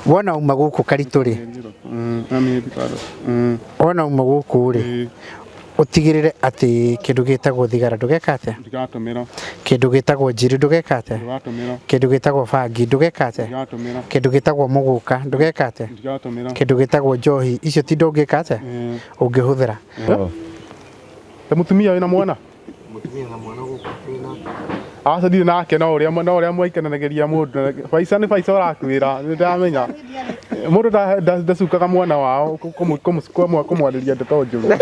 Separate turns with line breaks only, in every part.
Wona uma gũkũ Karitũ rĩ, wona uma gũkũ rĩ, ũtigĩrĩre atĩ kĩndũ gĩtagwo thigara ndũgeka atĩa?
Ndigatũmĩra.
Kĩndũ gĩtagwo njiri ndũgeka atĩa?
Ndigatũmĩra.
Kĩndũ gĩtagwo bangi ndũgeka atĩa?
Ndigatũmĩra.
Kĩndũ gĩtagwo mũgũka ndũgeka atĩa?
Ndigatũmĩra.
Kĩndũ gĩtagwo njohi icio ti ndũngĩka atĩa? Ũngĩhũthĩra.
Ta mũtumia wĩna mwana?
Mũtumia na mwana gũkũ twĩna
Aca ndirĩ nake no ũrĩa no ũrĩa mwaikananagĩria mũndũ baica nĩ baica ũrakwĩra nĩ ndamenya mũndũ ndacukaga mwana wao kũmwarĩria ndeto njũru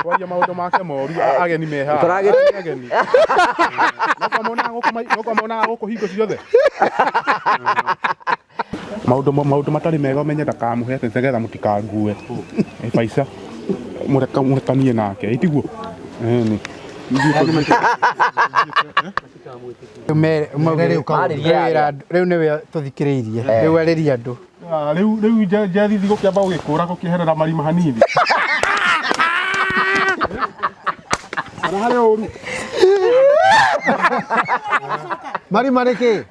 kwaria maũndũ make moru ageni me haha ageni no monaga gũkũ hingo ciothe maũndũ maũndũ matarĩ mega ũmenye ndakamũhe atĩ nĩgetha mũtikangue baica mũrekanie nake ĩtiguo ĩni.
Rĩu nĩwe tũthikĩrĩirie, rĩu arĩria andũ.
Rĩu rĩu njathithi gũkĩamba gũgĩkũra gũkĩherera marima hanini kana harĩ ũru
marima nĩ kĩ?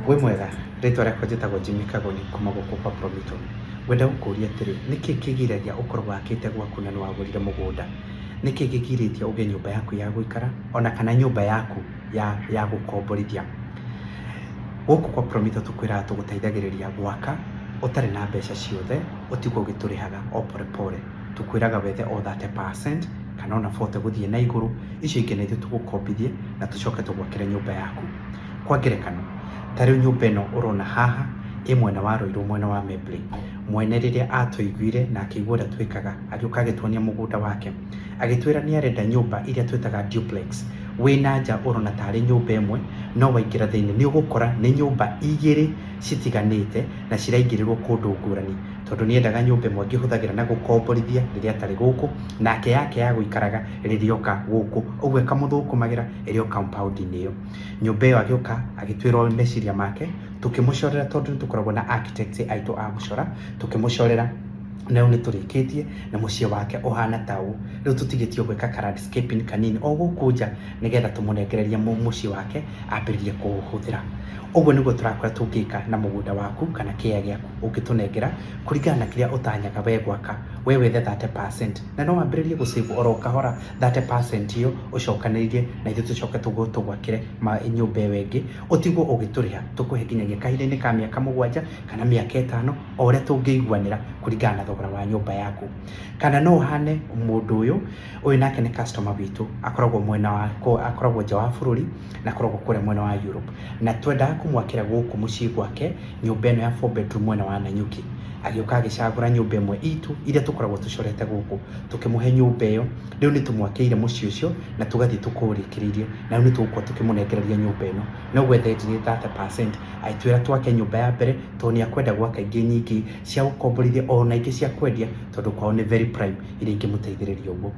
Wĩ mwega, rĩtwa rĩakwa njĩtagwo Jimmy Kagoni kuma gũkũ kwa Promito. Ngwenda gũkũria atĩrĩ, nĩkĩ kĩgiragia ũkorwo wakĩte gwaku na nĩwagũrire mũgũnda? Nĩkĩ kĩgirĩtie ũgĩe nyũmba yaku ya gũikara ona kana nyũmba yaku ya gũkomborithia? Gũkũ kwa Promito tũkwĩraga tũgũteithagĩrĩria gwaka ũtarĩ na mbeca ciothe, ũtigwo ũgĩtũrĩhaga o pore pore. Tũkwĩraga wethe o 30% kana ona 40 gũthiĩ na igũrũ, icio ingĩ na ithuĩ tũgũkombithie na tũcoke tũgwakĩre nyũmba yaku. Kwa ngerekano, ta rĩu nyũmba ĩno ũrona haha ĩ mwena wa Ruiru mwena wa Membley. Mwene rĩrĩa atũiguire na akĩigua ũrĩa twĩkaga, agĩũka agĩtuonia mũgũnda wake. Agĩtwĩra nĩ arenda nyũmba iria twĩtaga duplex. Wĩ na nja ũrona tarĩ nyũmba ĩmwe, no waingĩra thĩinĩ nĩ ũgũkora nĩ nyũmba igĩrĩ citiganĩte na ciraingĩrĩrwo kũndũ ngũrani. Tondũ nĩ endaga nyũmba ĩmwe angĩhũthagĩra na gũkomborithia rĩrĩa atarĩ gũkũ, nake yake ya gũikaraga rĩrĩa oka gũkũ. Ũguo ĩkamũthũkũmagĩra ĩrĩ o compound -inĩ ĩyo. Nyũmba ĩyo agĩũka agĩtwĩra meciria make, tũkĩmũcorera tondũ nĩ tũkoragwo na architects aitũ a gũcora, tũkĩmũcorera na rĩu nĩ tũrĩkĩtie na mũciĩ wake ũhana ta ũũ. Rĩu tũtigĩtie o gwĩka ka landscaping kanini o gũkũ nja nĩgetha tũmũnengererie mũciĩ wake ambĩrĩrie kũũhũthĩra. Ũguo nĩguo tũrakora tũngĩka na mũgũnda waku kana kĩea gĩaku ũngĩtũnengera kũringana na kĩrĩa ũtanyaga we gwaka, we wethe 30% na no wambĩrĩrie gũ save oro kahora 30% ĩyo ũcokanĩrĩrie na ithuĩ tũcoke tũgwakĩre nyũmba ĩyo ĩngĩ, ũtigwo ũgĩtũrĩha, tũkũhe nginyagia kahinda-inĩ ka mĩaka 7 kana mĩaka 5 o ũrĩa tũngĩiguanĩra kũringana na thogora wa nyũmba yaku. Kana no ũhane mũndũ ũyũ, ũyũ nake nĩ customer witũ, akoragwo mwena wa, akoragwo nja wa bũrũri na akoragwo kũrĩa mwena wa Europe. Na twendaga kũmwakĩra gũkũ mũciĩ gwake nyũmba ĩno ya 4 bedroom mwena wa Nanyuki. Agĩũka agĩcagũra nyũmba ĩmwe itũ iria tũkoragwo tũcorete gũkũ, tũkĩmũhe nyũmba ĩyo. Rĩu nĩ tũmwakĩire mũciĩ ũcio na tũgathiĩ tũkũũrĩkĩrĩirie na rĩu nĩ tũgũkorwo tũkĩmũnengereria nyũmba ĩno. No ũguo ethenjire 30% agĩtwĩra twake nyũmba ya mbere tondũ nĩ akwenda gwaka ingĩ nyingĩ cia gũkomborithia ona ingĩ cia kwendia tondũ kwao nĩ very prime iria ingĩmũteithĩrĩria ũguo.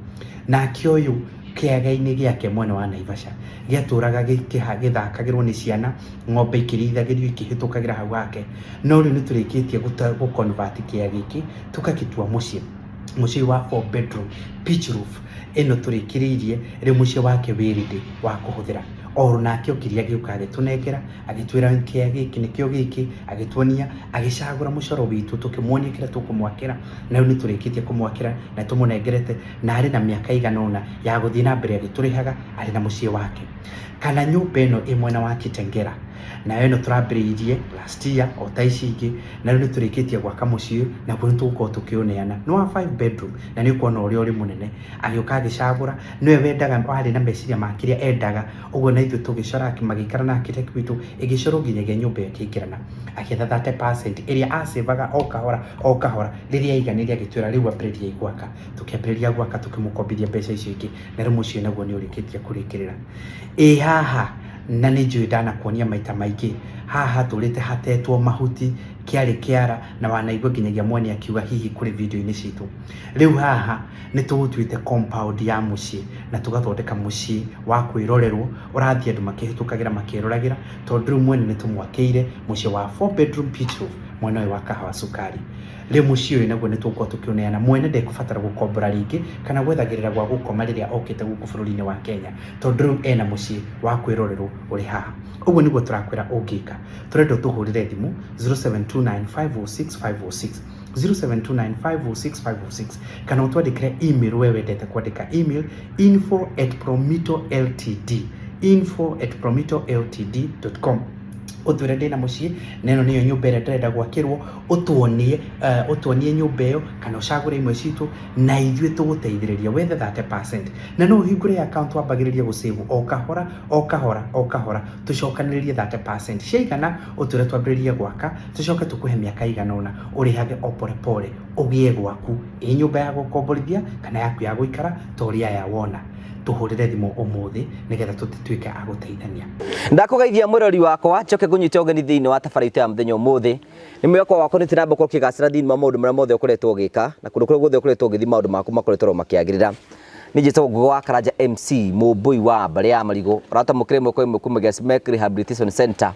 Nake ũyũ kĩaga-inĩ gĩake mwena wa Naivasha gĩatũraga gĩthakagĩrwo nĩ ciana, ng'ombe ikĩrĩithagĩrio ikĩhĩtũkagĩra hau hake. No rĩu nĩ tũrĩkĩtie gũ convert kĩea gĩkĩ tũgagĩtua mũciĩ. Mũciĩ wa 4 bedroom pitch roof ĩno tũrĩkĩrĩirie rĩu mũciĩ wake wĩ ready wa kũhũthĩra. O nake okire agĩũka agĩtũnengera agĩtwĩra kĩea gĩkĩ nĩkĩo gĩkĩ, agĩtuonia, agĩcagũra mũcoro witũ tũkĩmuonia kĩrĩa tũkũmwakĩra na rĩu nĩ tũrĩkĩtie kũmwakĩra na tũmũnengerete na arĩ na mĩaka ĩigana ũna ya gũthiĩ na mbere agĩtũrĩhaga arĩ na mũciĩ wake. Kana nyũmba ĩno ĩ mwena wa Kitengela, nayo ĩno tũrambĩrĩirie last year o ta ici ingĩ, na rĩu nĩ tũrĩkĩtie gwaka mũciĩ ũyũ naguo nĩ tũgũkorwo tũkĩũneana. Nĩ wa 5 bedroom na nĩ ũkuona ũrĩa ũrĩ mũnene. Agĩũka agĩcagũra, nĩwe wendaga warĩ na meciria ma kĩrĩa endaga, ũguo na ithuĩ tũgĩcora magĩikara na architect witũ, ĩgĩcorwo nginyagia nyũmba ĩyo ĩkĩingĩrana. Agĩetha 30% ĩrĩa a save aga o kahora o kahora, rĩrĩa yaiganĩire agĩtwĩra rĩu ambĩrĩriai gwaka. Tũkĩambĩrĩria gwaka tũkĩmũkombithia mbeca icio ingĩ na rĩu mũciĩ naguo nĩ ũrĩkĩtie kũrĩkĩrĩra. Ĩ haha Na nĩ njũĩ ndanakuonia maita maingĩ haha hatũrĩte hatetwo mahuti, kĩarĩ kĩara, na wanaigua nginyagia mwene akiuga hihi kũrĩ video-inĩ citũ. Rĩu haha nĩ tũgũtuĩte compound ya mũciĩ na tũgathondeka mũciĩ wa kwĩrorerwo ũrathiĩ andũ makĩhĩtũkagĩra makĩroragĩra, tondũ rĩu mwene nĩ tũmwakĩire mũciĩ wa 4 bedroom pitch roof mwena ũyũ wa Kahawa Sukari. Rĩu mũciĩ ũyũ naguo nĩ tũgũkorwo tũkĩũneana, mwene ndekũbatara gũkombora rĩngĩ kana gwethagĩrĩra gwa gũkoma rĩrĩa okĩte gũkũ bũrũri-inĩ wa Kenya, tondũ rĩu ena mũciĩ wa kwĩrorerwo ũrĩ haha. Ũguo nĩguo tũrakwĩra ũngĩka. Tũrenda ũtũhũrĩre thimũ 0729506506, 0729506506, kana ũtwandĩkĩre email we wendete kwandĩka email info@promitoltd, info@promitoltd.com. Ũtwĩre ndĩna mũciĩ na ĩno nĩyo nyũmba ĩrĩa ndĩrenda gwakĩrwo, ũtuonie ũtuonie nyũmba ĩyo kana ũcagũre imwe citũ na ithuĩ tũgũteithĩrĩria wethe 30%. Na no ũhingũre account wambagĩrĩrie gũsave o kahora o kahora o kahora, tũcokanĩrĩrie 30%. Ciaigana ũtwĩre twambĩrĩrie gwaka, tũcoke tũkũhe mĩaka igana ũna ũrĩhage o pore pore ũgĩe gwaku, ĩ nyũmba ya gũkomborithia kana yaku ya gũikara ta ũrĩa aya wona. Tũhũrĩre thimũ ũmũthĩ nĩgetha tũtuĩke a gũteithania.
Ndakũgeithia mwĩrori wakwa, njoke ngũnyite ũgeni thĩinĩ wa tabarĩra itũ ya mũthenya ũmũthĩ. Nĩ mwĩhoko wakwa nĩ tũramba gũkorwo ũkĩgacĩra thĩinĩ wa maũndũ marĩa mothe ũkoretwo ũgĩka, na kũndũ kũrĩa guothe ũkoretwo ũgĩthiĩ maũndũ maku makoretwo oro makĩagĩrĩra. Niĩ njĩtagwo Ngugi wa Karanja MC, mũmbũi wa mbarĩ ya Marigũ, ũratamũkĩra ĩmwe kwa ĩmwe kuma Smek Rehabilitation Center.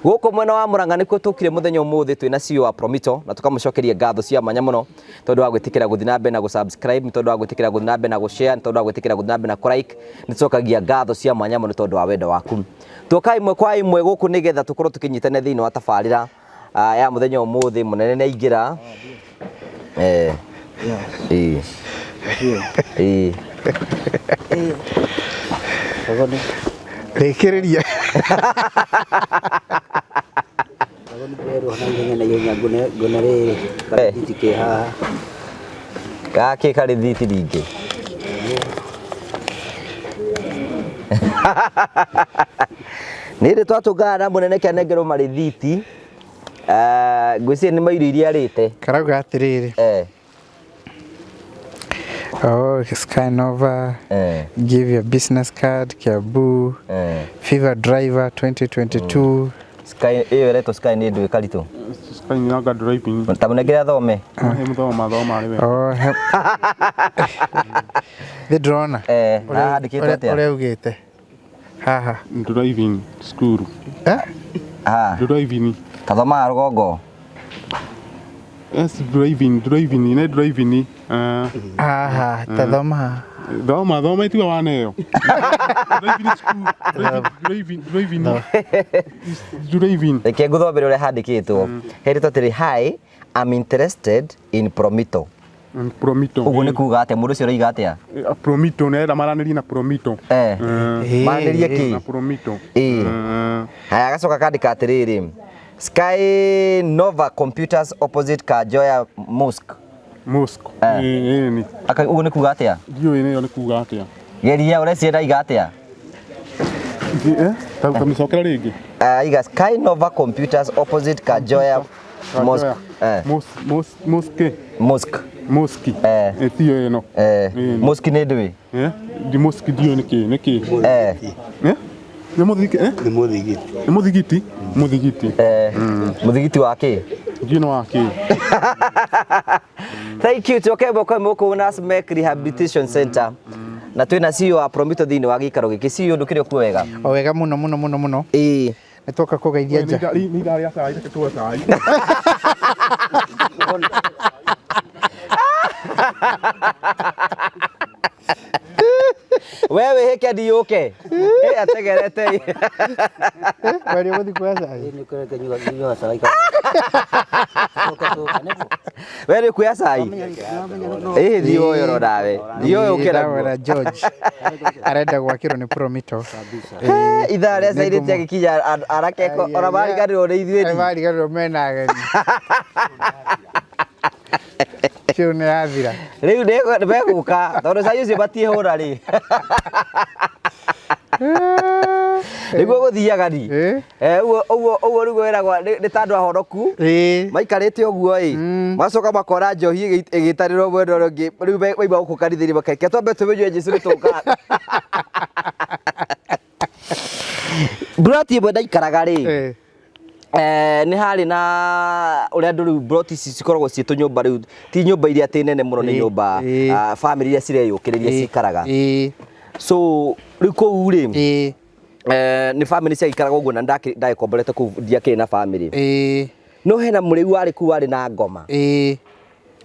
Gũkũ mwena wa Murang'a nĩkuo tũkire mũthenya ũmũthĩ twĩna CEO wa Promito, na tũkamũcokeria ngatho cia mwanya mũno tondũ wa gwĩtĩkĩra gũthiĩ na mbere na gũ-subscribe, nĩ tondũ wa gwĩtĩkĩra gũthiĩ na mbere na gũ-share, nĩ tondũ wa gwĩtĩkĩra gũthiĩ na mbere na kũ-like. Nĩ tũcokagia ngatho cia mwanya mũno tondũ wa wendo waku. Tuoka ĩmwe kwa ĩmwe gũkũ nĩgetha tũkorwo tũkĩnyitanĩra thĩinĩ wa tabarĩra ya mũthenya ũmũthĩ. Mũnene nĩ aingĩra. Ĩĩ. Ĩĩ.
Rĩkĩrĩria.
Gakĩ karĩthiti rĩngĩ. Nĩ rĩ twatũngana na mũnene kĩanengerwo marĩthiti, ngwĩciria nĩ mairio iria arĩte.
Karauga atĩrĩrĩ. Oh, Skynova, give your business card, Kiambu, Fever Driver 2022.
Sky ĩyo ĩretwo Sky nĩ ndũĩ karitũ.
Sky nĩ anga driving.
Ta mũnengere athome.
He mũthoma thoma rĩ we.
Oh, he... Thĩ ndĩrona.
Handĩkĩtwo atĩa?
Ũrĩa ugĩte. Haha.
Driving school.
Eh?
Ha.
Driving.
Tathomaga rũgongo.
Yes, driving, driving, nĩ driving.
Haha, tathoma.
Thoma, thoma itiga waneo. Driving school, driving, driving, driving.
Reke ngũthomere ũrĩa handĩkĩtwo. Hendĩtwo atĩrĩ, hi, I'm interested in Promito.
Promito.
Ũguo nĩ kuga atĩa? Mũndũ ũcio ũroiga atĩa?
Promito, nĩ arenda maranĩrie na Promito.
Maranĩrie kĩ?
Na Promito.
Haya, agacoka akandĩka atĩrĩrĩ, Sky Nova Computers opposite Kajoya Mosque.
Mosque. Ĩĩ.
Ũguo nĩ kuga atĩa?
Ndiũĩ nĩyo nĩ kuga atĩa.
Geria ũreciria ndaiga atĩa?
Ta mĩcokera rĩngĩ.
Aiga Sky Nova Computers opposite Kajoya Mosque.
Mosque.
Mosque.
Mosque. Tiyo ĩno.
Mosque nĩ ndũĩ?
Ndi mosque ndiũĩ nĩ kĩ, nĩ kĩ. Nĩ mũthigiti?
Nĩ mũthigiti.
Nĩ mũthigiti? Mũthigiti.
Mũthigiti wa kĩ?
Ndiũĩ nĩ wa kĩ.
Thank you. Tuoke ĩmwe kwa ĩmwe gũkũ na Smek Rehabilitation Center. Na twĩna CEO wa Promito thĩinĩ wa gĩikaro gĩkĩ. CEO ndũkĩrĩ okuo wega?
O wega mũno mũno mũno mũno.
Ĩĩ.
Nĩ twoka kũgeithia nja.
Nĩ ithaa rĩa cai, reke tũe cai.
We wĩhĩke ndiũke. Ategerete.
Wari ũgũthiĩ kuoya cai?
We nĩ kuoya cai? Ĩĩ thiĩ ũyũ ro nawe. Thiĩ ũyũ ũkĩra.
Ndamwĩra George arenda gwakĩrwo nĩ Promito.
Ithaa rĩa cai rĩtiagĩkinya arake ona mariganĩrwo nĩ ithuĩ.
Mariganĩrwo mena ageni. Kĩu nĩ yathira.
Rĩu nĩ megũka tondũ cai ũcio matiĩhũra rĩ. Nĩguo gũthiaga ni. Ũguo ũguo ũguo rĩu wĩragwo nĩ ta andũ ahonoku. Maikarĩte ũguo ĩ. Macoka makora njohi ĩgĩtarĩrwo mwena ũrĩa ũngĩ. Rĩu mauma gũkũ kanitha-inĩ makarĩkia twambe tũmĩnyue Jesũ nĩ tũka. Mburoti ĩmwe ndaikaraga rĩ,
Eh.
Nĩ harĩ na ũrĩa andũ rĩu mburoti ici cikoragwo ciĩ tũnyũmba rĩu ti nyũmba iria atĩ nene mũno nĩ nyũmba famĩlĩ iria cireyũkĩrĩria cikaraga. So rĩu kũu rĩ, nĩ famĩlĩ ciaikaraga ũguo na ndagĩkomborete kũu ndiakĩrĩ na famĩlĩ. No hena mũrĩu warĩ kũu warĩ na ngoma.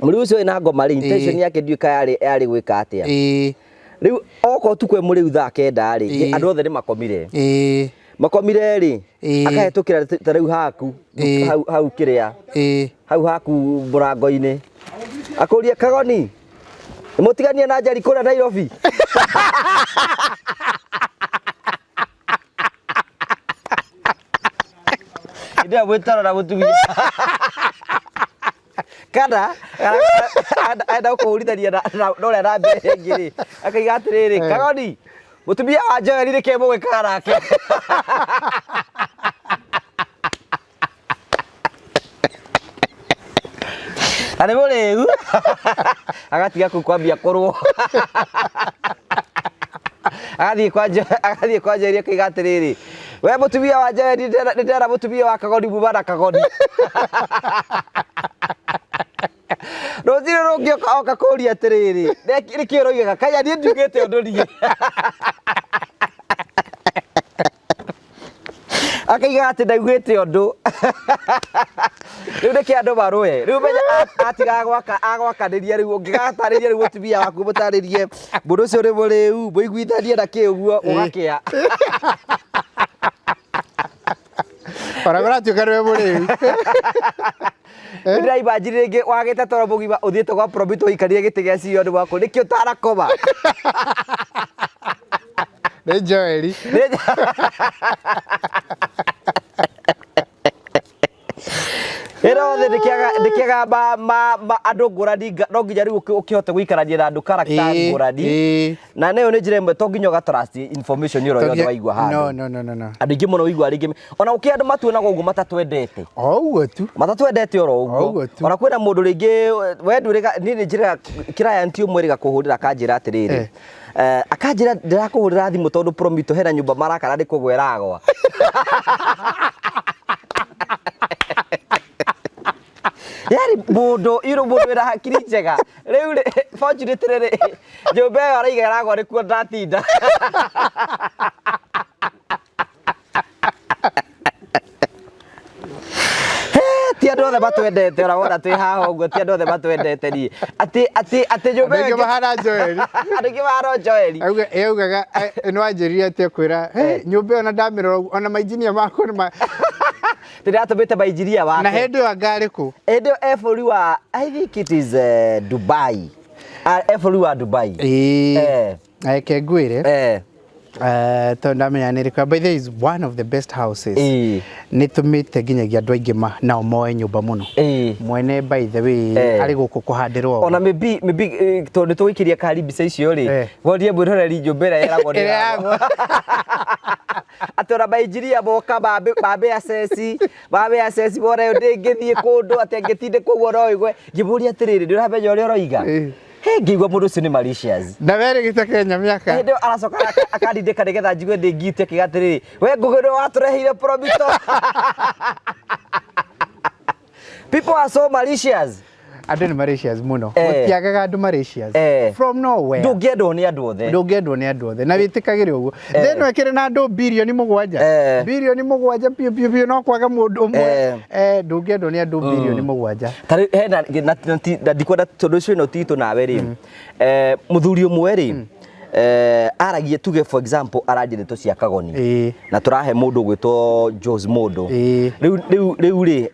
Mũrĩu ũcio wĩ na ngoma rĩ, intention yake ndiũĩ kana yarĩ gwĩka atĩa. Rĩu okorwo tukwe mũrĩu thaa 9 rĩ, andũ othe nĩ makomire. Makomire rĩ, akahĩtũkĩra ta rĩu haku hau hau kĩrĩa hau haku mũrango-inĩ, akũrie Kagoni, mũtiganie na Njeri kũrĩa Nairobi. Hĩndĩ ĩyo gwĩtoro na mũtumia kana enda kũhũrithania na ũrĩa na mbere ĩngĩ rĩ, akaiga atĩrĩrĩ, Kagoni, mũtumia wa Joel nĩ kĩ mũgwĩkaga nake? Na nĩ mũrĩu agatiga kũu kwambia kũrũo, agathiĩ kwa Joel akaiga atĩrĩrĩ, we mũtumia wa Joel, nĩ ndera mũtumia wa Kagoni muma na Kagoni. Rũcinĩ rũngĩ oka kũria atĩrĩrĩ, nĩkĩ ũroigaga? Kaya niĩ ndiugĩte ũndũ niĩ. Akaiga atĩ ndaugĩte ũndũ. Rĩu nĩkĩ andũ marũe? Rĩu menya atigaga gwaka agwakanĩria rĩu ũngĩgatarĩria rĩu mũtumia waku mũtarĩrie mũndũ ũcio nĩ mũrĩu mũiguithanie na kĩ ũguo ũgakĩa.
Ona kũratuĩka nĩwe mũrĩu.
Ndĩraimagine rĩngĩ wagĩte toro mũgima ũthiĩte gwa Promito ũikarire gĩtĩ gĩa CEO nĩ waku nĩkĩ ũtanakoma?
Nĩ Joeli.
Ĩno thĩ ndĩkĩaga andũ ngũrani, no nginya rĩu ũkĩhote gũikarania na andũ character ngũrani. Na nayo nĩ njĩra ĩmwe to nginya ũga trust information ĩro yothe waigua handũ.
No, no, no, no, no.
Andũ aingĩ mũno ũigua rĩngĩ ona gũkĩ andũ matuonaga ũguo matatwendete.
O ũguo tu.
Matatwendete oro ũguo. Ona kwĩna mũndũ rĩngĩ we ndũrĩga niĩ nĩ njĩraga client ũmwe rĩga kũhũrĩra akanjĩra atĩrĩrĩ. Akanjĩra ndĩrakũhũrĩra thimũ tondũ Promito hena nyũmba marakara nĩ kũgwa ĩragwa. Yaani mũndũ irũ mũndũ wĩna hakiri njega rĩu rĩ, fortunately rĩ, nyũmba ĩyo araiga ĩragwa nĩkuo ndatinda. Ti andũ othe matwendete, ona wona twĩ haha ũguo ti andũ othe matwendete niĩ. Atĩ atĩ atĩ nyũmba
ĩyo mahana Joel.
Andũ aingĩ mahana Joel.
Auga yaugaga nĩ wanjĩrire atĩ akwĩra nyũmba ĩyo na ndamĩrora ũguo ona mainjinia makwa nĩ ma
Ndĩratũmĩte mainjinia wake.
Na hĩndĩ ĩyo anga arĩ kũ?
Hĩndĩ ĩyo e bũrũri wa, I think it is Dubai. E bũrũri wa Dubai.
Ĩĩ. Reke ngwĩre. Tondũ ndamenya nĩ ĩrĩkũ. By the way, is one of the best houses. Nĩ tũmĩte nginyagia andũ aingĩ nao moe nyũmba mũno. Mwene by the way arĩ gũkũ kũhandĩrwo.
Ona maybe maybe tondũ nĩ tũgũikĩria kari mbica icio rĩ, wonie mwĩroreri nyũmba ĩrĩa yeragwo nĩ ĩragwa. Atĩ ona mainjinia moka mambe access, mambe access mone ũyũ ndĩngĩthiĩ kũndũ atĩ angĩtindĩkwo ũguo no ĩgwe. Ngĩmũria atĩrĩrĩ, nĩ ũramenya ũrĩa ũroiga? He ngĩigua mũndũ ũcio nĩ malicious.
Na we rĩgĩte Kenya mĩaka.
Hĩndĩ ĩyo aracoka akandindĩka nĩgetha njigue ndĩ ngite akiuga atĩrĩrĩ, we Ngũgĩ nĩwe watũreheire Promito. People are so malicious.
Andũ nĩ malicious mũno. Gũtiagaga andũ malicious. From nowhere.
Ndũngĩendwo nĩ andũ othe.
Ndũngĩendwo nĩ andũ othe. Na wĩtĩkagĩre ũguo. Thĩ ĩno ĩkĩrĩ na andũ birioni 7. Birioni 7 biũ biũ biũ no kwaga mũndũ ũmwe. Ndũngĩendwo nĩ andũ birioni 7.
Ta rĩu hena na ndikwenda tondũ ũcio ĩno titũ nawe rĩ. Mũthuri ũmwe rĩ, aragia tuge for example aranjia ndeto cia Kagoni. Na tũrahe mũndũ ũgwĩtwo Jose Mũndũ. Rĩu rĩu rĩu rĩ,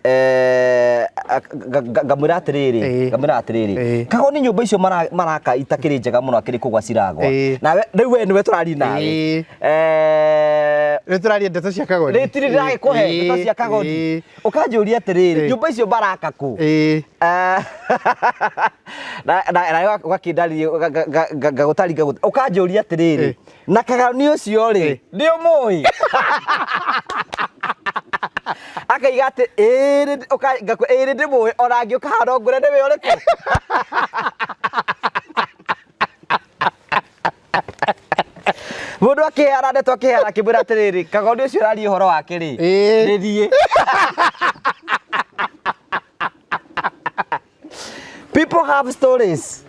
ngamwĩra atĩrĩrĩ, ngamwĩra atĩrĩrĩ, Kagoni nyũmba icio maraka itakĩrĩ njega mũno akĩrĩ kũgwa ciragwa. Nawe rĩu we nĩwe tũraria nawe.
Rĩu tũraria ndeto cia Kagoni.
Rĩu tiri ndĩragĩkũhe ndeto cia Kagoni. Ũkanjũria atĩrĩrĩ, nyũmba icio maraka kũ? Na na ũgakĩndarĩria ngagũtarĩria ũkanjũria atĩrĩrĩ, na Kagoni ũcio rĩ, nĩ ũmũĩ? Akaiga atĩ ĩĩ ĩĩ nĩ ndĩmũĩ, ona angĩũka haha no ngwĩre nĩwe ũrĩkũ. Mũndũ akĩheana ndeto akĩheana akĩmwĩra atĩrĩrĩ, Kagoni ũcio ũraria ũhoro wake rĩ, nĩ niĩ. People have stories.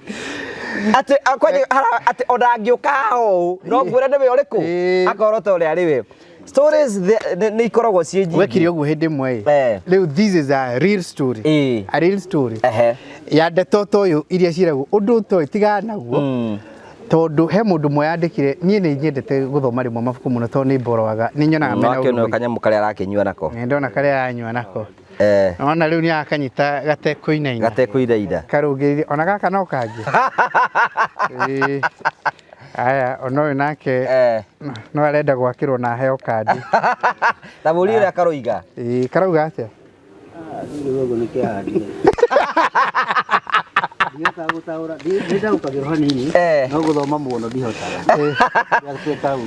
Atĩ kwani atĩ ona angĩũka haha ũũ no ngwĩre nĩwe ũrĩkũ akorwo ta ũrĩa arĩ we. Stories nĩ ikoragwo ciĩ nyingĩ.
Wekire ũguo hĩndĩ ĩmwe ĩ. Rĩu this is a real story. A real story. Ya ndeto ta ũyũ iria ciĩragwo ũndũ ũtoĩ tigana naguo. Tondũ he mũndũ ũmwe yandĩkire niĩ nĩ nyendete gũthoma rĩmwe mabuku mũno tondũ nĩ mboroaga nĩ nyonaga mena
Nake
ũndũ.
Kanyamũ karĩa arakĩnyua nako.
Nĩ ndona karĩa aranyua nako. Ona rĩu nĩ arakanyita gatekũinaina.
Gatekũinaina.
Karũngĩrĩire ona gaka no kangĩ. Aya ona ũyũ nake no arenda gwakĩrwo na aheo kandi.
Ta mũrie ũrĩa karoiga.
Karauga atĩa?
Gĩthũngũ nĩ kĩahandire. Ndihotaga gũtaũra, nĩndaũkagĩrwo hanini, no gũthoma mũno ndihotaga. Ndihotaga.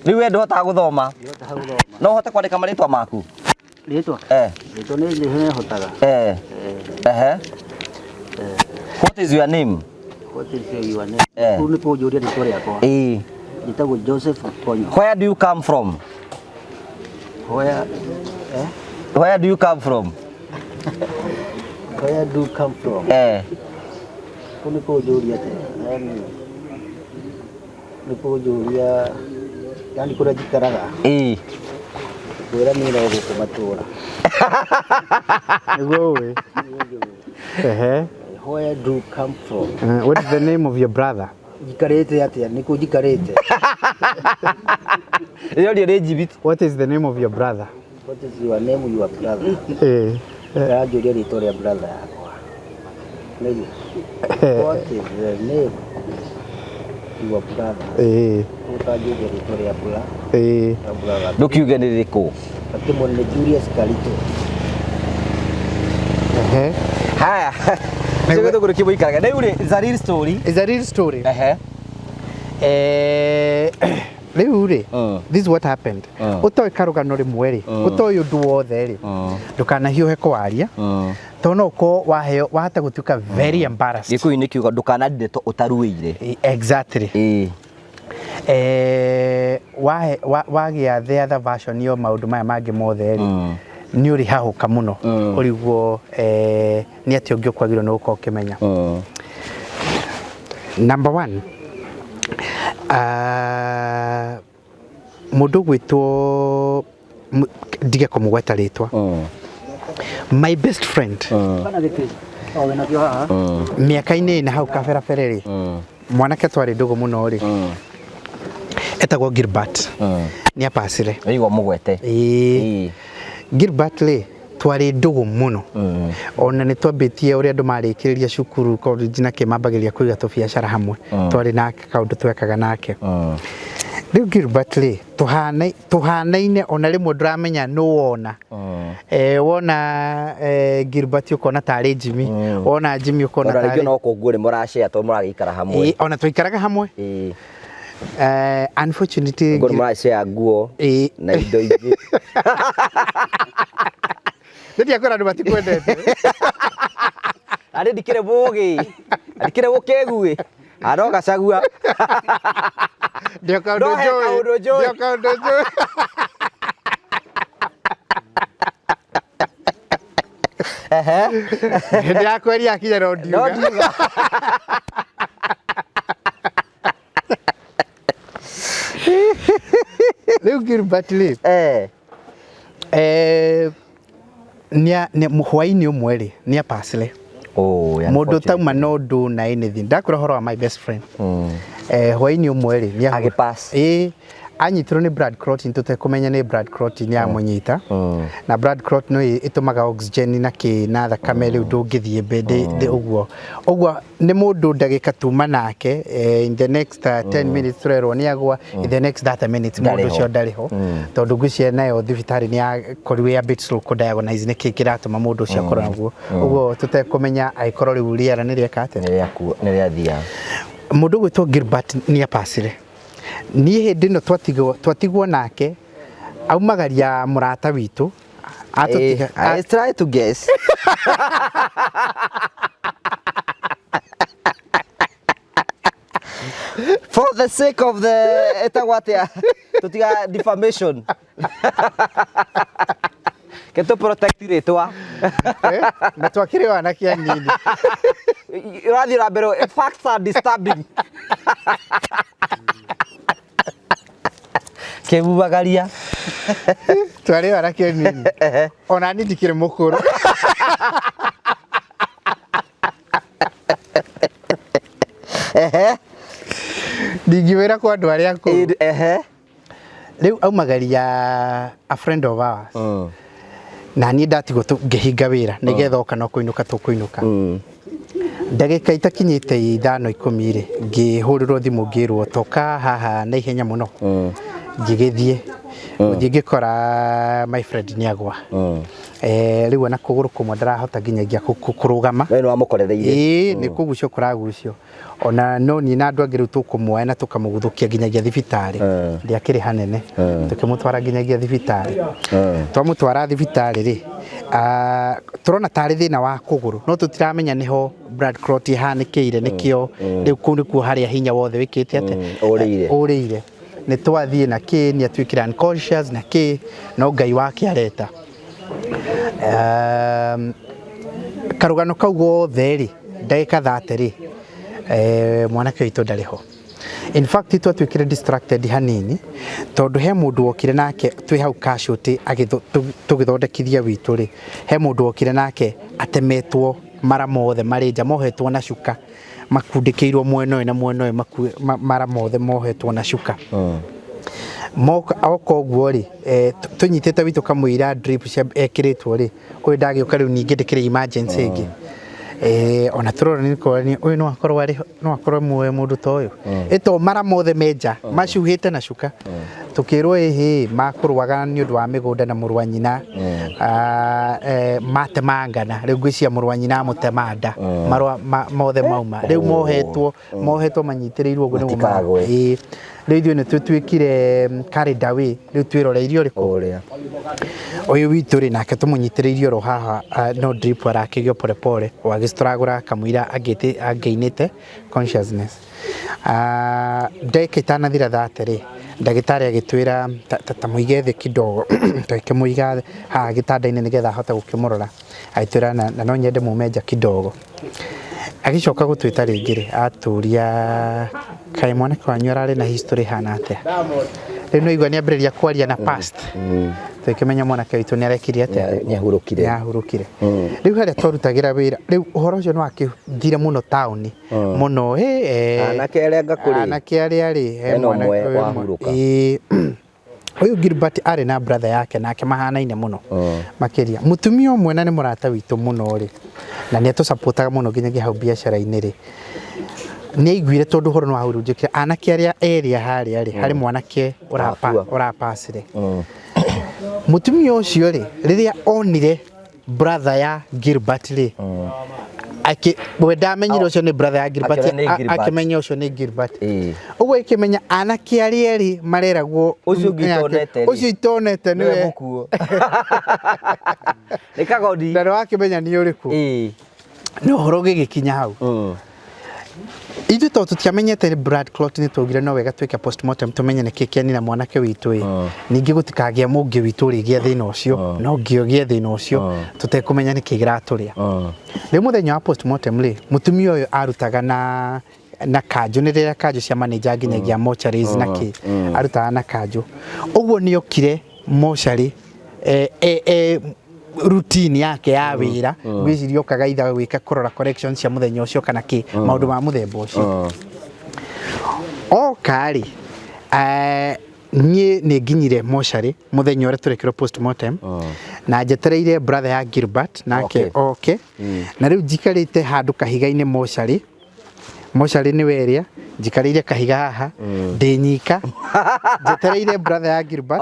Rĩu we ndũhotaga gũthoma?
Ndihotaga gũthoma.
No ũhote kwandĩka marĩtwa maku?
Rĩtwa? Rĩtwa nĩ hotaga.
What is your name?
What is your name? Rĩu nĩ kũnjũria rĩtwa rĩakwa. Njĩtagwo Joseph Konyo.
Where do you come from?
Where,
Where do you come from?
Where do you come from? Kũu nĩ kũnjũria atĩa? Yaani nĩ kũnjũria yaani kũrĩa njikaraga. Ngwĩra niĩ no gũkũ matũra.
Nĩguo ũĩ.
Where do you come from?
What is the name of your brother?
Njikarĩte atĩa? Nĩ kũ njikarĩte?
Rĩorio nĩ njibiti.
What is the name of your brother?
What is your name, your brother? Aranjũria rĩtwa rĩa brother yakwa. Nĩguo. What is the name your brother? Ũtanjũria rĩtwa rĩa brother.
Ndũkiuge nĩ rĩrĩkũ?
Akĩmwona nĩ Julius Karito.
Haya. Nĩguo gĩthũngũ kĩmũikaraga. Rĩu rĩ, it's a real story.
It's a real story. Rĩu rĩ, this is what happened. Ũtoĩ karũgano rĩmwe rĩ, ũtoĩ ũndũ wothe rĩ, ndũkanahiũhe kwaria, tondũ no ũkorwo waheo wahota gũtuĩka very embarrassed.
Gĩkũyũ-inĩ kiuga ndũkanarie ndeto ũtaruĩire.
Exactly. Wagĩa the other version yo maũndũ maya mangĩ mothe rĩ, nĩ ũrĩhahũka mũno ũriguo nĩ atĩa ũngĩ ũkwagĩrĩirwo nĩ gũkorwo ũkĩmenya. Number one, mũndũ ũgwĩtwo ndige kũmũgweta rĩtwa. My best friend. Mĩaka-inĩ ĩna hau kaberabere rĩ, mwanake twarĩ ndũgũ mũno rĩ, etagwo Gilbert. Nĩ apacire.
Waigua mũgwete.
Gilbert rĩ, twarĩ ndũgũ mũno. Ona nĩ twambĩtie ũrĩa andũ marĩkĩrĩria cukuru college na kĩ mambagĩrĩria kũiga tũbiacara hamwe. Twarĩ nake kaũndũ twekaga nake. Rĩu Gilbert rĩ, tũhanaine ona rĩmwe ndũramenya nũ wona. Wona Gilbert ũkona tarĩ Jimmy. Wona Jimmy ũkona
Ona rĩngĩ
tarĩ
no kũnguo nĩ mũrashare tondũ mũragĩikara hamwe.
Ona twaikaraga hamwe. Unfortunately,
Nguo nĩ mũrashare nguo na indo ingĩ.
Nĩ ndiakwĩra andũ matikwendete.
Arĩ ndikĩrĩ mũgĩ. Ndikĩrĩ mũkĩgu ĩ. Ano gacagua.
Ndio kaũndũ
No he
njũĩ.
kaũndũ njũĩ.
Ndio kaũndũ njũĩ. Hĩndĩ ya kweria akinya no ndiuga.
No ndiuga.
Rĩu Gilbert rĩ, hwaĩ-inĩ ũmwe rĩ, nĩ apacire. Mũndũ tauma na ũndũ na anything. Ndakwĩra ũhoro wa my best friend. Hwaĩ-inĩ ũmwe rĩ, nĩ
Agĩpass.
Anyitirwo nĩ blood clotting tũtekũmenya nĩ blood clotting yamũnyita. Na blood clot no ĩtũmaga oxygen na kĩ na thakame rĩu ndũngĩthiĩ mbere ũguo. Ũguo nĩ mũndũ ndagĩka tuma nake, in the next 10 minutes tũrerwo nĩ agwa, in the next 30 minutes mũndũ ũcio ndarĩ ho. Tondũ ngwĩciria nayo thibitarĩ nĩ yakorirwo ĩ a bit slow kũ diagnose nĩkĩ kĩratũma mũndũ ũcio akorwo naguo. Ũguo tũtekũmenya angĩkorwo rĩu rĩera nĩ rĩeka atĩa.
Nĩ rĩathia.
Mũndũ ũgwĩtwo Gilbert nĩ apacire. Niĩ hĩndĩ ĩno twatigwo nake, aumagaria mũrata witũ. Atũtiga,
I try to guess. For the sake of the ĩtagwo atĩa tũtiga defamation ke tũ protect rĩtwa.
Eh, na twakĩrĩ o anake anini.
Ũrathiĩ na mbere, facts are disturbing. Kĩmumagaria.
Twarĩ o anake anini, ona niĩ ndikĩrĩ mũkũrũ. Ndingiwĩra kwa andũ arĩa akũrũ. Rĩu aumagaria a friend of ours, na niĩ ndatigwo ngĩhinga wĩra nĩgetha oka no kũinũka tũkũinũka. Ndagĩka itakinyĩte 5 10 rĩ, ngĩhũrĩrwo thimũ ngĩrwo toka haha na ihenya mũno. Ngĩgĩthiĩ gũthiĩ ngĩkora my friend nĩ agwa. Rĩu ona kũgũrũ kũmwe ndarahota nginyagia kũrũgama.
We nĩ wamũkorereire?
Ĩĩ, nĩ kũgucio kũragucio. Ona no niĩ na andũ angĩ rĩu tũkũmuoya na tũkamũguthũkia nginyagia thibitarĩ. Ndĩakĩrĩ hanene. Tũkĩmũtwara nginyagia thibitarĩ. Twamũtwara thibitarĩ rĩ, tũrona tarĩ thĩna wa kũgũrũ, no tũtiramenya nĩho blood clot ĩhanĩkĩire, nĩkĩo rĩu kũu nĩkuo harĩa hinya wothe wĩkĩte atĩa?
Ũrĩire.
Ũrĩire. Nĩ twathiĩ na kĩ, nĩ atuĩkire unconscious na kĩ, no Ngai wake areta. Karũgano kau gothe rĩ, ndagĩka 30 rĩ, mwanake witũ ndarĩ ho. In fact twatuĩkire distracted hanini, tondũ he mũndũ wokire nake twĩ hau casualty tũgĩthondekithia witũ rĩ, he mũndũ wokire nake atemetwo mara mothe marĩ nja, mohetwo na cuka, makundĩkĩirwo mwena ũyũ na mwena ũyũ, mara mothe mohetwo na cuka. Moka oka ũguo rĩ, tũnyitĩte witũ kamũira drip cia ekĩrĩtwo rĩ, ũyũ ndagĩũka rĩu ningĩ ndĩkĩrĩ emergency ĩngĩ. Ona tũrora nĩ kũrania ũyũ no akorwo arĩ, no akorwo muoyo mũndũ ta ũyũ. Ĩto mara mothe me nja, macuhĩte na cuka. Tũkĩrwo ĩhĩ, makũrũaga nĩ ũndũ wa mĩgũnda na mũrũ wa nyina. Matemangana, rĩu ngwĩciria mũrũ wa nyina amũtema nda. Marũa mothe mauma. Rĩu mohetwo manyitĩrĩirwo ũguo nĩguo mara-
Matikagwe.
Ĩĩ. Rĩu ithuĩ nĩ tũtuĩkire carried away, rĩu twĩroreirie ũrĩkũ?
Ũrĩa.
Ũyũ witũ rĩ, nake tũmũnyitĩrĩirie oro haha, no drip arakĩgio pole pole, o agĩstruggle kamũira angĩinĩte consciousness. Ndagĩka itanathira 30 rĩ, ndagĩtarĩ agĩtwĩra ta mũige thĩ kidogo, tũgĩkĩmũiga haha gĩtanda-inĩ nĩgetha ahote gũkĩmũrora. Agĩtwĩra na no nyende mume nja kidogo. Agĩcoka gũtwĩta rĩngĩ rĩ, atũria kaĩ mwanake wanyu ararĩ na history ĩhana atĩa? Rĩu nĩ waigua nĩ ambĩrĩria kwaria na past. Tũgĩkĩmenya mwanake witũ nĩ arekire atĩa?
Nĩ ahurũkire.
Nĩ ahurũkire. Rĩu harĩa twarutagĩra wĩra, rĩu ũhoro ũcio nĩ wakĩthire mũno taũni. Mũno,
Anake arĩa ngakũrĩ.
Anake arĩa rĩ, he
Hena
mwanake
ũmwe
ũyũ ũmwe.
wahurũka.
Ĩĩ. Ũyũ Gilbert arĩ na brother yake nake mahanaine mũno makĩria. Mũtumia ũmwe na nĩ mũrata witũ mũno rĩ, na nĩ atũcapotaga mũno nginyagia hau biacara-inĩ rĩ, nĩ aiguire tondũ ũhoro nĩ wahurunjũkire, anake arĩa erĩ a harĩa rĩ, harĩ mwanake
Akua.
ũrapacire. Mũtumia ũcio rĩ, rĩrĩa onire brother ya Gilbert rĩ, we ndamenyire ũcio nĩ brother ya Gilbert,
Akĩona nĩ Gilbert.
akĩmenya ũcio nĩ Gilbert.
Ũguo
ĩkĩmenya anake arĩa erĩ mareragwo
Ũcio ũngĩ itonete rĩ.
Ũcio itonete
Nĩwe
nĩwe.
mũkuo. Nĩ kagoni.
Na nĩwakĩmenya nĩ ũrĩkũ. No ũhoro ũgĩgĩkinya hau. Ithuĩ tondũ tũtiamenyete blood clot nĩ twaugire no wega twĩke postmortem tũmenye nĩkĩ kĩanina mwanake witũ ĩ. Ningĩ gũtikagĩa mũngĩ witũ ũrĩgĩa thĩna ũcio, no ũngĩ ũgĩe thĩna ũcio tũtekũmenya nĩkĩ kĩratũrĩa. Rĩu mũthenya wa postmortem rĩ, mũtumia ũyũ arutaga na kanjũ, nĩ rĩrĩa kanjũ cia manager nginyagia mortuaries na kĩ, arutaga na kanjũ. Ũguo nĩ okire mortuary, routine yake ya wĩra, ngwĩciria okaga itha gwĩka kũrora corrections cia mũthenya ũcio kana kĩ, maũndũ ma mũthemba ũcio. Oka rĩ, niĩ nĩ nginyire mortuary mũthenya ũrĩa tũrekĩrwo postmortem, na njetereire brother ya Gilbert nake oke. Na rĩu njikarĩte handũ kahiga-inĩ mortuary, mortuary nĩ werĩa, njikarĩire kahiga haha, ndĩ nyika, njetereire brother ya Gilbert.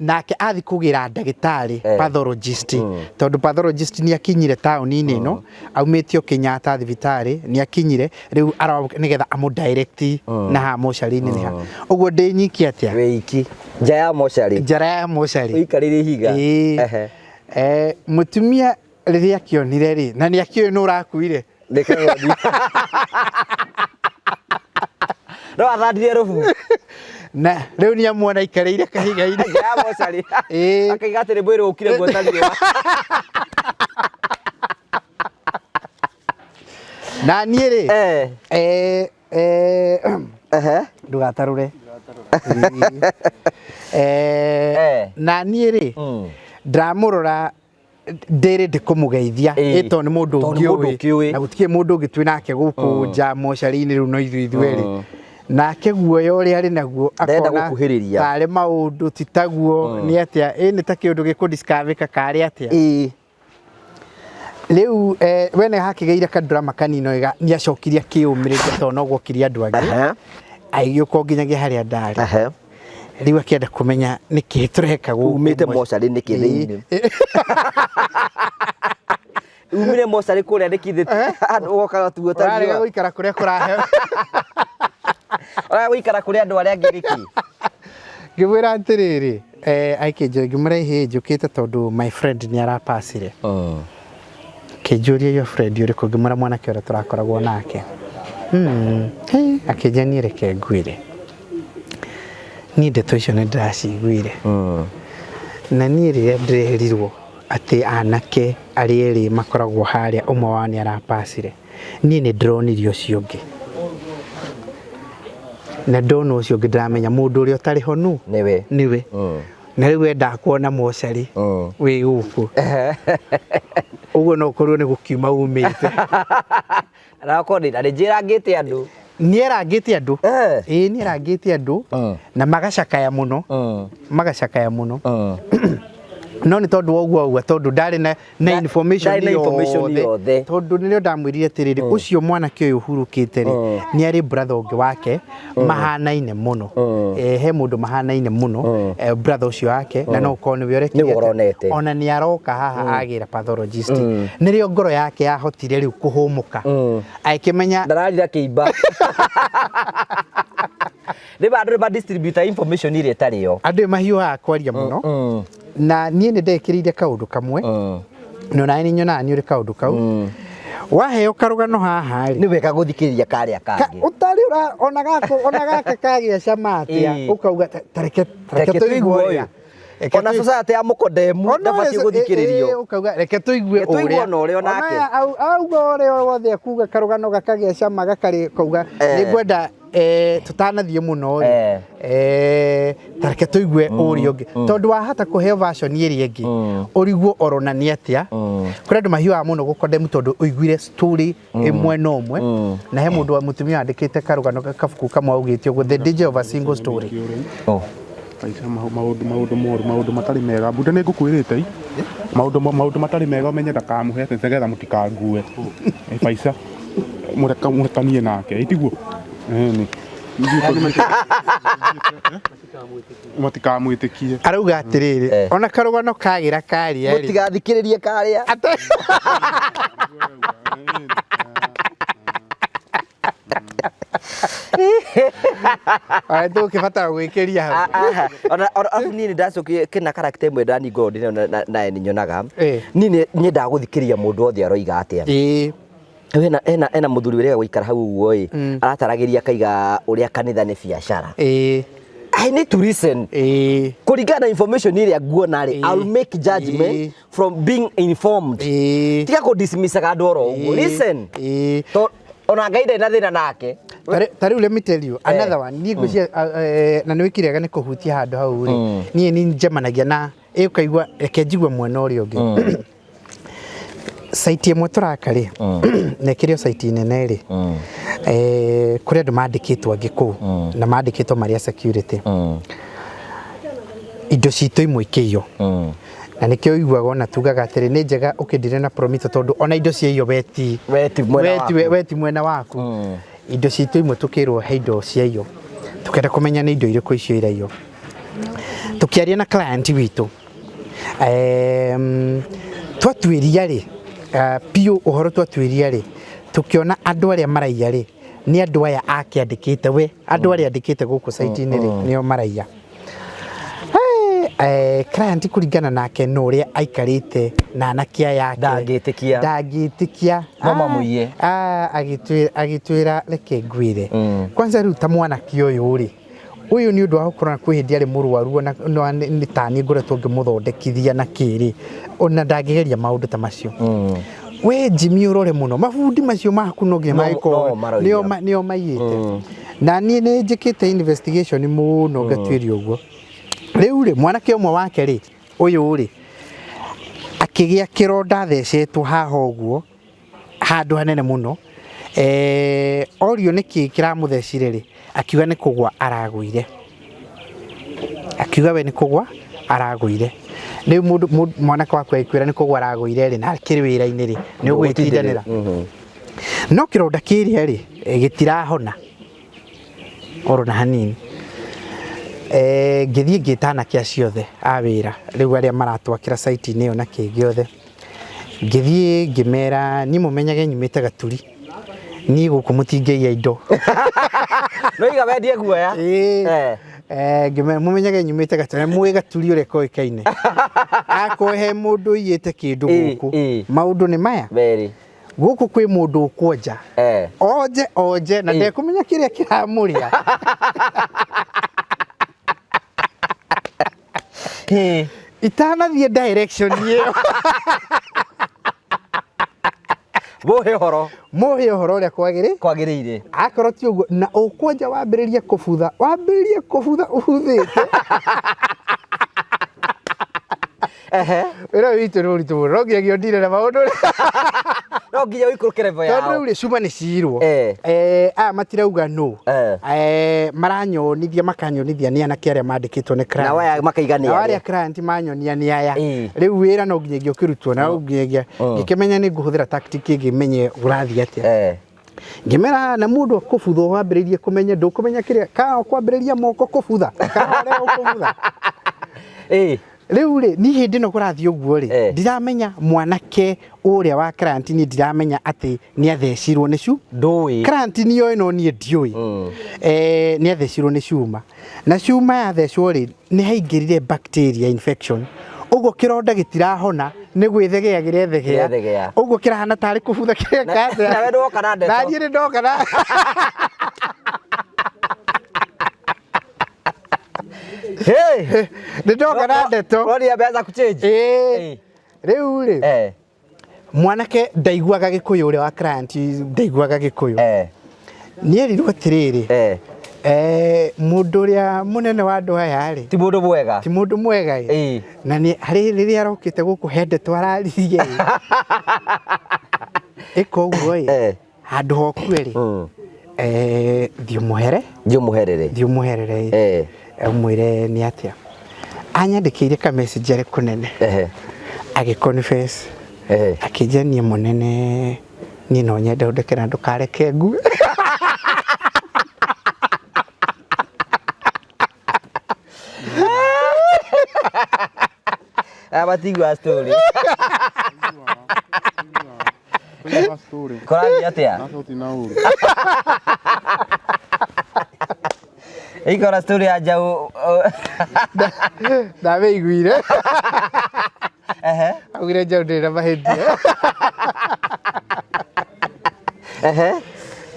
Nake athi kũgĩra ndagĩtarĩ, pathologist, tondũ pathologist nĩ akinyire taũni-inĩ ĩno, aumĩtio Kenyatta thibitarĩ, nĩ akinyire, rĩu nĩgetha amũ direct na haha mortuary-inĩ nĩ ha. Ũguo ndĩ nyiki atĩa?
Wĩ iki. Nja ya mortuary.
Njara ya mortuary.
Ũikarĩire ihiga.
Ĩĩ. Mũtumia rĩrĩa akĩonire rĩ, na nĩ akĩũĩ nũ ũrakuire.
Nĩ kagoni. No athandire rũbu.
Na rĩu nĩ amuona aikarĩire kahiga-inĩ.
Nja ya mocarĩ.
Ĩĩ.
Akaiga atĩrĩ mwĩrĩ ũkire guota riũa.
Na niĩ rĩ, ndũgatarũre. Na niĩ rĩ, ndĩramũrora ndĩrĩ ndĩkũmũgeithia ĩ tondũ nĩ mũndũ
Tondũ nĩ mũndũ
ũngĩũĩ
ũkĩũĩ.
na gũtikĩrĩ mũndũ ũngĩ twĩ nake gũkũ nja mocarĩ-inĩ rĩu no ithuĩ ithuerĩ. Nake guoya ũrĩa arĩ naguo
Ndarenda
akona
gũkuhĩrĩria.
tarĩ maũndũ ti taguo nĩ atĩa ĩ nĩ ta kĩũndũ gĩkũdiscoverĩka karĩ atĩa. Rĩu we nĩ hakĩgĩire kadrama kanini wega nĩ acokirie akĩyũmĩrĩria tondũ no gwokire andũ angĩ agĩũka o nginyagia harĩa ndarĩ. Rĩu akĩenda kũmenya nĩkĩ tũreka gũkũ.
Umĩte mocarĩ nĩkĩ thĩinĩ? Umire mocarĩ kũrĩa nĩkĩ thĩ? Andũ ũgokaga tuo ta
Ũrarega
riũa.
gũikara kũrĩa kũrahe.
Ũrarega gũikara kũrĩa andũ arĩa angĩ nĩkĩ?
Ngĩmwĩra atĩrĩrĩ, akĩnjũria ngĩmwĩra ĩhĩ njũkĩte tondũ my friend nĩ arapacire. Akĩnjũria your friend ũrĩkũ? Ngĩmwĩra mwanake ũrĩa tũrakoragwo nake. Akĩnjĩra niĩ reke ngwĩre. Niĩ ndeto icio nĩ ndĩraciguire. Na niĩ rĩrĩa ndĩrerirwo atĩ anake arĩa erĩ makoragwo harĩa ũmwe wao nĩ arapacire, niĩ nĩ ndĩronire ũcio ũngĩ. Na ndona ũcio ũngĩ ndĩramenya mũndũ ũrĩa ũtarĩ ho nũ?
Nĩwe.
Nĩwe. Na rĩu endaga kuona mocarĩ wĩ gũkũ. Ũguo no ũkorwo nĩ gũkiuma umĩte.
Na okorwo nĩ njĩrangĩte andũ.
Nĩ erangĩte andũ. Ĩĩ nĩ erangĩte andũ na magacakaya mũno. Magacakaya mũno. No nĩ tondũ wa ũguo auga tondũ ndarĩ na information
Ndarĩ na information yothe.
Tondũ nĩrĩo ndamwĩrire atĩrĩrĩ, ũcio mwanake ũyũ ũhurũkĩte rĩ, nĩ arĩ brother ũngĩ wake mahanaine mũno. He mũndũ mahanaine mũno, brother ũcio wake, na no ũkorwo nĩwe ũrekire
Nĩwe
atĩa.
ũronete.
Ona nĩ aroka haha agĩra pathologist. Nĩrĩo ngoro yake yahotire rĩu kũhũmũka. Agĩkĩmenya
Ndararira kĩimba. Rĩu andũ nĩ ma distributor information ĩrĩa ĩtarĩ yo.
Andũ mahiũhaga kwaria mũno. Na niĩ nĩ ndekĩrĩire kaũndũ kamwe. No nawe nĩ nyonaga nĩ ũrĩ kaũndũ kau. Waheo karũgano haha rĩ.
Nĩ wega gũthikĩrĩria karĩa kangĩ.
Ũtarĩ ũra, ona gaka, ona gaka kagĩa cama atĩa, ũkauga ta reke, ta reke
Reke
tũigue
tũigue
ũrĩa.
ũyũ.
Reke
Ona
tũigue.
society ya mũkondemu
Ona
ndabatiĩ
ũyũ,
gũthikĩrĩrio.
ũkauga reke tũigue
Reke tũigue
ũrĩa.
ona ũrĩa
Ona
onake.
aya auga ũrĩa wothe akuga karũgano gakagĩa cama gakarĩ kauga, nĩ ngwenda tũtanathiĩ mũno rĩ. Ta reke tũigue ũrĩa ũngĩ. Tondũ wahota kũheo version ĩrĩa ĩngĩ, ũrigwo orona nĩ atĩa. Kũrĩ andũ mahiũhaga mũno gũkondemu tondũ ũiguire story ĩmwe na ũmwe. Na he mũndũ wa mũtumia wandĩkĩte karũgano kabuku kamwe augĩte ũguo, The Danger of a Single Story.
Maica maũndũ, maũndũ moru, maũndũ matarĩ mega. Mbunde nĩ ngũkwĩrĩte i. Maũndũ maũndũ matarĩ mega ũmenye ndakamũhe atĩ nĩgetha mũtikangue. Maica mũrekanie nake, ĩ tiguo? Ĩni. Matikamwĩtĩkie.
Arauga atĩrĩrĩ, ona karũgano kagĩra karĩa rĩ.
Mũtigathikĩrĩrie karĩa.
Aya tũgũkĩbatara gwĩkĩria hau.
Aha. Ona arabu niĩ nĩ ndacokire kĩna character ĩmwe ndani ngorwo ndĩ nayo naye nĩ nyonaga. Niĩ nyendaga gũthikĩrĩria mũndũ wothe aroiga atĩa. Hena mũthuri ũrĩa gũikara hau ũguo ĩ, arataragĩria akaiga ũrĩa kanitha nĩ biacara. I need to listen. Kũringana na information ĩrĩa nguona rĩ, I'll make judgment from being informed. Tiga kũ dismissaga andũ oro ũguo. Listen. Ona Ngai ndarĩ na thĩna nake.
Ta rĩu let me tell you another one. Niĩ ngwĩciria, na nĩ wĩkire wega nĩ kũhutia handũ hau rĩ. Niĩ nĩ njemanagia na ũkaigua reke njigue mwena ũrĩa ũngĩ. Site ĩmwe tũraka rĩ, na ĩkĩrĩ o site nene rĩ, kũrĩ andũ mandĩkĩtwo angĩ kũu, na mandĩkĩtwo marĩ a security. Indo citũ imwe ikĩiywo. Na nĩkĩo ũiguaga ona tugaga atĩrĩ, nĩ njega ũkĩndire na Promito tondũ ona indo ciaiywo we ti
We ti mwena waku.
we ti mwena waku. Indo citũ imwe tũkĩrwo he indo ciaiywo. Tũkenda kũmenya nĩ indo irĩkũ icio iraiywo. Tũkĩaria na client witũ, twatuĩria rĩ, piũ ũhoro twatuĩria rĩ, tũkĩona andũ arĩa maraiya rĩ, nĩ andũ aya akĩandĩkĩte we, andũ arĩa andĩkĩte gũkũ site-inĩ rĩ, nĩo maraiya. Hey, Client kũringana nake na ũrĩa aikarĩte na anake aya ake
Ndangĩtĩkia.
Ndangĩtĩkia.
No mamũiye.
Agĩtwĩra reke ngwĩre. Kwanza rĩu ta mwanake ũyũ rĩ, ũyũ nĩ ũndũ wa gũkorwo na kwĩ hĩndĩ arĩ mũrwaru ona nĩ taniĩ ngoretwo ngĩmũthondekithia na kĩrĩ ona ndangĩgeria maũndũ ta macio. We Jimmy ũrore mũno mabundi macio maku no nginya magĩkorwo nĩo maiyĩte. Na niĩ nĩ njĩkĩte investigation mũno ngatuĩria ũguo. Rĩu rĩ mwanake ũmwe wake rĩ ũyũ rĩ akĩgĩa kĩronda athecetwo haha ũguo handũ hanene mũno. Orio nĩkĩ kĩramũthecire rĩ akiuga nĩ kũgwa aragũire. Akiuga we nĩ kũgwa aragũire. Rĩu mũndũ mwanake waku agĩkwĩra nĩ kũgwa aragũire rĩ na akĩrĩ wĩra-inĩ rĩ nĩ ũgwĩtindanĩra. No kĩronda kĩrĩa rĩ gĩtirahona oro na hanini. Ngĩthiĩ ngĩta anake acio othe a wĩra rĩu arĩa maratwakĩra site-inĩ ĩyo na kĩ gĩothe. Ngĩthiĩ ngĩmera niĩ mũmenyage nyumĩte Gaturi. Niĩ gũkũ mũtingĩiya indo.
No iga wendie guoya.
Ngĩmera mũmenyage nyumĩte Gaturi, mũĩ Gaturi ũrĩa koĩkaine. Akorwo he mũndũ ũiyĩte kĩndũ gũkũ, maũndũ nĩ maya. Gũkũ kwĩ mũndũ ũkwonja. Onje onje na ndekũmenya kĩrĩa kĩramũrĩa. Itanathiĩ direction ĩyo.
Mũhe ũhoro.
Mũhe ũhoro ũrĩa kwagĩrĩire. Akorwo ti ũguo na ũkwonja wambĩrĩrie kũbutha, wambĩrĩrie kũbutha ũbuthĩte. Wĩra witũ nĩ ũritũ mũno, no nginyagia ũndire na maũndũ.
No nginya ũikũrũke level yao.
Tondũ rĩu rĩ cuma nĩ ciirwo. Aya matirauga no. Maranyonithia makanyonithia nĩ anake arĩa mandĩkĩtwo nĩ client.
Na aya makaiga nĩ
aya. Na arĩa client manyonia nĩ aya. Rĩu wĩra no nginyagia ũkĩrutwo na nginyagia ngĩkĩmenya nĩ ngũhũthĩra tactic ĩngĩ menye ũrathiĩ atĩa. Ngĩmera na mũndũ akũbutha wambĩrĩrie kũmenya ndũkũmenya kĩrĩa kana ũkwambĩrĩria moko kũbutha kana ũrĩa ũkũbutha. Rĩu rĩ niĩ hĩndĩ ĩno kũrathiĩ ũguo rĩ ndiramenya mwanake ũrĩa wa client niĩ ndiramenya atĩ nĩ athecirwo nĩ cu
ndũĩ
client nĩ oĩ no niĩ ndiũĩ. Nĩ athecirwo nĩ cuma na cuma yathecwo rĩ nĩ haingĩrire bacteria infection ũguo kĩronda gĩtirahona nĩ gwĩthegea gĩrethegea ũguo kĩrahana tarĩ kũbutha kĩreka atĩa.
Na we ndwoka na ndeto.
Na niĩ nĩ ndoka na nĩ ndoka na ndeto.
Rori ameanza kuchange.
Rĩu rĩ mwanake ndaiguaga Gĩkũyũ ũrĩa wa client ndaiguaga Gĩkũyũ. Nĩerirwo atĩrĩrĩ mũndũ ũrĩa mũnene wa andũ aya rĩ
ti mũndũ mwega.
Ti mũndũ mwega ĩ. Na nĩ harĩ rĩrĩa arokĩte gũkũ he ndeto araririe ĩ. Ĩka ũguo ĩ handũ ha ũkue rĩ thiĩ ũmũhere.
Thiĩ ũmũherere.
Thiĩ ũmũherere ĩ. Ũmwĩre nĩ atĩa. Anyandĩkĩire ka message arĩ kũnene. Agĩ confess. Akĩnjĩra niĩ mũnene niĩ no nyende ũndeke na ndũkareke ngue.
Matigua story. Kũrathiĩ atĩa? Ikora story ya njaũ.
Ndamĩiguire. Augire njaũ ndĩrĩ na mahĩtia.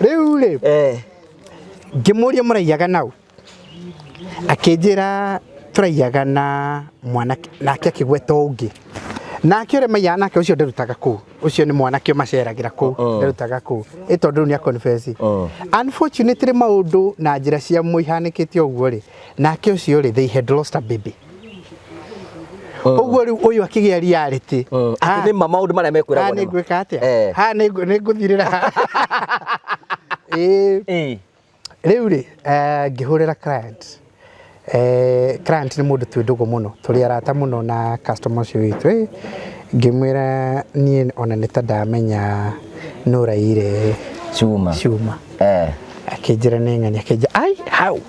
Rĩu rĩ ngĩmũria mũraiyaga nau. Akĩnjĩra tũraiyaga na mwanake nake akĩgweta ũngĩ. Nake ũrĩa maiyaga nake ũcio ndarutaga kũu. Ũcio nĩ mwanake ũmaceragĩra kũu ndarutaga kũu. Ĩ tondũ rĩu nĩ confess. Unfortunately maũndũ na njĩra cia mũihanĩkĩte ũguo rĩ nake ũcio rĩ they had lost a baby. Ũguo rĩu ũyũ akĩgĩa reality.
Atĩ nĩ ma maũndũ marĩa mekwĩragwo
nĩ ma. Nĩ ngwĩka atĩa? Haha nĩ ngũthirĩra. Rĩu rĩ ngĩhũrĩra client. Client nĩ mũndũ twĩ ndũgũ mũno tũrĩ arata mũno na customer ũcio witũ. Ngĩmwĩra niĩ ona nĩ ta ndamenya nĩ ũraiyire
cuma.
Akĩnjĩra nĩ ng'ani. Akĩnjĩra ai how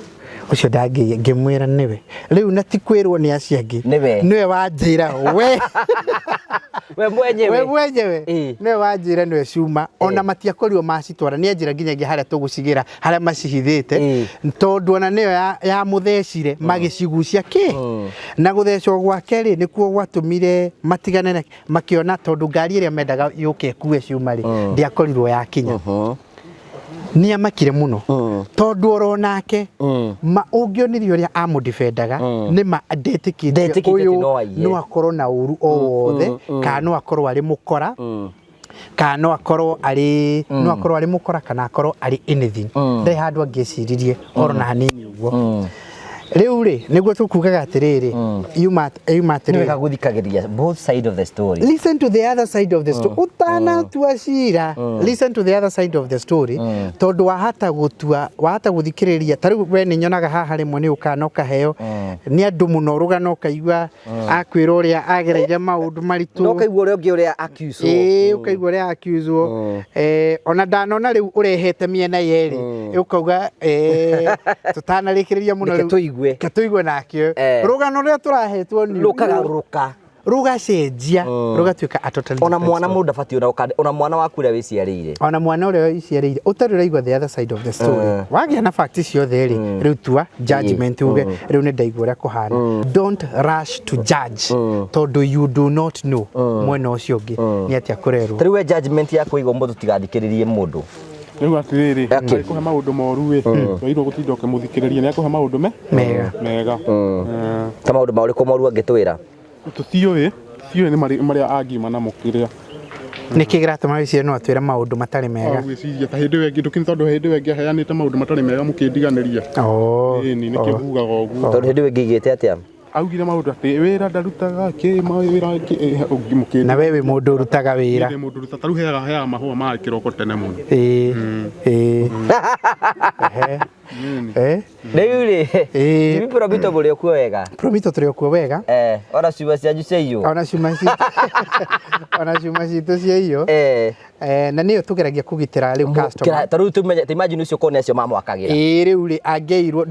Ũcio ndangĩiya. Ngĩmwĩra nĩwe. Rĩu na ti kwĩrwo nĩ acio angĩ.
Nĩwe.
Nĩwe wanjĩra we.
We mwenyewe.
We mwenyewe. Nĩwe wanjĩra nĩwe ciuma. Ona matiakorirwo macitwara. Nĩ anjĩra nginyagia harĩa tũgũcigĩra, harĩa macihithĩte. Tondũ ona nĩyo yamũthecire magĩcigucia kĩ. Na gũthecwo gwake rĩ, nĩkuo gwatũmire matigane na makĩona tondũ ngari ĩrĩa mendaga yũke ĩkue ciuma rĩ, ndĩakorirwo yakinya. Nĩ amakire mũno tondũ oro nake ma ũngĩonirie ũrĩa amũdefendaga nĩ ma ndetĩkĩtie
Ndetĩkĩtie
ũyũ
atĩ no aiye.
no akorwo na ũru o wothe, kana no akorwo arĩ mũkora, kana no akorwo arĩ no akorwo arĩ mũkora, kana akorwo arĩ anything. Ndarĩ handũ angĩciririe oro na hanini ũguo. Rĩu rĩ, nĩguo tũkugaga atĩrĩrĩ, yuma yuma
Nĩ
atĩrĩrĩ,
wega gũthikagĩrĩria both side of the story.
Listen to the other side of the story. Ũtanatua cira, listen to the other side of the story, tondũ wahata gũtua, wahata gũthikĩrĩria. Ta rĩu we nĩ nyonaga haha rĩmwe nĩ ũkaga na ũkaheo nĩ andũ mũno rũgano, ũkaigua akwĩra ũrĩa agereire maũndũ maritũ.
No kaigua ũrĩa ũngĩ ũrĩa accuse.
Ĩĩ, ũkaigua ũrĩa accuswo. Ona ndanona rĩu ũrehete mĩena yerĩ, ũkauga tũtanarĩkĩrĩria mũno
Reke
rĩu,
tũigue.
Reke tũigue nakĩo rũgano rũrĩa tũrahetwo nĩ
Rũkagarũrũka.
Rũgacenjia, rũgatuĩka a totally
Ona
different
mwana
story.
mũndũ ndabatiĩ ona mwana waku ũrĩa wĩciarĩire.
Ona mwana ũrĩa wĩciarĩire ũtarĩ ũraigua the other side of the story. Wagĩa na fact ciothe rĩ, rĩu tua judgment, uge rĩu nĩ ndaigua ũrĩa kũhana. Don't rush to judge, tondũ you do not know mwena ũcio ũngĩ nĩ atĩa kũrerwo.
Ta rĩu we judgment yaku ĩigwo mũndũ tigathikĩrĩrie mũndũ.
Rĩu atĩrĩrĩ,
Okay.
akũhe maũndũ moru ĩ, wagĩrĩirwo gũtinda ũkĩmũthikĩrĩria, nĩ akũhe maũndũ me
Mega.
Mega.
Ta maũndũ marĩkũ moru angĩtwĩra?
Tũtiũĩ nĩ marĩa angiuma namo kĩrĩa.
Nĩkĩ kĩratũma wĩcirie no atwĩre maũndũ matarĩ mega?
Gwĩciria ta hĩndĩ ĩyo ĩngĩ ndũkĩnĩ, tondũ hĩndĩ ĩyo ĩngĩ aheanĩte maũndũ matarĩ mega mũkĩndiganĩria. Ĩni nĩkĩo ngugaga ũguo.
Tondũ hĩndĩ ĩyo ĩngĩ igĩte atĩa?
Augire maũndũ atĩ wĩra ndarutaga kĩ wĩra mũkĩndi.
Na we wĩ mũndũ ũrutaga wĩra.
Ndĩ mũndũ ũrutaga, ta rĩu heaga mahũa ma kĩroko tene mũno.
Ĩĩ ĩĩ. Ehe.
Rĩu rĩ,
Ĩĩ.
Jimmy Promito mũrĩ okuo wega?
Promito tũrĩ okuo wega.
Ona ciuma cianyu ciaiywo.
Ona ciuma citũ ciaiywo. Na nĩyo tũgeragia kũgitĩra rĩu customer.
Ta rĩu tũmenye, ta imagine ũcio korwo nĩ acio mamwakagĩra.
Ĩĩ, rĩu rĩ angĩirwo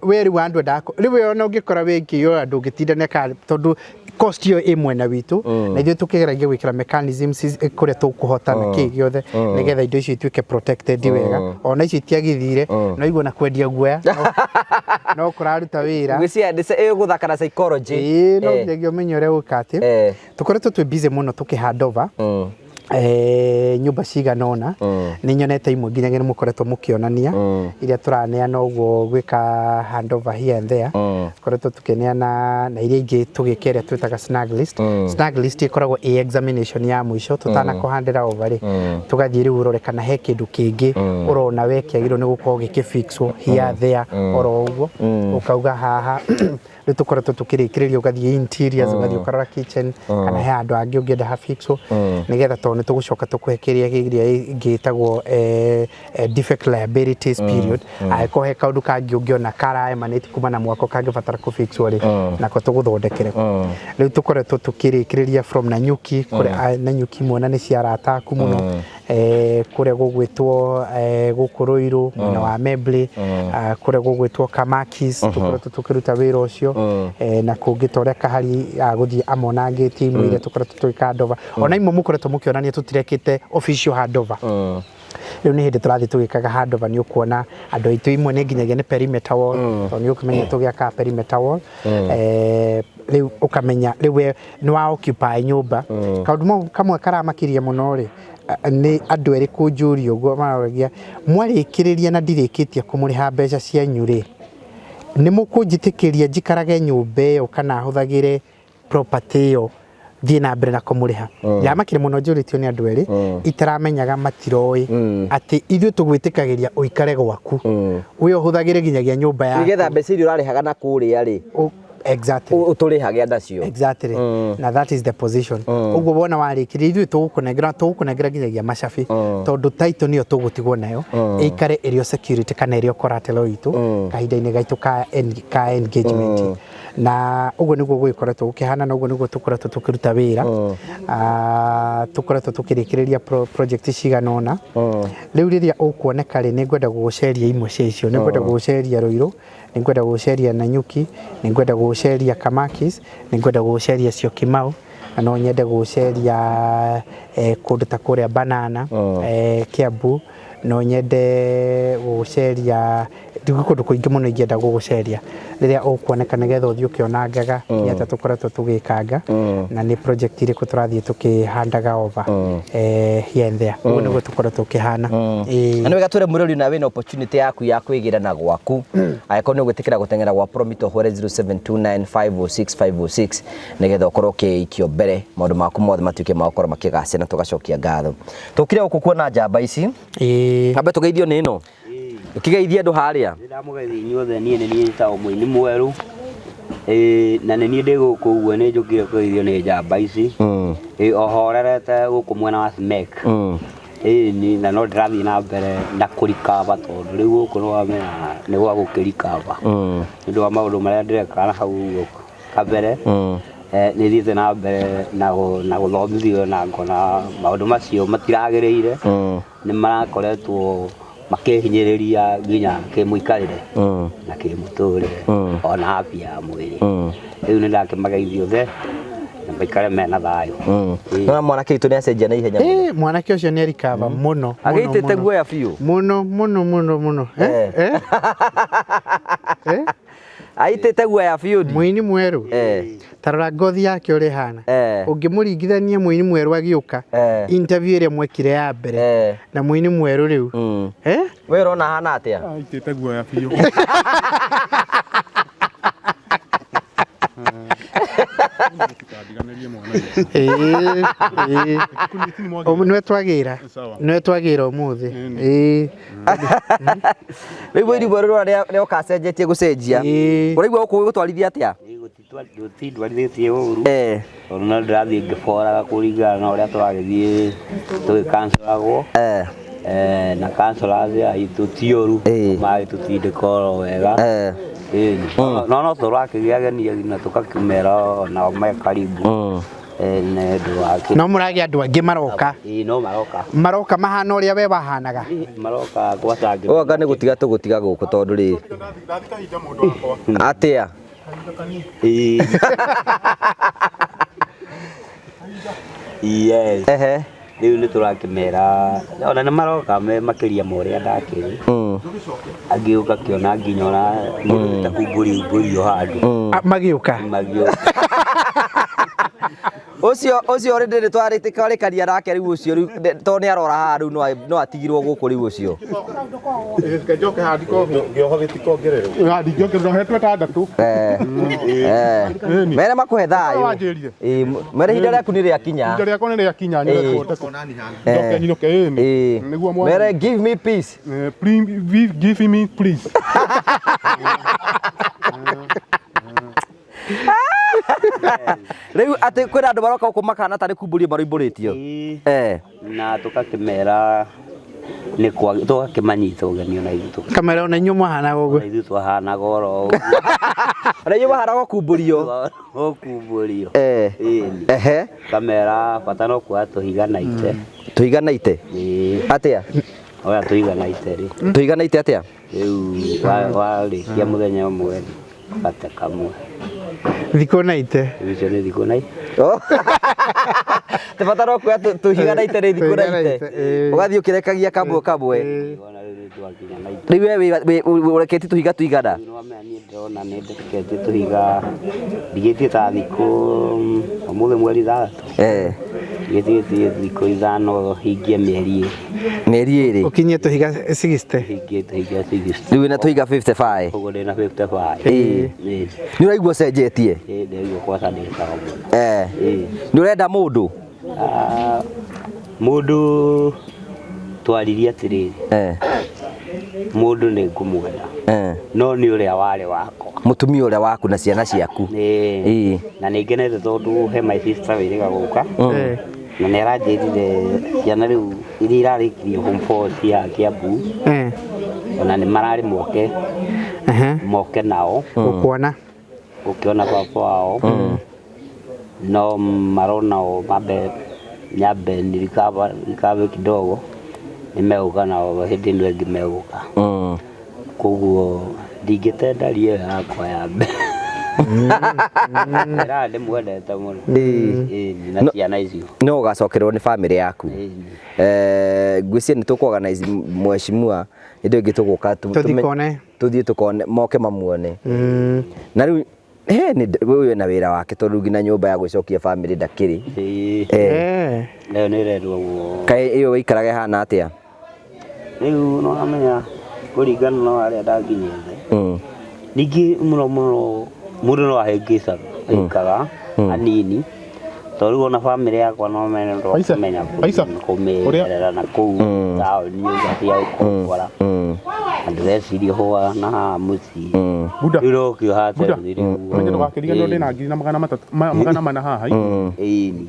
we rĩu andũ endaga rĩu we ona ũngĩkora wĩkĩiywo ndũngĩtindania ka tondũ cost ĩyo ĩ mwena witũ, na ithuĩ tũkĩgeragia gwĩkĩra mechanisms kũrĩa tũkũhota na kĩ gĩothe nĩgetha indo icio ituĩke protected wega. Ona icio itiagithire no igua na kwendia guoya no kũraruta wĩra.
Ngwĩciria ĩgũthaka na psychology.
Ĩĩ, no nginyagia ũmenye ũrĩa ũgwĩka atĩ tũkoretwo twĩ busy mũno tũkĩ hand over nyũmba cigana ũna. Nĩ nyonete imwe nginyagia nĩ mũkoretwo mũkĩonania iria tũraneana ũguo gwĩka handover here and there. Tũkoretwo tũkĩneana na iria ingĩ tũgĩka ĩrĩa twĩtaga snag list. Snag list ĩkoragwo ĩ examination ya mũico tũtanakũhandĩra over rĩ, tũgathiĩ rĩu ũrore kana he kĩndũ kĩngĩ ũrona we kĩagĩrĩirwo nĩ gũkorwo gĩkĩfixwo here there, oro ũguo ũkauga haha rĩu tũkoretwo tũkĩrĩkĩrĩria, ũgathiĩ interiors, ũgathiĩ ũkarora kitchen kana he handũ hangĩ ũngĩenda hafixwo, nĩgetha tondũ nĩ tũgũcoka tũkũhe kĩrĩa kĩrĩa ĩngĩ ĩtagwo defect liabilities period, angĩkorwo he kaũndũ kangĩ ũngĩona kara emanate kuma na mwako kangĩbatara kũfixwo rĩ, nako tũgũthondekere. Rĩu tũkoretwo tũkĩrĩkĩrĩria from Nanyuki kũrĩa Nanyuki mwena nĩ cia arata aku mũno, kũrĩa gũgwĩtwo gũkũ Ruiru mwena wa Membley, kũrĩa gũgwĩtwo Kamakis, tũkoretwo tũkĩruta wĩra ũcio, na kũngĩ ta ũrĩa Kahari agũthiĩ amonangĩtie imwe iria tũkoretwo tũgĩka handover. Ona imwe mũkoretwo mũkĩonania tũtirekĩte official handover. Rĩu nĩ hĩndĩ tũrathiĩ tũgĩkaga handover. Nĩ ũkuona andũ aitũ imwe nĩ nginyagia nĩ perimeter wall, tondũ nĩ ũkũmenya tũgĩakaga perimeter wall. Rĩu ũkamenya rĩu we nĩ wa occupy nyũmba. Kaũndũ mau kamwe karamakirie mũno rĩ, nĩ andũ erĩ kũnjũria ũguo maroragia, mwarĩkĩrĩria na ndirĩkĩtie kũmũrĩha mbeca cianyu rĩ, nĩ mũkũnjĩtĩkĩria njikarage nyũmba ĩyo kana hũthagĩre property ĩyo thiĩ na mbere na kũmũrĩha? Ndamakire mũno njũrĩtio nĩ andũ erĩ itaramenyaga, matiroĩ atĩ ithuĩ tũgwĩtĩkagĩria ũikare gwaku, we ũhũthagĩre nginyagia nyũmba yaku.
Nĩgetha mbeca iria ũrarĩhaga na kũrĩa rĩ,
Exactly.
Ũtũrĩhage nacio.
Exactly. Na that is the position. Ũguo wona warĩkĩria, ithuĩ tũgũkũnengera nginyagia macabi, tondũ title nĩyo tũgũtigwo nayo ĩikare ĩrĩ o security kana ĩrĩ o collateral itũ kahinda-inĩ gaitũ ka engagement. Na ũguo nĩguo gũgĩkoretwo gũkĩhana na ũguo nĩguo tũkoretwo tũkĩruta wĩra. Tũkoretwo tũkĩrĩkĩrĩria project cigana ũna. Rĩu rĩrĩa ũkuoneka rĩ, nĩngwenda gũgũceria imwe cia icio. Nĩngwenda gũgũceria Ruiru, nĩngwenda gũgũceria Nanyuki, nĩngwenda gũgũceria Kamakis, nĩngwenda gũgũceria Syokimau, na no nyende gũgũceria kũndũ ta kũrĩa Banana, Kiambu, no nyende gũgũceria gwĩ kũndũ kũingĩ mũno ingĩenda gũgũceria rĩrĩa ũkuoneka nĩgetha ũthiĩ ũkĩonangaga nĩ atĩa tũkoretwo tũgĩkanga na nĩ project irĩkũ tũrathiĩ tũkĩhandaga over here and there. Ũguo nĩguo tũkoretwo ũkĩhana.
Na nĩ wega twĩre mwĩrori na wĩna opportunity yaku ya kwĩgĩra na gwaku, angĩkorwo nĩ ũgwĩtĩkĩra gũteng'era gwa Promito, ũhũre 0729506506 nĩgetha ũkorwo ũkĩikio mbere, maũndũ maku mothe matuĩke ma gũkorwo makĩgacĩra na tũgacokia ngatho. Tũkire gũkũ kuona njamba ici. Ambe tũgeithio nĩ ĩno. Ũkĩgeithia andũ harĩa.
Nĩndamũgeithia inyuothe. Niĩ nĩ niĩ njĩtagwo Mũini Mwerũ. Na nĩ niĩ ndĩ gũkũ ũguo nĩ njũkire kũgeithio nĩ njamba ici. Oho rerete gũkũ mwena wa Smek. Ĩni na no ndĩrathiĩ na mbere na kũrikaba tondũ rĩu gũkũ nĩ wamenya nĩ gwa gũkĩrikaba. Nĩ ũndũ wa maũndũ marĩa ndĩreka na hau ũguo kabere. Nĩ thiĩte na mbere na gũthomithio na ngona maũndũ macio matiragĩrĩire. Nĩ marakoretwo makĩhinyĩrĩria nginya kĩmũikarĩre na kĩmũtũrĩre ona afya ya mwĩrĩ. Rĩu nĩ ndakĩmageithia othe na maikare mena thayũ.
Nona mwanake witũ nĩ acenjia na ihenya mũno.
Mwanake ũcio nĩ arikaba mũno.
Agĩitĩte guoya biũ.
Mũno mũno mũno mũno.
Aitĩte guoya biũ.
Mũini Mwerũ. Ta rora ngothi yake ũrĩa ĩhana. Ũngĩmũringithania Mũini Mwerũ agĩũka interview ĩrĩa mwekire ya mbere na Mũini Mwerũ rĩu.
We ũrona ahana atĩa?
Aitĩte guoya biũ.
Nĩwe twagĩra. Nĩwe twagĩra ũmũthĩ.
Rĩu Mũini Mwerũ nĩ oka acenjetie gũcenjia. Ũraigua gũkũ gũgũtwarithia atĩa?
Gũtindwarithĩtie ũru. Tondũ no ndĩrathiĩ ngĩboraga kũringana na ũrĩa tũragĩthiĩ tũgĩkancoragwo. Na counselors aitũ ti ũru, magĩtũtindĩka oro wega. No tũrakĩgĩa ageni na tũgakĩmera nao me karibu.
No mũragĩa andũ angĩ maroka.
No maroka.
Maroka mahana ũrĩa we wahanaga.
Maroka gwacangĩra.
Ũgaka nĩ gũtiga tũgũtiga gũkũ tondũ rĩ. Atĩa?
Yes. Rĩu nĩ tũrakĩmera ona nĩ maroka me makĩria ma ũrĩa ndakĩrĩ. Angĩ ũgakĩona nginya ona mũndũ ta kumbũri mbũrio handũ.
Magĩũka.
Magĩũka.
Ũcio ũcio rĩ twarĩkania nake rĩu ũcio rĩu tondũ nĩ arora haha rĩu no atigirwo gũkũ rĩu ũcio.
Njoke haha ndingĩongererwo hetwo ĩtandatũ.
Mere makũhe thayũ. Mere ihinda rĩaku nĩ rĩakinya.
Ihinda rĩakwa nĩ rĩakinya njoke nyinũke ĩni. Nĩguo mwana.
Mere give me peace.
Please give me please.
Rĩu atĩ kwĩna andũ maroka gũkũ makahana tarĩ kumbũrio maroimbũrĩtio.
Na tũgakĩmera nĩ kwa tũgakĩmanyita ũgeni ona ithuĩ.
Kamera ona inyuĩ mwahanaga ũguo.
Ithuĩ twahanaga oro ũguo.
Ona inyuĩ mwahanaga kumbũrio.
Gũkumbũrio. Kamera bata no kuoya tũhiganaite.
Tũhiganaite? Atĩa?
Oya tũhiganaite rĩ.
Tũhiganaite atĩa?
Rĩu warĩkia mũthenya ũmwe gate kamwe.
Thikũ na ite.
Icio nĩ thikũ na ite.
Te bata no kuoya tũhiganaite rĩ thikũ na ite. Ũgathiĩ ũkĩrekagia kamwe kamwe. Rĩu we ũreketie tũhiga tũigana?
Niĩ ndĩrona nĩ ndeketie tũhiga ndigĩtie ta thikũ ũmũthĩ mweri 6. Ndigĩtie thikũ 5 hingie mĩeri ĩrĩ.
Mĩeri ĩrĩ.
Ũkinyie tũhiga 60.
Hingie tũhiga 60.
Rĩu wĩna tũhiga 55.
Ũguo ndĩna 55.
Nĩ ũraigua ũcenjetie?
Ndĩraigua kwaca ndĩ sawa mũno.
Nĩ ũrenda mũndũ?
Mũndũ twaririe atĩrĩrĩ. Mũndũ nĩ ngũmwenda. No nĩ ũrĩa warĩ wakwa.
Mũtumia ũrĩa waku na ciana ciaku.
Na nĩ ngenete tondũ he my sister wĩrĩga gũka. Na nĩ aranjĩrire ciana rĩu iria irarĩkirie form 4 cia Kiambu. Ona nĩ mararĩ moke. Moke nao.
Gũkuona.
Gũkĩona baba wao no marona o mambe nyambe ni recover recover kidogo nĩ megũka nao hĩndĩ ĩno ĩngĩ megũka. Koguo ndingĩte ndari ĩyo yakwa ya mbere. Ĩra ndĩmwendete mũno. Ĩĩ na ciana icio.
No ũgacokererwo nĩ family yaku.
Ĩĩ.
Ngwĩciria nĩ tũkũ organize mheshimiwa hĩndĩ ĩngĩ tũgũka
Tũthiĩ kone.
Tũthiĩ tũkone moke mamuone. Na rĩu he nĩ ũyũ ena wĩra wake tondũ nginya nyũmba ya gwĩcokia family ndakĩrĩ.
Ĩĩ. Nayo nĩ ĩrendwo guo.
Kaĩ ĩyo wĩikarage ĩhana atĩa?
Rĩu no wamenya kũringana na harĩa ndakinyĩte. Ningĩ mũno mũno mũndũ no ahĩngĩcaga ĩkaga hanini tondũ rĩu ona bamĩrĩ yakwa no mene
Aisa,
kũmenya
Aisa,
kũmĩerera na kũu taũni nyũmba cia gũkombora na ndĩreciria hũa na haha mũciĩ.
Buda.
Rĩu no kĩo
Buda,
haterire ũguo.
menye ndũgakĩriganĩrwo ndĩna ngiri na magana matatũ magana mana haha ĩ.
Ĩni.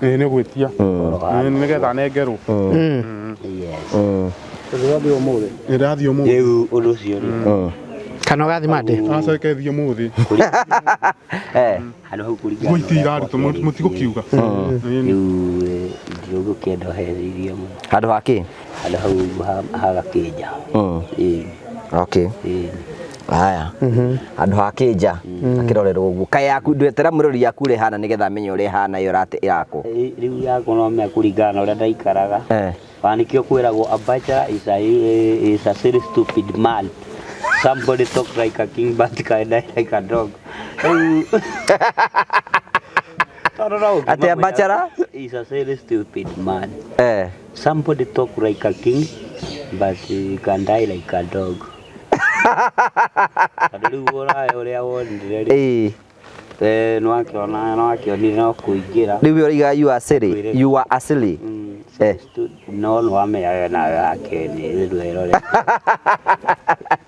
Ĩ, nĩ ũgwĩtia. Ĩ, nĩgetha nengerwo.
Yes.
Nĩ ndĩrathiĩ ũmũthĩ.
Rĩu ũndũ ũcio rĩ
Kana ũgathiĩ Monday?
Acoke thiĩ ũmũthĩ.
Handũ hau kũringana
Nguo
na
ici
ũrĩa
irarutwo
gwakĩarĩtie.
mũtigũkiuga. Ĩni.
Rĩu ndirũgũkĩenda ũheririe mũno.
Handũ ha kĩ?
Handũ hau hagakĩnja. Ĩĩ.
Okay.
Ĩĩ.
Haya. Handũ ha kĩnja akĩrorerwo ũguo. Kaĩ yaku ndwetera mũrori yaku ũrĩa ĩhana nĩgetha amenye ũrĩa ĩhana ĩyo ĩrate ĩrakwo.
Rĩu yakwa no menya kũringana na ũrĩa ndaikaraga. Ona nĩkĩo kwĩragwo a bachelor is a silly stupid man. Somebody talk like a king but can die like a dog. Rĩu tondũ no ũngĩmamwĩra,
Atĩ a bachelor?
is a silly stupid man. Somebody talk like a king but he can die like a dog. Tondũ rĩu ũraya ũrĩa wonire rĩ. Nĩwakĩona nĩwakĩonire no kũingĩra.
Rĩu we ũraiga you are silly. You are a silly.
No nĩwamenyaga nawe yake nĩ rwĩrore.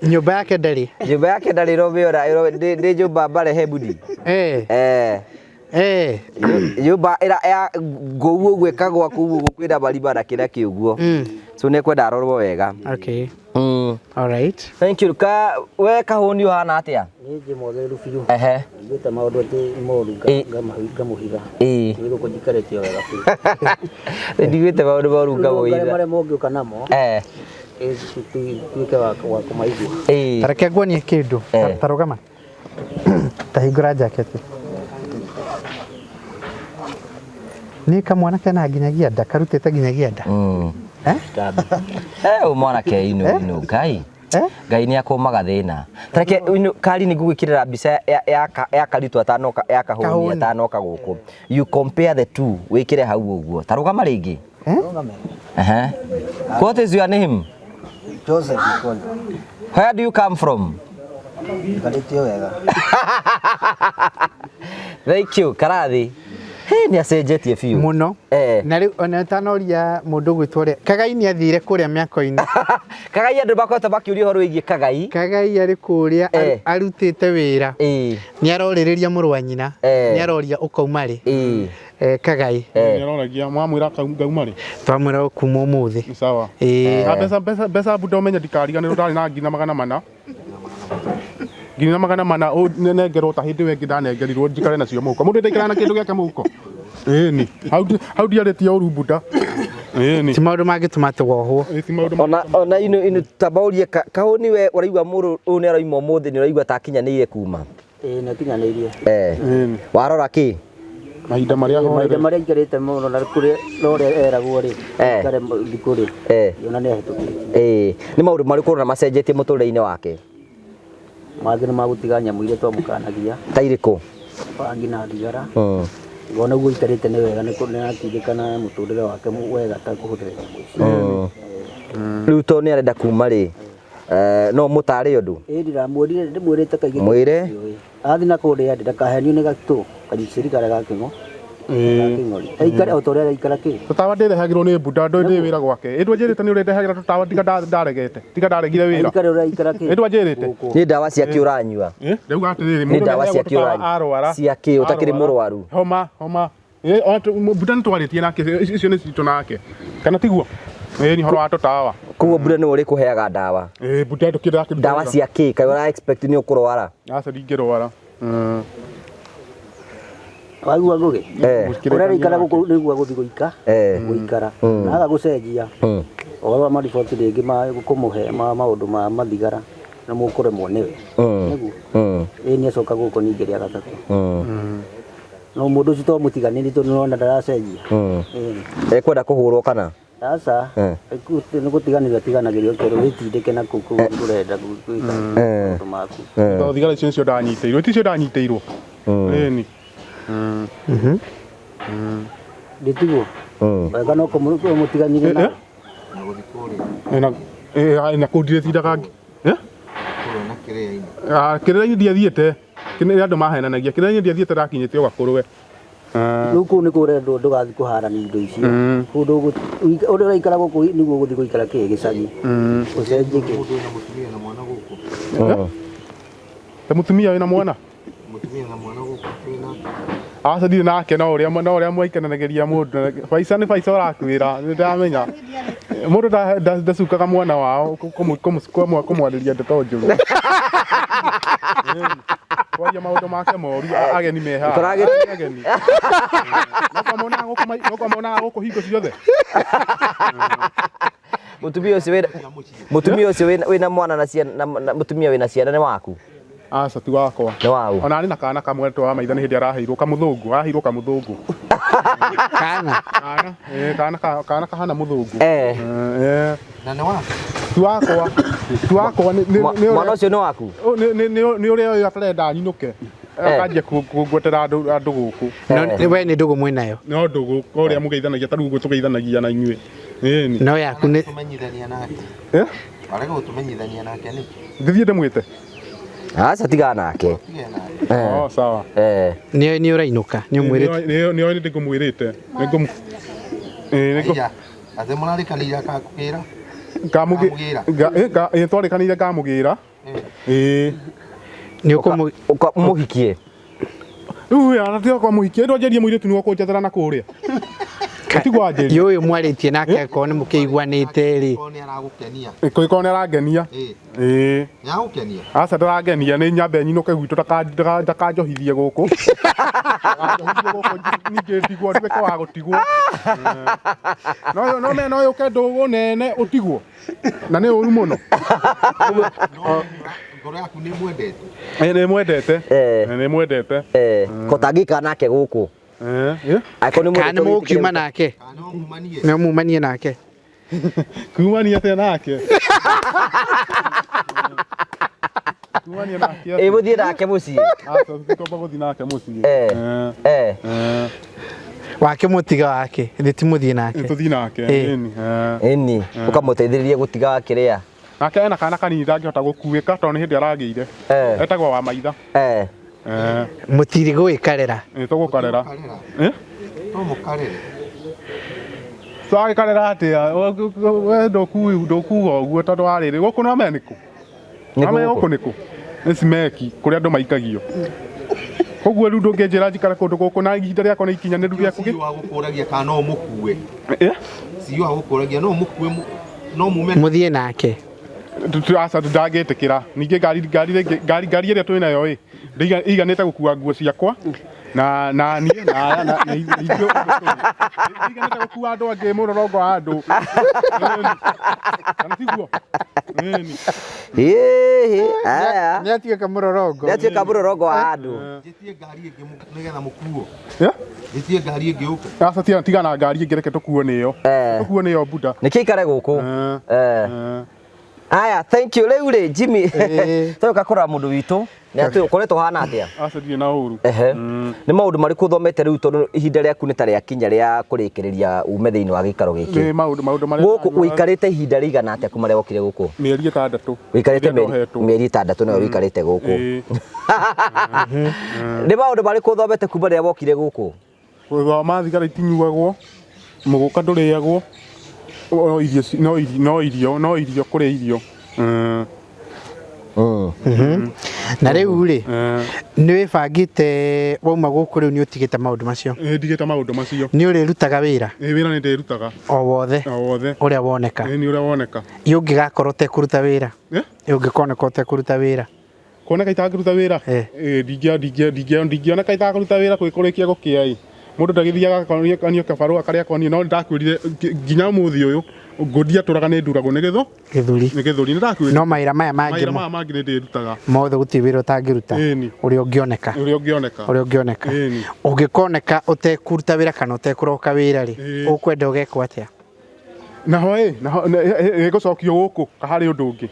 Nyũmba yake ndarĩ.
Nyũmba yake ndarĩ ĩromĩora ndĩ nyũmba mbare he budi. Nyũmba ĩra ya ngũu ũguo ĩkagwa kũu ũguo kwĩna marima na kĩrĩa kĩ ũguo. So nĩ ekwenda arorwo wega.
Okay. All right.
Thank you. Ka we kahũni ũhana atĩa?
Niĩ ndĩ mwagĩrĩru biũ.
Ehe.
Njiguĩte maũndũ atĩ moru ngamũhitha. Nĩ gũkũ njikarĩte o wega biũ.
Ndigwĩte maũndũ moru
Rĩu
ngamũhitha.
marĩa mũngĩũka namo. Tuĩke wa kũmaigua.
Ta reke nguonie kĩndũ. Ta rũgama. Ta hingũra jaketi. Nĩ kamwana kena nginyagia nda, karutĩte nginyagia nda.
Ũyũ mwanake ino ino Ngai. Ngai nĩ akũmaga thĩna. Ta reke ino kari nĩ ngũgwĩkĩrĩra mbica ya karitũ atanoka ya kahũni
Kahũni.
atanoka gũkũ. You compare the two wĩkĩre hau ũguo. Ta rũgama rĩngĩ. Ehe. What is your name?
Joseph Gĩkonyo.
Where do you come from?
Njikarĩte o wega.
Thank you. Karathi. He nĩ acenjetie biũ.
Mũno. Na rĩu ona ũtanoria mũndũ ũgwĩtwo ũrĩa Kagai nĩ athire kũrĩa mĩako-inĩ.
Kagai andũ makoretwo makĩũria ũhoro wĩgiĩ Kagai.
Kagai arĩ kũrĩa arutĩte wĩra. Nĩ arorĩrĩria mũrũ wa nyina. Nĩ aroria ũkauma rĩ. Kagai.
Nĩ aroragia mwamwĩra ngauma rĩ?
Twamwĩra ũkuma ũmũthĩ.
Nĩ sawa. Na mbeca mbeca mbeca buda ũmenye ndikariganĩrwo ndarĩ na ngiri na magana mana. Ngiri na magana mana nengerwo ta hĩndĩ ĩyo ĩngĩ ndanengerirwo njikare nacio mũhuko. Mũndũ ndaikaraga na kĩndũ gĩake mũhuko. Ĩni. Hau ndiarĩtie ũru buda. Ĩni.
Ti maũndũ mangĩtũma tũgohwo.
Ti maũndũ
Ona ino ino tabaurie kahũni we ũraigua mũrũ ũyũ nĩ aroima ũmũthĩ nĩ ũraigua ta akinyanĩire kuma.
Ĩĩ nĩ akinyanĩirie.
Warora kĩ?
Mahinda marĩa
Mahinda marĩa aikarĩte mũno na kũrĩa na ũrĩa eragwo rĩ, aikare thikũ rĩ, ona nĩ ahĩtũkĩte.
Nĩ maũndũ marĩkũ ũrona macenjetie mũtũrĩre-inĩ wake?
Mangĩ nĩ magũtiga nyamũ iria twamũkanagia.
Ta irĩkũ?
Bangi na thigara. Ngona ũguo aikarĩte nĩ wega nĩ aratindĩkana mũtũrĩre wake wega ta kũhũthĩra nyamũ icio.
Rĩu tondũ nĩ arenda kuma rĩ, no mũtare ũndũ?
Ĩĩ ndiramwĩrire, ndĩmwĩrĩte kaingĩ.
Mwĩre?
Athiĩ na kũndĩa ndakahenio nĩ gatũ, kanyicĩri karĩa ga kĩng'o. Ga kĩng'ori. Aikare o ta ũrĩa araikara kĩ.
Tũtawa ndĩrehagĩrwo nĩ Buda ndũ ndĩ wĩra gwake. Ĩ ndwanjĩrĩte nĩ ũrĩndehagĩra tũtawa tiga ndaregete. Tiga ndaregire wĩra.
Aikare ũrĩa aikara kĩ.
Ĩ ndwanjĩrĩte.
Nĩ ndawa cia kĩ ũranyua?
Ndauga atĩrĩrĩ,
Nĩ
mũndũ
ndawa cia
nĩaheagwo
kĩ
tũtawa
ũranyua?
arwara.
Cia kĩ ũtakĩrĩ
Arwara.
mũrwaru?
Homa, homa. Ona Buda nĩ twarĩtie nake, icio nĩ citũ nake. Kana tiguo? Nĩ ũhoro wa tũtawa.
Koguo Buda nĩwe ũrĩkũheaga ndawa?
Buda ndũkĩrĩ
Ndawa cia kĩ? Kaĩ ũra expect nĩ ũkũrwara?
Aca ndingĩrwara.
Waigua Ngũgĩ? Ũrĩa ũraikara gũkũ nĩguo agũthiĩ gũika gũikara na aga gũcenjia ũhoro wa mariboti rĩngĩ ma kũmũhe ma maũndũ ma mathigara na mũkũremwo nĩwe nĩguo ĩĩ nĩ acoka gũkũ ningĩ rĩa gatatũ no mũndũ ũcio to mũtiganĩri tondũ nĩwona ndaracenjia.
Ekwenda kũhũrwo kana?
Aca, nĩ gũtiganĩrio atiganagĩrio kerwo wĩtindĩke na kũu kũu ũrenda gwĩka maũndũ maku.
Tondũ thigara icio nĩcio ndanyitĩirwo, ti icio ndanyitĩirwo. Ĩni.
Ndĩtigwo wega no kũmũtiganĩria na
Na kũu ndirĩtindaga. Kĩrĩra-inĩ ndiathiĩte, nĩ andũ mahenanagia, kĩrĩra-inĩ ndiathiĩte ndakinyĩte o gakũrwe.
Rĩu kũu nĩ kũrendwo ndũgathiĩ kũharania indo icio. Kũu ũrĩa ũraikara gũkũ nĩguo ũgũthiĩ gũikara kĩ gĩcagi. Ũcenjie kĩ.
Mũndũ wĩna mũtumia na mwana gũkũ.
Ta mũtumia wĩna mwana?
Mũtumia na mwana gũkũ twĩna.
Aca ndirĩ nake no ũrĩa no ũrĩa mwaikananagĩria mũndũ. Baica nĩ baica ũrakwĩra, nĩ ndamenya. Mũndũ ndacukaga mwana wao kũmwarĩria ndeto njũru. Kwaria maũndũ make moru ageni me haha. Ageni. No kwa monaga gũkũ hingo ciothe.
Mũtumia ũcio wĩna mwana na ciana, mũtumia wĩna ciana nĩ waku?
Aca ti wakwa.
Nĩ wau?
Ona arĩ na kana kamwe twa maitha nĩ hĩndĩ araheirwo kamũthũngũ, araheirwo kamũthũngũ.
Kana?
Kana, kana kana kahana mũthũngũ.
Na nĩ waku?
Ti wakwa. Ti wakwa nĩ
mwana ũcio nĩ waku?
Nĩ ũrĩa ũyũ atarenda nyinũke. Akanjia kũngwetera andũ gũkũ.
No we nĩ ndũgũ mwĩnayo?
No ndũgũ, ũrĩa mũgeithanagia ta rĩu ũguo tũgeithanagia na inyuĩ. Ĩni.
No yaku nĩ
Tũmenyithania nake. Warega gũtũmenyithania nake nĩkĩ?
Ngĩthiĩ ndĩmwĩte.
Aca tigana nake.
Oh, sawa.
Nĩ nĩ ũrainũka, nĩ ũmwĩrĩte.
Nĩ nĩ ndĩngũmwĩrĩte. Nĩ
Aya, atĩ mũrarĩkanĩire akakũgĩra?
Ngamũgĩra. Twarĩkanĩire ngamũgĩra. Ĩĩ.
Nĩ
ũkũmũhikie.
Rĩu atiga kwa mũhikie, ndwanjĩrie mũirĩtu nĩwe ũkũnjethera na kũrĩa. Tigwo anjĩrie.
Ũyũ mwarĩtie nake akorwo nĩ mũkĩiguanĩte rĩ.
Korwo nĩ aragũkenia.
Korwo nĩ arangenia. Ĩĩ.
Nĩ aragũkenia?
Aca ndarangenia, nĩ nyambe nyinũke gwitũ ndakanjohithie gũkũ. Ndakanjohithie gũkũ ningĩ ndigwo nduĩke wa gũtigwo. No no no yũke ndũgũ nene ũtigwo. Na nĩ ũru mũno.
Ngoro yaku nĩ mwendete?
Nĩ mwendete. Nĩ mwendete.
Ko tangĩikara nake gũkũ?
Kana nĩ mũkiuma nake? Nĩ mumanie nake?
Kumania atĩa nake? Kumania nake.
Ĩ mũthiĩ nake mũciĩ?
Aca tũtikwamba gũthiĩ nake mũciĩ.
Wake mũtiga wake, nĩ ti mũthiĩ nake.
Tũthiĩ nake.
Ĩni. Ũkamũteithĩrĩria gũtiga kĩrĩa.
Nake ena kana kanini ndangĩhota gũkuĩka tondũ nĩ hĩndĩ aragĩire. Etagwo wa maitha.
Mũtirĩ gũgĩkarera.
Tũgũkarera.
No mũkarere.
Twagĩkarera atĩa? We ndũkuga ũguo tondũ wa rĩrĩ gũkũ no menya nĩkũ? Nĩ gũkũ nĩkũ? Nĩ cimeki kũrĩa andũ maikagio. Koguo rĩu ndũngĩnjĩra njikare kũndũ gũkũ na ihinda rĩakwa nĩ ikinyanĩru rĩa kũgĩ.
CEO agũkũragia kana no mũkue. CEO agũkũragia no mũkue no mume.
Mũthiĩ nake.
Aca ndangĩtĩkĩra. Ningĩ ngari ĩrĩa twĩ nayo ĩ iganĩte gũkua nguo ciakwa na na niĩ na aya na ithuĩ iganĩte gũkua andũ angĩ mũrorongo wa andũ. Kana tiguo?
Nĩ atuĩka mũrorongo.
Nĩ atuĩka mũrorongo wa andũ.
Njĩtie ngari ĩngĩ nĩgetha mũkuo. Njĩtie ngari ĩngĩ yũke.
Aca tigana ngari ĩngĩ reke tũkuo nĩyo. Tũkuo nĩyo buda.
Nĩkĩo ikare gũkũ. Aya, thank you. Rĩu rĩ Jimmy, tũgĩũka kũrora mũndũ witũ. Nĩ atĩ ũkoretwo hana atĩa?
Aca ndirĩ na ũru.
Nĩ maũndũ marĩkũ ũthomete rĩu tondũ ihinda rĩaku nĩ ta rĩakinya rĩa kũrĩkĩrĩria ume thĩinĩ wa gĩikaro gĩkĩ?
Nĩ maũndũ marĩa
gũkũ ũikarĩte ihinda rĩigana atĩa kuma rĩrĩa wokire gũkũ?
Mĩeri 6.
Ũikarĩte mĩeri 6 nayo ũikarĩte gũkũ. Nĩ maũndũ marĩkũ ũthomete kuma rĩrĩa wokire gũkũ?
Gũthoma thigara itinyuagwo, mũgũka ndũrĩagwo, no irio kũrĩa irio.
Na rĩu rĩ nĩ wĩbangĩte wauma gũkũ rĩu nĩ ũtigĩte maũndũ macio?
Nĩ ndigĩte maũndũ macio.
Nĩ ũrĩrutaga wĩra?
Wĩra nĩ ndĩrutaga.
O wothe?
O wothe.
Ũrĩa woneka?
Nĩ ũrĩa woneka.
Ĩ ũngĩgakorwo ũtekũruta wĩra? Ĩ ũngĩkoneka ũtekũruta wĩra?
Kuoneka itangĩruta wĩra?
Eh.
Eh, ndingĩoneka itakũruta wĩra kũrĩkia gũkĩa ĩ. Mũndũ ndagĩthiaga akonio kabarũa karĩa akonio, no nĩndakwĩrire nginya ũmũthĩ ũyũ ngũndiatũraga nĩ nduragwo nĩ gĩthũ
Gĩthũri.
Nĩ gĩthũri, nĩ ndakwĩrire.
No mawĩra maya mangĩ
Mawĩra maya mangĩ nĩ ndĩrutaga.
Mothe gũtirĩ wĩra ũtangĩruta.
Ĩni.
Ũrĩa ũngĩoneka.
Ũrĩa ũngĩoneka.
Ũrĩa ũngĩoneka.
Ĩni.
Ũngĩkoneka ũtekũruta wĩra kana ũtekũroka wĩra rĩ,
Ĩĩ.
ũkwenda ũgekwo atĩa?
Naho ĩ, naho ĩgũcokio gũkũ harĩ ũndũ ũngĩ.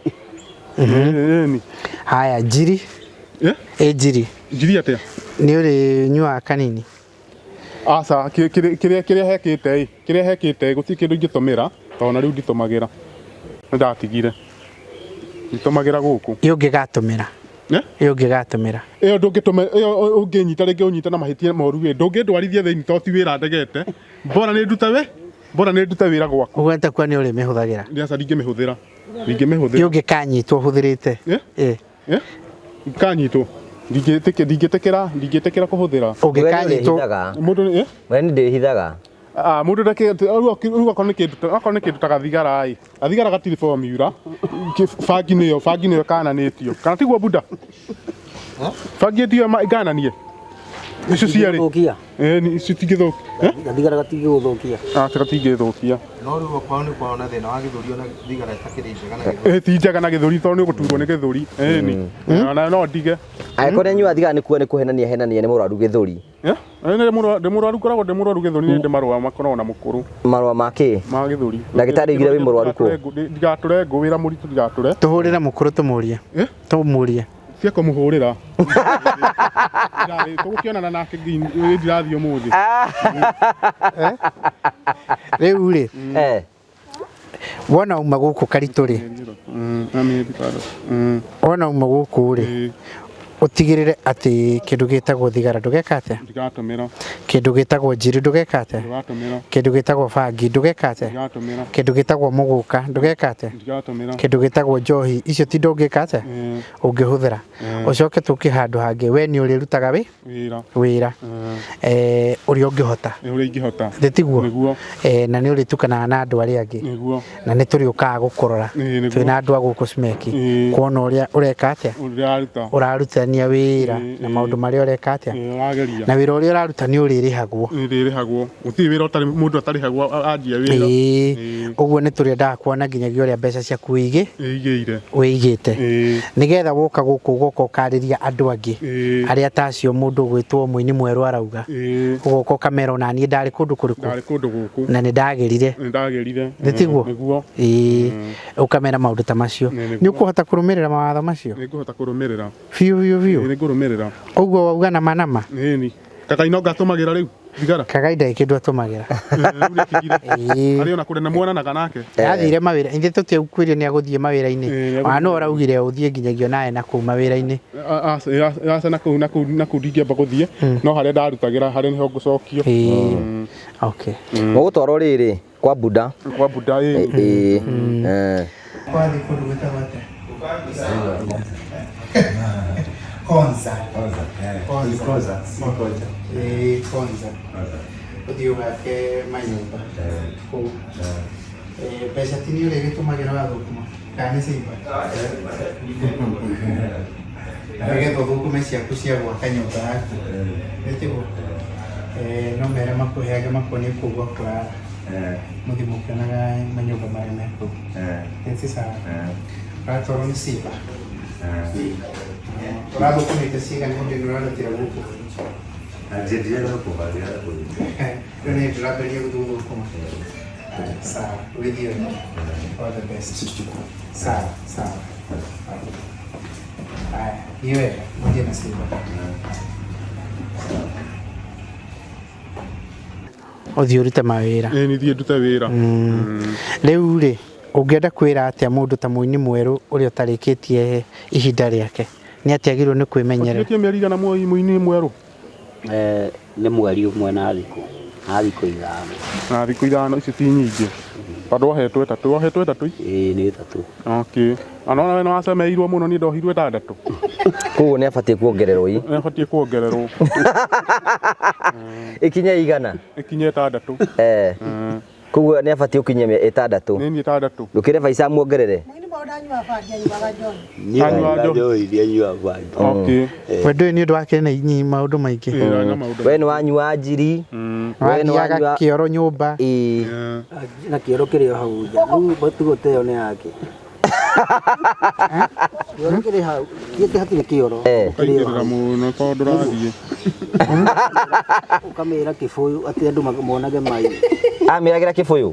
Ĩni.
Haya, njiri.
Eh?
Ĩ njiri.
Njiri atĩa?
Nĩ ũrĩnyuaga kanini?
Aca, kĩrĩa hekĩte ĩ, kĩrĩa hekĩte gũtirĩ kĩndũ ingĩtũmĩra, tondũ na rĩu nditũmagĩra. Nĩ ndatigire. Nditũmagĩra gũkũ.
Ĩ ũngĩgatũmĩra?
Eh?
Ĩ ũngĩgatũmĩra?
Ĩyo ndũngĩtũmĩra, ĩyo ũngĩnyita rĩngĩ ũnyite na mahĩtia moru ĩ, ndũngĩndwarithia thĩinĩ tondũ ti wĩra ndegete. Bora nĩ ndute wĩ, bora nĩ ndute wĩra gwaku.
Ũguo nĩ ta kuga nĩ ũrĩmĩhũthagĩra?
Aca, ndingĩmĩhũthĩra. Ndingĩmĩhũthĩra.
Ĩ ũngĩkanyitwo ũhũthĩrĩte?
Eh?
Ĩ.
Eh? Kanyitwo. Ndingĩtĩkĩra, ndingĩtĩkĩra kũhũthĩra.
Ũngĩkanyitwo.
Mũndũ nĩ, eh?
We nĩ ndĩhithaga.
Ah, mũndũ ndakĩ, rĩu okorwo nĩ kĩndũ, okorwo nĩ kĩndũ ta gathigara ĩ, gathigara gatirĩ formula. Bangi nĩyo, bangi nĩyo ĩkananĩtio. Kana tiguo Buda? Bangi tiyo ĩkananie. Icio cierĩ.
Gũthũkia.
Eh, ni icio citingĩthũkia. Eh?
Gathigara gatingĩgũthũkia.
Ah, gatingĩthũkia.
No rĩu okorwo nĩ ũkoragwo na thĩna wa gĩthũri ona thigara ĩtakĩrĩ njega na gĩthũri.
Eh, ti njega na gĩthũri tondũ nĩ ũgũturwo nĩ gĩthũri. Eh, ni. Ona no ndige.
Angĩkorwo nĩ anyuaga thigara nĩ kuga nĩ kũhenania henania nĩ mũrwaru gĩthũri.
Eh? Eh, nĩ mũrwaru ngoragwo ndĩ mũrwaru gĩthũri, nĩ ndĩ marũa makoragwo na mũkũrũ.
Marũa ma kĩ?
Ma gĩthũri.
Ndagĩtarĩ oigire wĩ mũrwaru kũ?
Ndigatũre ngũ, wĩra mũritũ ndigatũre.
Tũhũrĩre mũkũrũ tũmũrie.
Eh?
Tũmũrie.
Cia kũmũhũrĩra. Tũgũkĩonana nake ndirathiĩ ũmũthĩ.
Rĩu rĩ, wona uma gũkũ Karitũ rĩ, wona uma gũkũ rĩ, ũtigĩrĩre atĩ kĩndũ gĩtagwo thigara ndũgeka atĩa?
Ndigatũmĩra.
Kĩndũ gĩtagwo njiri ndũgeka atĩa?
Ndigatũmĩra.
Kĩndũ gĩtagwo bangi ndũgeka atĩa?
Ndigatũmĩra.
Kĩndũ gĩtagwo mũgũka ndũgeka atĩa?
Ndigatũmĩra.
Kĩndũ gĩtagwo njohi icio ti ndũngĩka atĩa? Ũngĩhũthĩra. Ũcoke tũke handũ hangĩ, we nĩ ũrĩrutaga wĩ?
Wĩra.
Wĩra. Ũrĩa ũngĩhota.
Ũrĩa ingĩhota.
Thĩ tiguo?
Nĩguo.
Na nĩ ũrĩtukanaga na andũ arĩa angĩ.
Nĩguo.
Na nĩ tũrĩũkaga gũkũrora.
Nĩguo.
Twĩna andũ a gũkũ Smeki. Kuona ũrĩa ũreka atĩa?
Ũrĩa ũraruta.
Ũrarutania wĩra na maũndũ marĩa ũreka atĩa?
Ũrageria.
Na wĩra ũrĩa ũraruta nĩ ũrĩrĩhagwo.
Nĩ ndĩrĩhagwo. Gũtirĩ wĩra ũtarĩ mũndũ atarĩhagwo anjia wĩra.
Ĩĩ. Ũguo nĩ tũrĩendaga kuona nginyagia ũrĩa mbeca ciaku
Ĩigĩire.
wĩigĩte. Nĩgetha woka gũkũ ũgoka ũkarĩria andũ angĩ arĩa ta acio mũndũ ũgwĩtwo mũini mwerũ arauga. Ũgoka ũkamera ona niĩ ndarĩ kũndũ kũrĩkũ?
Ndarĩ kũndũ gũkũ.
Na nĩ ndagĩrire.
Nĩ ndagĩrire.
Nĩ tiguo?
Nĩguo.
Ĩĩ. Ũkamera maũndũ ta macio. Nĩ ũkũhota kũrũmĩrĩra mawatho macio?
Nĩ ngũhota kũrũmĩrĩra.
Biũ biũ biũ.
Nĩ ngũrũmĩrĩra.
Ũguo wauga nama nama?
Ĩni. Kagai no ngatũmagĩra rĩu thigara.
Kagai ndarĩ kĩndũ atũmagĩra.
Arĩ ona kũrĩa na muonanaga nake.
Athire mawĩra, ithuĩ tũtiakwĩrire nĩ agũthiĩ mawĩra-inĩ. Ona no ũraugire ũthiĩ nginyagia onawe na kũu mawĩra-inĩ.
Aca na kũu na kũu na kũu ndingĩamba gũthiĩ no harĩa ndarutagĩra harĩa nĩho ngũcokio.
Okay.
Mũgũtwarwo rĩrĩ kwa Buda.
Kwa Buda ĩĩ.
Ĩĩ.
Wathiĩ kũndũ gwĩtagwo atĩa? Konza. Konza.
Konza, si Konza.
Ĩĩ, Konza. Ũthiĩ ũgake manyũmba kũu. Mbeca ti nĩ ũrĩgĩtũmagĩra wathũkũma kana nĩ cimba? Nĩgetha ũthũkũme ciaku cia gwaka nyũmba yaku. Nĩ tiguo? No mere makũheage makuonie kũu gwa kũrara. Mũthiĩ mũkĩonaga manyũmba marĩa me kũu. Nĩ ti sawa? Ũratwarwo nĩ cimba? Ũrathũkũmĩte cigana hĩndĩ ĩno ũrarutĩra gũkũ? Rĩu nĩ ndĩrambĩrĩria gũthiĩ gũthũkũma. Sawa, wĩthiĩ wega. All the best. Sawa, sawa. Haya, thiĩ wega, mũthiĩ na cimba. Ũthiĩ ũrute mawĩra.
Ĩĩ nĩ thiĩ ndute wĩra.
Rĩu rĩ, ũngĩenda kwĩra atĩa mũndũ ta mũini mwerũ ũrĩa ũtarĩkĩtie ihinda rĩake? Nĩ atĩa agĩrĩirwo nĩ kwĩmenyerera?
Ũtigĩtie mĩeri igana mũini mwerũ?
Nĩ mweri ũmwe na thikũ. Na thikũ ithano.
Na thikũ ithano icio ti nyingĩ. Tondũ wohetwo ĩtatũ, wohetwo ĩtatũ?
Ĩĩ nĩ ĩtatũ.
Okay. Ona we nĩ wacemeirwo mũno niĩ ndohirwo ĩtandatũ.
Koguo nĩ abatiĩ kuongererwo ii.
Nĩ abatiĩ kuongererwo.
Ĩkinye igana?
Ĩkinye ĩtandatũ.
Koguo nĩ abatiĩ gũkinyia 6.
Nĩ 6.
Ndũkĩre Faiza muongerere.
Okay.
We ndũĩ nĩ ũndũ wake nĩ inyi maũndũ maingĩ.
We nĩ wanyua njiri. We nĩ
Wathiaga
wanyua
kĩoro nyũmba.
Ĩĩ.
Na kĩoro kĩrĩ o hau nja. Rĩu matugo ta ĩyo nĩ yake. Kĩoro kĩrĩ hau. Gĩkĩ hatirĩ kĩoro. Kĩrĩ o
Ũkaingĩrĩra
hau.
mũno tondũ ndũrathiĩ.
Ũkamĩra kĩbũyũ atĩ andũ monage mai.
Amĩragĩra kĩbũyũ.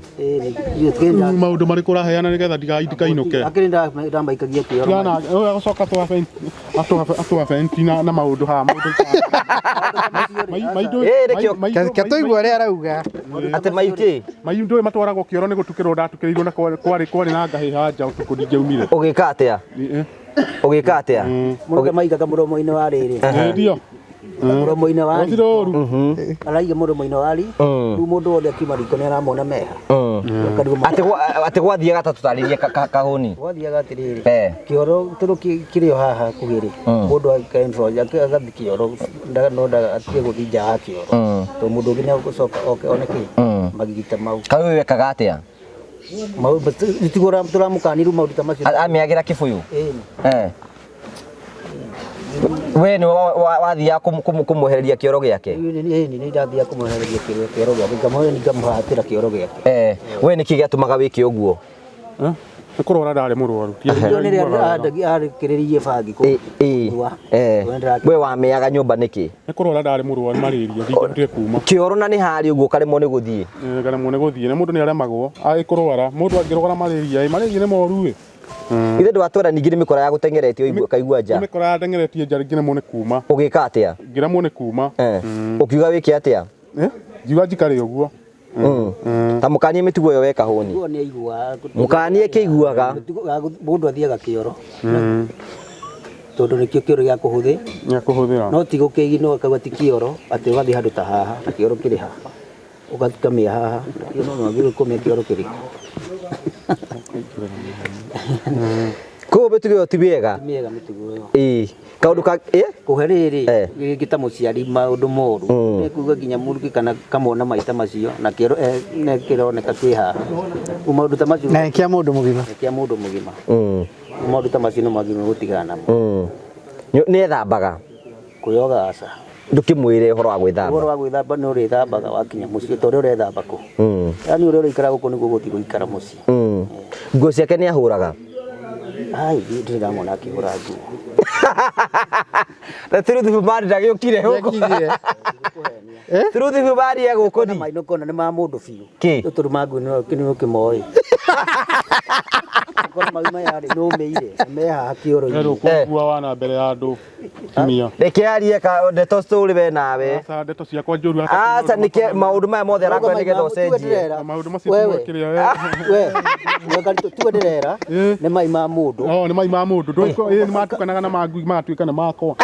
Rĩu maũndũ marĩkũ ũraheana nĩgetha ndikainũke?
Akĩrĩ ndamaikagia kĩoro.
Tigana ũyũ agũcoka atũabenti na maũndũ haha maũndũ.
Ĩĩ, nĩkĩo-
Ke tũigue ũrĩa arauga.
Atĩ maikĩ.
Mai ndũĩ matwaragwo kĩoro nĩ gũtukĩrwo ndatukĩrĩirwo na kwarĩ na ngahĩha nja ũtukũ ndingĩaumire.
Ũgĩka atĩa? Ũgĩka atĩa?
Mũndũ maigaga mũromo-inĩ wa rĩrĩ.
Ndio.
Mũromo-inĩ wa
Gũtirĩ ũru.
Araiga mũromo-inĩ wa ri. Rĩu mũndũ wothe akiuma riko nĩ aramona meha.
Atĩ gwathiaga ta tũtarĩrie kahũni.
Gwathiaga atĩrĩrĩ. Kĩoro tondũ kĩrĩ o haha hakuhĩ rĩ. Mũndũ agathiĩ kĩoro no atige gũthiĩ nja wa kĩoro. Tondũ mũndũ ũngĩ nĩ agũcoka oke one kĩ magigi ta mau.
Kaĩ ũyũ wekaga atĩa?
Tiguo tũramũkania rĩu maũndũ ta macio.
Amĩagĩra kĩbũyũ? We nĩ wathiaga kũmwehereria kĩoro gĩake?
Ĩĩ nĩ ndathiaga kũmwehereria kĩoro gĩake, ngamũhatĩra kĩoro gĩake.
We nĩkĩ gĩatũmaga wĩke ũguo?
Nĩ kũrwara ndarĩ mũrwaru.
Ndio nĩ arĩkĩrĩrie bangi kũnyua.
We wamĩaga nyũmba nĩkĩ?
Nĩ kũrwara ndarĩ mũrwaru malaria ndingĩhotire kuma.
Kĩoro na nĩ harĩ ũguo ũkaremwo nĩ gũthiĩ?
Ngaremwo nĩ gũthiĩ na mũndũ nĩ aremagwo agĩkũrwara. Mũndũ angĩrwara malaria, malaria nĩ moru ĩ.
Ithe ndwatwara ningĩ nĩ mĩkora ya gũteng'eretio ũkaigua nja.
Nĩ mĩkora ya teng'eretie nja ngĩremwo nĩ kuma.
Ũgĩka atĩa?
Ngĩremwo nĩ kuma.
Ũkiuga wĩke atĩa?
Ngiuga njikare ũguo.
Ta mũkanie mĩtugo ĩyo we kahũni. Mũkanie kĩiguaga.
Mũndũ athiaga kĩoro. Tondũ nĩkĩo kĩoro gĩa kũhũthĩ.
Gĩa kũhũthĩra.
No ti gũkĩigino akauga ti kĩoro atĩ ũgathiĩ handũ ta haha na kĩoro kĩrĩ haha. Ũgakamĩa haha no no kũmĩa kĩoro kĩrĩ.
Koguo mĩtugo ĩyo ti mĩega?
Ti mĩega mĩtugo ĩyo.
Ĩĩ. Kaũndũ ka
Kũhe rĩrĩ rĩngĩ ta mũciari maũndũ moru. Nĩ kuga nginya mũrukĩ kana kamona maita macio na kĩoro nĩ kĩroneka kĩ haha. Maũndũ ta macio.
Na kĩa mũndũ mũgima.
Kĩa mũndũ mũgima. Maũndũ ta macio nĩ magĩrĩirwo gũtigana namo.
Nĩ ethambaga?
Kwĩyoga aca.
Ndũkĩmwĩre ũhoro wa gwĩthamba?
Ũhoro wa gwĩthamba nĩ ũrĩthambaga wakinya mũciĩ ta ũrĩa ũrethamba kũ. Yaani ũrĩa ũraikara gũkũ nĩguo ũgũthiĩ gũikara mũciĩ.
Nguo ciake nĩ ahũraga?
Ai, ndirĩ ndamwona akĩhũra nguo.
Na Truth Bumari ndagĩũkire gũkũ. Truth Bumari e gũkũ
ni. Mai nĩũkona nĩ ma mũndũ biũ.
Kĩ?
Tondũ ma nguo nĩ ũkĩmoĩ. Ũkona mau maya rĩ, nĩ ũmĩire, me haha kĩoro-inĩ.
Erwo kũkua wana mbere ya andũ. Kimia.
Reke arie ka ndeto story we nawe.
Aca ndeto ciakwa njũru.
Aca nĩke maũndũ maya mothe arakwĩra nĩgetha ũcenjie.
Maũndũ macio ti kĩrĩa
we. We, tuwe ndĩrera nĩ mai ma mũndũ.
Oh, nĩ mai ma mũndũ. Ndũĩ nĩ matukanaga na ma ngui magatuĩka nĩ makwa.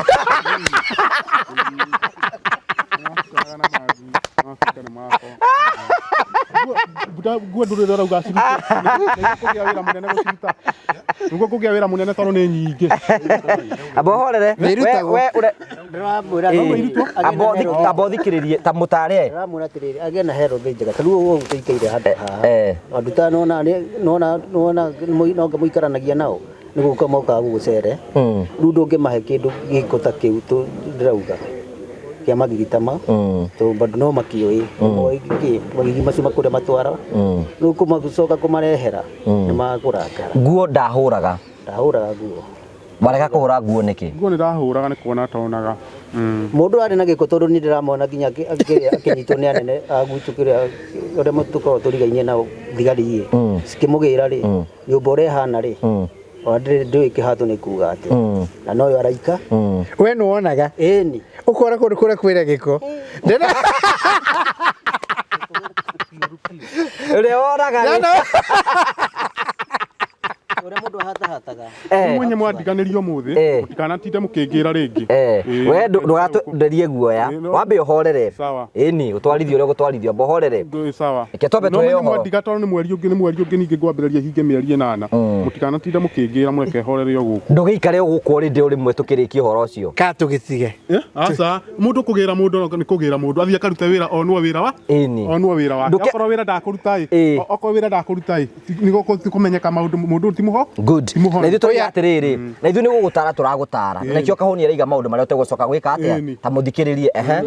Nguo ndũrĩ ũrauga cirute. Nĩguo kũgĩa wĩra mũnene gũciruta. Nĩguo kũgĩa wĩra mũnene tondũ nĩ nyingĩ.
Amba ũhorere. We
Ndĩramwĩra
amba ũthikĩrĩrie ta mũtare.
Ndĩramwĩra atĩrĩrĩ agĩe na health njega. Ta rĩu ũguo tũikaire handũ haha. Andũ ta nona nona nona no mũikaranagia nao. Nĩ gũka mokaga gũgũcere. Rĩu ndũngĩmahe kĩndũ gĩko ta kĩu ndĩrauga. Kĩa magigi ta mau. Tondũ bado no makĩũĩ. Moĩ kĩ magigi macio makũrĩa matwara. Rĩu kũmacoka kũmarehera nĩ makũrakara.
Nguo ndahũraga.
Ndahũraga nguo.
Warega kũhũra nguo nĩkĩ?
Nguo nĩ ndahũraga nĩ kuona tonaga.
Mũndũ arĩ na gĩko tondũ niĩ ndĩramona nginya akĩnyitwo nĩ anene a gwitũ kĩrĩa ũrĩa tũkoragwo tũrigainie nao thigari ĩ. Cikĩmũgĩra rĩ, nyũmba ũrĩa ĩhana rĩ, ona ndĩũĩ kĩhato nĩ kuga atĩa. Na noyo araika.
We nĩ wonaga?
Ĩni.
Ũkona kũndũ kũrĩa kwĩna gĩko.
Ũrĩa wonaga rĩ.
Ũrĩa Mũndũ ahatahataga.
Mwenye mwandiganĩria ũmũthĩ mũtikanatinde mũkĩngĩra rĩngĩ.
We ndũgatwenderie guoya, wambe ũhorere. Ĩni ũtwarithie ũrĩa ũgũtwarithio, amba ũhorere.
Sawa.
Reke twambe
No
tũheo
menye
ũhoro.
mwandiga tondũ nĩ mweri ũngĩ, nĩ mweri ũngĩ ningĩ ngwambĩrĩria hinge mĩeri 8. Mũtikanatinde mũkĩngĩra, mũreke horere o gũkũ.
Ndũgĩikare o gũkũ already o rĩmwe tũkĩrĩkia ũhoro ũcio.
Ka tũgĩtige.
Aca, mũndũ kũgĩra mũndũ nĩ kũgĩra mũndũ, athiĩ akarute wĩra onwo wĩra wa
Ĩni.
onwo wĩra wake. Okorwo wĩra ndakũruta ĩ, okorwo wĩra ndakũruta ĩ, nĩ kũmenyeka maũndũ mũndũ ti mũho.
Good. Na ithuĩ tũrĩa atĩrĩrĩ, na ithuĩ nĩ gũgũtara tũragũtara. Na nĩkĩo Kahũni araiga maũndũ marĩa ũtegũcoka gwĩka atĩa, ta mũthikĩrĩrie. Ehe.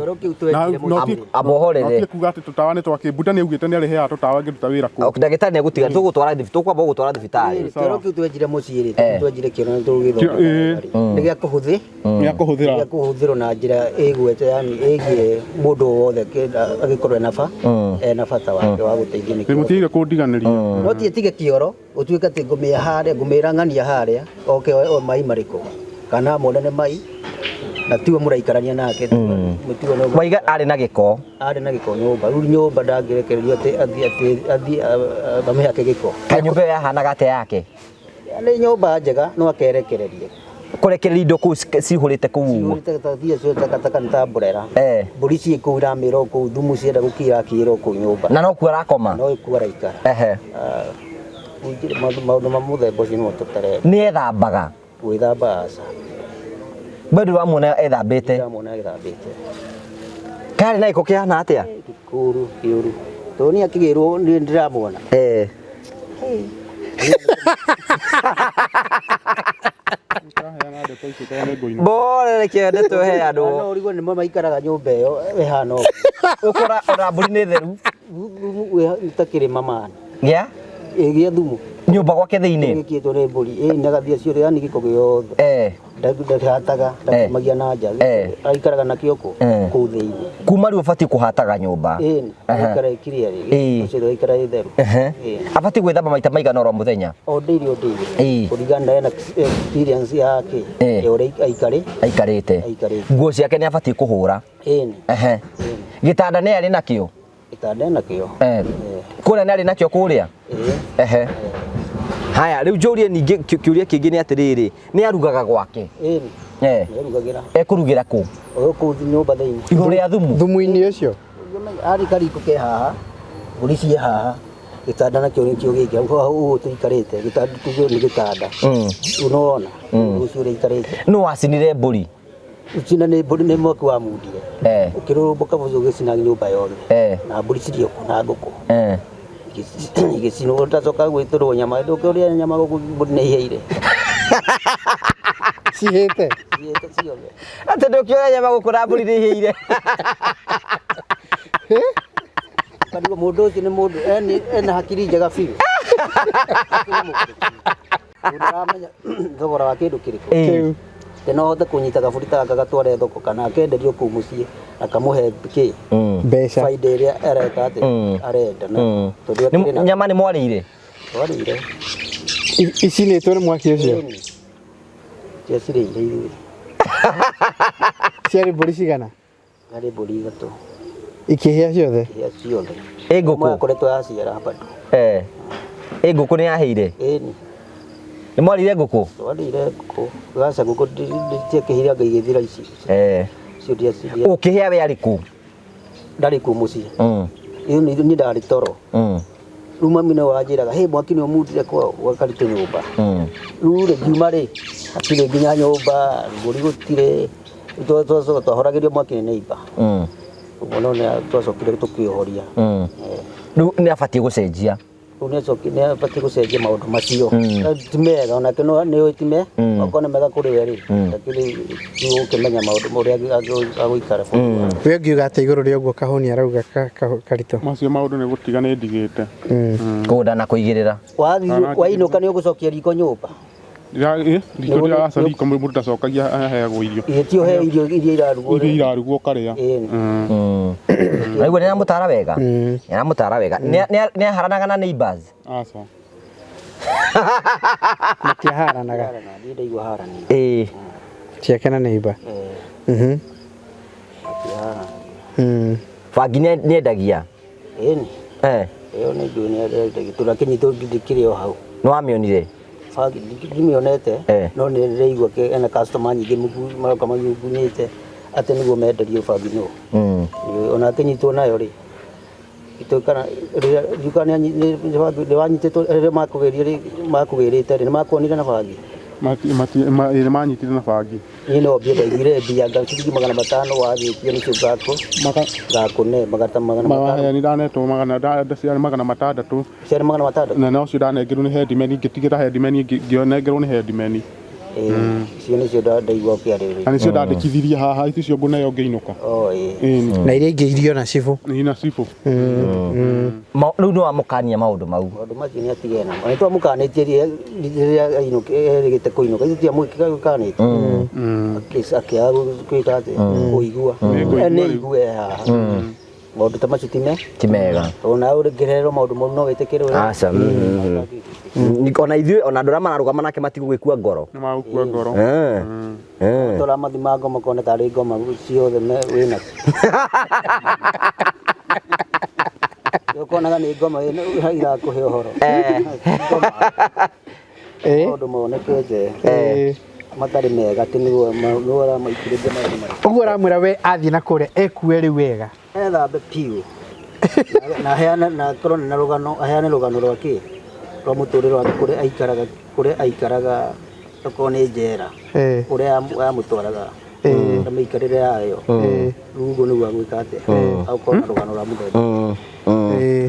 Amba ũhorere.
No kuga atĩ tũtawa nĩ twakĩ, Buda nĩ augĩte nĩ arĩheaga tũtawa ngĩruta wĩra kũu.
Ndagĩtarĩ nĩ egũtiga, tũgũtwara tũkwamba gũgũtwara thibitarĩ.
Kĩoro kĩu twenjire mũciĩ rĩ, twenjire kĩoro na tũgĩthondeka. Nĩ gĩa kũhũthĩ.
Gĩa kũhũthĩra.
Gĩa kũhũthĩrwo na njĩra ĩgwete, yani ĩgiĩ mũndũ wothe agĩkorwo ena bata wake wa gũteithio nĩ
Nĩ mũtigaire kũndiganĩria.
No ti tige kĩoro ũtuĩke atĩ ngũmĩa harĩa, ngũmĩra ng'ania harĩa oke o mai marĩkũ kana mone nĩ mai na tiwe mũraikarania nake. Mũtiwe no
Waiga arĩ na gĩko.
Arĩ na gĩko nyũmba. Rĩu nyũmba ndangĩrekererio atĩ athiĩ amĩhake gĩko.
Kaĩ nyũmba ĩyo yahanaga atĩa yake?
Nĩ nyũmba njega no akerekereria.
Kũrekereria indo kũu cihũrĩte kũu ũguo.
Cihũrĩte ta thia cio takataka nĩ ta mborera. Mbũri ciĩ kũu iramĩra o kũu, thumu cienda gũkira akĩra o kũu nyũmba.
Na no kuo arakoma?
No kuo araikara. Maũndũ ma mũthemba ũcio nĩmo tũtarenda.
Nĩ ethambaga?
Gwĩthamba aca.
Bado wamuona ethambĩte?
Ndamuona ethambĩte.
Karĩ na gĩko kĩhana atĩa?
Kĩũru, kĩũru. Tondũ niĩ akĩgĩrwo nĩ ndĩramuona.
Mbore reke ndeto ĩheanwo.
No ũrigwo nĩmo maikaraga nyũmba ĩyo ĩhana ũguo.
Ũkora ona mbũri nĩ theru.
Thumu ta kĩrĩma mani.
Gĩa?
Gĩa thumu.
Nyũmba gwake thĩinĩ?
Gĩkĩtwo nĩ mbũri. Ĩ nagathia ciothe, yani gĩko gĩothe. Ndahataga, ndakumagia na nja. Aikaraga nakĩo kũ? Kũu thĩinĩ.
Kuma rĩu ũbatiĩ kũhataga nyũmba.
Ĩni, aikara ĩkiria rĩ. Ũcio aikara ĩ theru.
Abatiĩ gwĩthamba maita maigana oro mũthenya?
O daily, o daily. Kũringana na ena experience yake. Ya ũrĩa aikarĩ.
Aikarĩte.
Aikarĩte.
Nguo ciake nĩ abatiĩ kũhũra.
Ĩni.
Gĩtanda nĩ arĩ nakĩo?
Gĩtanda ena kĩo.
Kũrĩa nĩ arĩ nakĩo kũrĩa? Haya, rĩu njũrie ningĩ kĩũria kĩngĩ nĩ atĩrĩrĩ, nĩ arugaga gwake?
Ĩni. Nĩ arugagĩra.
Ekũrugĩra kũ?
O kũu nyũmba thĩinĩ.
Igũrũ rĩa thumu?
Thumu-inĩ ũcio?
Arĩ kariko ke haha, mbũri ciĩ haha, gĩtanda nakĩo nĩkĩo gĩkĩ, hau ũguo tũikarĩte, gĩtanda tuge nĩ gĩtanda. Rĩu nĩwona, ũcio ũrĩa aikarĩte.
Nũ wacinire mbũri?
Gũcina nĩ mbũri nĩ mwaki wa mundire. Ũkĩrũrũmbũka mũciĩ ũgĩcina nyũmba yothe. Na mbũri cirĩ o na ngũkũ. Igĩcinwo ũtacoka gwĩtũrwo nyama, ndũkĩũrĩa nyama gũkũ mbũri nĩ ihĩire.
Cihĩte?
Cihĩte ciothe.
Atĩ ndũkĩũrĩa nyama gũkũ na mbũri nĩ ihĩire.
Karigwo mũndũ ũcio nĩ mũndũ ena hakiri njega biũ. Mũndũ aramenya thogora wa kĩndũ kĩrĩkũ.
Kĩu.
Tena no ahote kũnyita gabũri ta gaka gatware thoko kana akenderio kũu mũciĩ akamũhe kĩ?
Mbeca.
Faida ĩrĩa areka atĩ arenda na tondũ akĩrĩ na
Nyama nĩ mwarĩire?
Twarĩire.
Icinĩtwo nĩ mwaki ũcio?
Ciacirĩire ithuĩ.
Ciarĩ mbũri cigana?
Ciarĩ mbũri 3.
Ikĩhĩa ciothe?
Ikĩhĩa ciothe.
Ĩ ngũkũ?
Ĩmwe yakoretwo yaciara bado.
Ĩ ngũkũ nĩ yahĩire?
Ĩni.
Nĩ mwarĩire ngũkũ?
Twarĩire ngũkũ. Gaca ngũkũ ndiakĩhĩire anga igĩthira ici. Icio ndiaciria.
Ũkĩhĩa we arĩ kũ?
Ndarĩ kũ mũciĩ. Ĩyo nĩ ndarĩ toro. Rĩu mami nĩwe wanjĩraga, hĩ mwaki nĩ ũmundire kwao, gwa Karitũ nyũmba. Rĩu rĩ ngiuma rĩ, hatirĩ nginya nyũmba, mbũri gũtirĩ. Twacoka twahoragĩrio mwaki nĩ neighbor. Ũguo no nĩ twacokire tũkĩũhoria.
Rĩu nĩ abatiĩ gũcenjia.
Rĩu nĩ abatiĩ gũcenjia maũndũ macio. Ti mega, onake nĩ ũĩ ti mega. Okorwo nĩ mega kũrĩ we rĩ, lakini ti ũkĩmenya maũndũ ũrĩa agũikara bũrũri wake.
We ũngiuga atĩa igũrũ rĩa ũguo Kahũni arauga Karitũ?
Macio maũndũ nĩ gũtiga nĩ ndigĩte.
Kũgũnda na kũigĩrĩra.
Wathiĩ wainũka nĩ ũgũcokia riko nyũmba?
Riko ndĩraca riko mũndũ ndacokagia aheagwo irio.
Ĩ, ti ũheo irio iria irarugwo.
Irio irarugwo ũkarĩa.
Naigua nĩ aramũtara wega? Nĩ aramũtara wega. Nĩ aharanaga na neighbors?
Aca.
Matiaharanaga.
Niĩ ndaigua haranio.
Ciake na neighbor.
Bangi nĩ endagia?
Ĩni. Ĩyo nĩ njũĩ nĩ endagia. Tũrakĩnyitwo ndĩkĩrĩ o hau.
Nĩ wamĩonire?
Bangi ndimĩonete no nĩ ndĩraigua ena customer nyingĩ maroka mamungunyĩte atĩ nĩguo menderio bangi no. Ona akĩnyitwo nayo rĩ kana rĩrĩa nĩ wanyitĩtwo rĩrĩa makũgĩrire makũgĩrĩte rĩ nĩ makuonire na bangi?
Nĩ manyitire na bangi.
Niĩ no mbia ndaiguire mbia nga ciringi 500 wagĩtio nĩcio ngakũne 500.
Nĩ ndanetwo ciarĩ 600.
Ciarĩ 600?
Na nocio ndanengerwo nĩ headman, ngĩtigĩra headman, ngĩnengerwo nĩ headman.
Icio nĩcio ndaigua ũkĩarĩrĩria.
Na nĩcio ndandĩkithirie haha, ici ngũneo ngĩinũka.
Na iria ingĩ irio na cibũ.
Na cibũ.
Rĩu nĩ wamũkania maũndũ mau.
Maũndũ macio nĩ atigane namo. Nĩ twamũkanĩtie rĩrĩa erĩgĩte kũinũka. Ithuĩ tiamũkanĩtie. Akĩaga gwĩka atĩa? Kũigua. Nĩ aigue haha. Maũndũ ta macio
ti mega.
Tondũ nawe ũngĩrerwo maũndũ moru no wĩtĩkĩre.
Aca. Ona ithuĩ ona andũ arĩa mararũgama nake matigũgĩkua ngoro.
Nĩ magũkua ngoro.
Tũramathima ngoma kona tarĩ ngoma ciothe wĩnacio. Ũkonaga nĩ ngoma irakũhe ũhoro. Maũndũ monekete matarĩ mega atĩ nĩguo ũramaitĩrĩria maũndũ marĩa.
Ũguo ũramwĩra we athiĩ na kũrĩa ekue rĩu wega.
Ethambe piũ. Na aheane na akorwo na rũgano, aheane rũgano rwa kĩ? Rwa mũtũrĩre wake kũrĩa aikaraga, kũrĩa aikaraga okorwo nĩ njera. Ũrĩa yamũtwaraga. Na mĩikarĩre yayo. Rĩu ũguo nĩguo agwĩka atĩa? Akorwo na rũgano rwa mũthemba.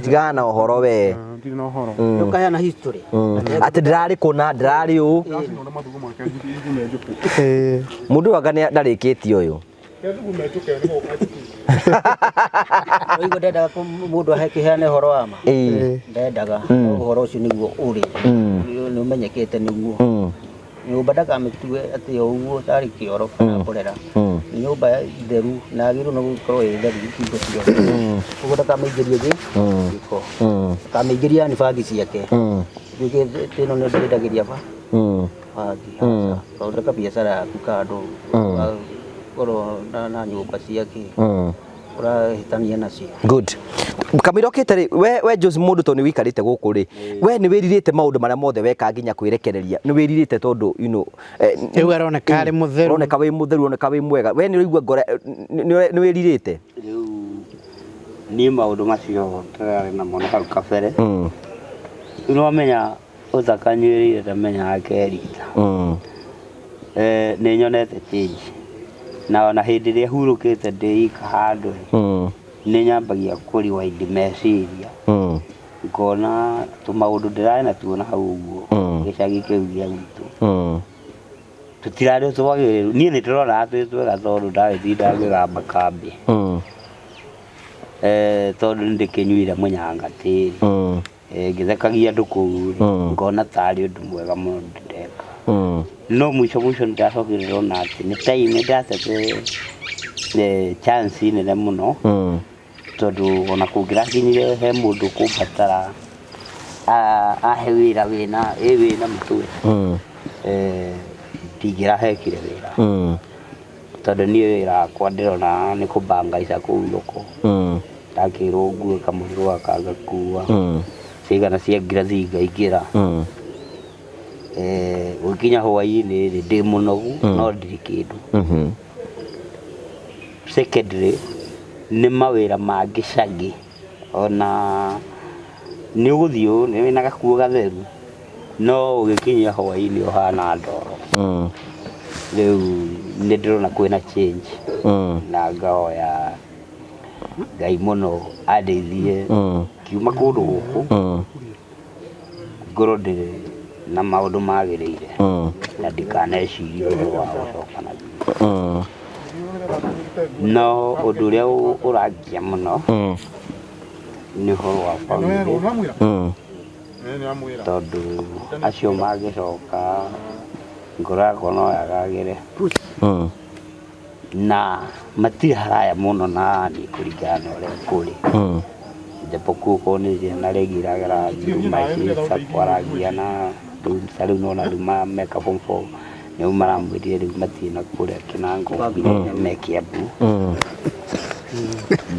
Tigana na ũhoro we.
Ndirĩ na ũhoro.
Ndũkaheana history.
Atĩ ndĩrarĩ kũna, ndĩrarĩ ũũ. Mũndũ anga ndarĩkĩtie ũyũ.
Ũguo ndendaga mũndũ akĩheane ũhoro wa ma. Ndendaga ũhoro ũcio nĩguo ũrĩ. Nĩ ũmenyekete nĩguo. Nyũmba ndakamĩtue atĩ o ũguo tarĩ kĩoro kana mborera. Nĩ nyũmba theru na yagĩrĩirwo nĩ gũkorwo ĩ theru hingo ciothe. Ũguo ndakamĩingĩrie gĩko. Ndakamĩingĩrie yani bangi ciake. Ituĩke ĩno nĩ ndĩrendagĩria bangi. Thondeka biacara yaku kando. Korwo na nyũmba ciake. Ũrahĩtania nacio.
Good. Kamũira ũkĩte rĩ, we Jose mũndũ tondũ nĩ wĩikarĩte gũkũ rĩ, we nĩ wĩrirĩte maũndũ marĩa mothe weka nginya kwĩrekereria. Nĩ wĩrirĩte tondũ you know
rĩu aroneka arĩ mũtheru.
Aroneka wĩ mũtheru, aroneka wĩ mwega. We nĩ ũraigua ngoro nĩ wĩrirĩte?
Rĩu niĩ maũndũ macio tũrarĩ namo na hau kabere. Rĩu nĩwamenya ũtakanyuĩrĩire ndamenyaga kerita. Nĩ nyonete change. Na ona hĩndĩ ĩrĩa hurũkĩte ndĩ ika handũ rĩ, nĩ nyambagia kũ rewind meciria. Ngona tũmaũndũ ndĩrarĩ natuo na hau ũguo gĩcagi kĩu gĩa gwitũ. Tũtirarĩ twagĩrĩru. Niĩ nĩ ndĩronaga twĩ twega tondũ ndagĩtinda ngĩgamba kambĩ. Tondũ nĩ ndĩkĩnyuire mũnyanga tĩri. Ngĩthekagia andũ kũu rĩ, ngona tarĩ ũndũ mwega mũno ndĩreka. No mũico mũico nĩ ndacokire ndona atĩ nĩ time ndatete chance nene mũno. Tondũ ona kũngĩrakinyire he mũndũ kũmbatara ahe wĩra wĩna mũtwe. Ndingĩrahekire wĩra. Tondũ niĩ wĩra wakwa ndĩrona nĩ kũbangaica kũu thoko. Ndakĩrwo ngue kamũrigo gaka ngakua. Cigana cia ngirathi ngaingĩra. Gũkinya hwaĩ-inĩ rĩ, ndĩ mũnogu, no ndirĩ kĩndũ. Secondly, nĩ mawĩra ma gĩcagi. Ona nĩ ũgũthiĩ ũũ, nĩ wĩna gakuo gatheru, no ũgĩkinyia hwaĩ-inĩ ũhana ndoro. Rĩu nĩ ndĩrona kwĩna change. Na ngahoya Ngai mũno andeithie ngiuma kũndũ gũkũ, ngorwo ndĩ na maũndũ magĩrĩire na ndikanecirie ũhoro wa gũcoka na thutha. No ũndũ ũrĩa ũrangia mũno nĩ ũhoro wa family. Tondũ acio mangĩcoka ngoro yakwa no yagagĩre. Na matirĩ haraya mũno na niĩ kũringana na ũrĩa kũrĩ. Japokuwa okorwo nĩ ciana rĩngĩ iragera through my sister kwaragia na rĩu ta rĩu nĩwona rĩu meka form 4 nĩu maramwĩrire rĩu matirĩ na kũrĩa Kĩnango me Kiambu.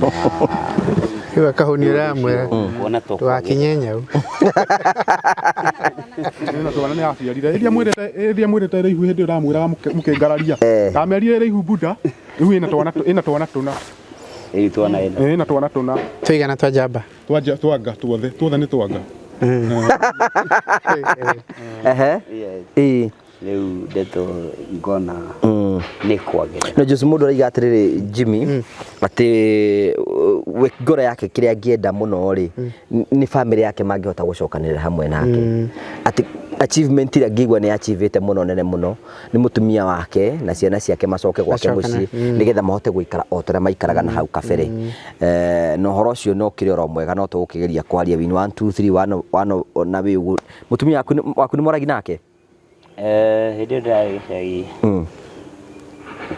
Na
Rĩu akahũni ũramwĩra
Kuona to
ndũgakinye nyau.
Na twana nĩ aciarire ĩrĩa mwĩrĩte ĩrĩa mwĩrĩte rĩihu hĩndĩ ĩyo ndamwĩraga mũkĩngararia ndamerire rĩihu buda rĩu ĩna twana ĩna twana tũna.
Rĩu twana ĩna.
Ĩna twana tũna.
Tũigana twa njamba.
Twanja twanga tuothe tuothe nĩ twanga.
Ehe. Ĩĩ.
Rĩu ndeto ngona nĩ kwagĩrĩra.
No Jose mũndũ araiga atĩrĩrĩ Jimmy atĩ we ngoro yake kĩrĩa angĩenda mũno rĩ nĩ family yake mangĩhota gũcokanĩrĩra hamwe nake, atĩ achievement ĩrĩa angĩigua nĩ achievĩte mũno nene mũno nĩ mũtumia wake na ciana ciake macoke gwake
Macokane,
mũciĩ nĩgetha mahote gũikara o ta ũrĩa maikaraga na hau kabere. Na ũhoro ũcio no ũkĩrĩ oro mwega no tũgũkĩgeria kwaria win 1 2 3 1 1 na wĩ ũguo. Mũtumia waku nĩ mwaragi nake?
Hĩndĩ ĩyo ndĩrarĩ gĩcagi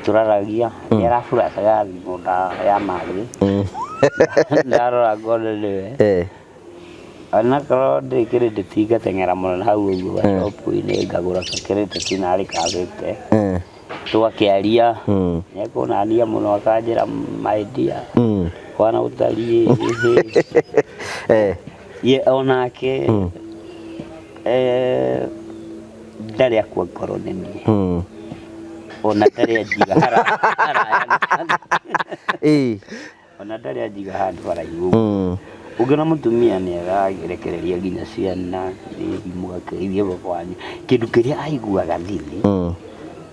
tũraragia nĩ araburacaga thimũ ya marĩ ndarora ngona nĩwe. Onakorwo ndĩ kĩrĩndĩti ngateng'era mũno na hau ũguo gacopu-inĩ ngagũra kakĩrĩndĩti narĩ kabĩte tũgakĩaria nĩekũnania mũno akanjĩra my dear kwana ũtariĩ. Ye onake ndarĩ akua ngoro nĩ niĩ ona ndarĩ anjiga haraya ona ndarĩ anjiga handũ haraihu. Ũngĩona mũtumia nĩ ararekereria nginya ciana mũgakeithie baba wanyu kĩndũ kĩrĩa aiguaga thĩinĩ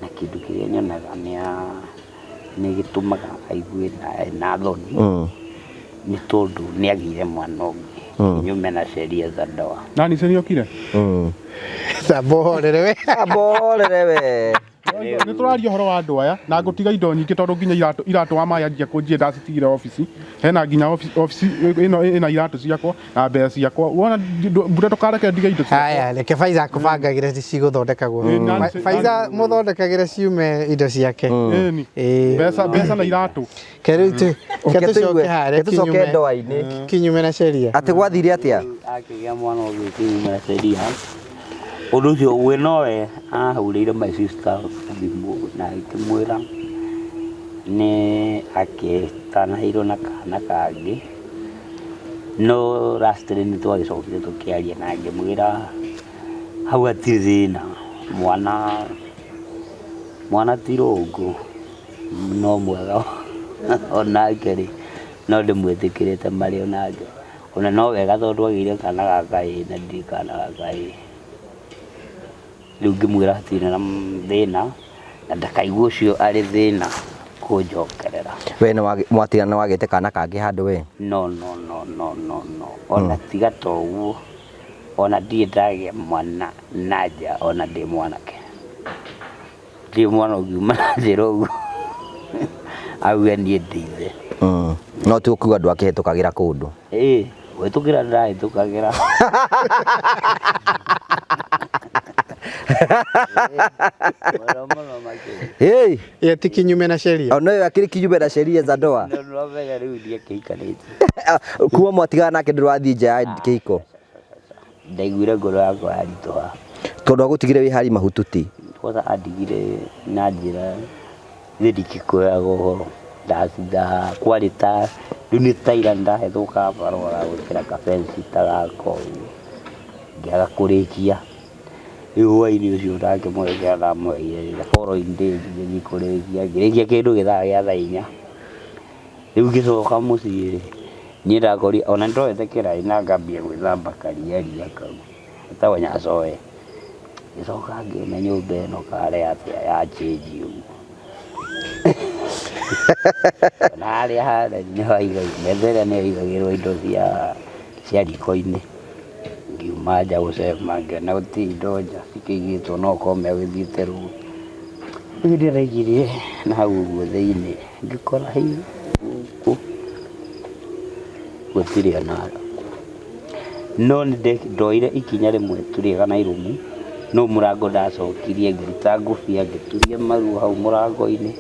na kĩndũ kĩrĩa nyonaga nĩ gĩtũmaga aigue na thoni nĩ tondũ nĩ agĩire mwana ũngĩ kinyume na sheria za ndoa.
Nani cenĩokire?
Tambohorere we.
Amborere we.
Nĩ tũraria ũhoro wa andũ aya na ngũtiga indo nyingĩ tondũ nginya iratũ wa maĩ anjia kũnjia ndacitigire obici hena nginya obici ĩno ĩna iratũ ciakwa na mbeca ciakwa wona mbura ndũkareke ndige indo ciakwa.
Haya, reke Faiza akũbangagĩre cigũthondekagwo. Faiza mũthondekagĩre ciume indo ciake.
Ĩni. Mbeca na iratũ.
Ke rĩu ke tũcoke harĩa
tũcoke ndoa-inĩ.
Kinyume na sheria.
Atĩ gwathire atĩa?
Akĩgĩa mwana ũngĩ kinyume na sheria. Ũndũ ũcio we nowe ahũrĩire my sister thimũ na akĩmwĩra nĩ akĩtanahĩirwo na kana kangĩ no lastly nĩ twagĩcokire tũkĩaria na ngĩmwĩra hau hatirĩ thĩna mwana ti rũngũ no mwega onake rĩ no ndĩmwĩtĩkĩrĩte marĩ onake ona no wega tondũ agĩire kana gaka ĩ na ndirĩ kana gaka ĩ. Rĩu ngĩmwĩra hatirĩ na thĩna na ndakaigua ũcio arĩ thĩna kũnjokerera.
We nĩ mwatigana nĩ wagĩte kana kangĩ handũ we?
No, no, no, no, no, no. Ona tiga to ũguo ona ndirĩ ndagĩa mwana na nja ona ndĩ mwanake. Ndirĩ mwana ũngiuma na njĩra ũguo auge niĩ ndĩ ithe.
No ti ũkiuga ndwakĩhĩtũkagĩra kũndũ?
Ĩĩ, kũhĩtũkĩra ndĩrahĩtũkagĩra. Mũno mũno makĩria.
Hey!
Ye ti kinyume na sheria.
Ona ĩyo akĩrĩ kinyume na sheria za ndoa.
No, no, menya rĩu ndiakĩhikanĩtie.
Kuma mwatigana nake ndũrathiĩ nja ya kĩhiko?
Ndaiguire ngoro yakwa yaritũha.
Tondũ agũtigire wĩ hari mahututi.
Kwanza andigire na njĩra niĩ ndingĩkwĩraga ũhoro. Ndacinda kwarĩ ta rĩu nĩ ta ira ndahetũka barabara gwĩkĩra kabeci ta gaka ũguo ngĩaga kũrĩkia. Rĩu hwaĩ-inĩ ũcio ndakĩmũrekera ndamũheire the following day ngĩthiĩ kũrĩkia ngĩrĩkia kĩndũ gĩthaa gĩa thaa inya. Rĩu ngĩcoka mũciĩ rĩ niĩ ndakorire ona nĩndoete kĩraĩ na ngambia gwĩthamba kariaria kau getagwo nyacoe. Ngĩcoka ngĩona nyũmba ĩno karĩ atĩa ya change ũguo. Na harĩa harĩa nĩho haigagĩrwo metha ĩrĩa nĩyo ĩigagĩrwo indo cia riko-inĩ. Ngiuma nja gũcema ngĩona gũtirĩ indo nja cikĩigĩtwo no ũkorwo megũthiĩte rũĩ. Rĩu hĩndĩ ĩrĩa ndaingĩrire na hau ũguo thĩinĩ ngĩkora hĩ gũkũ gũtirĩ ona no nĩ ndoire ikinya rĩmwe tu rĩega na irũmu no mũrango ndacokirie ngĩruta ngũbia ngĩturia maru hau mũrango-inĩ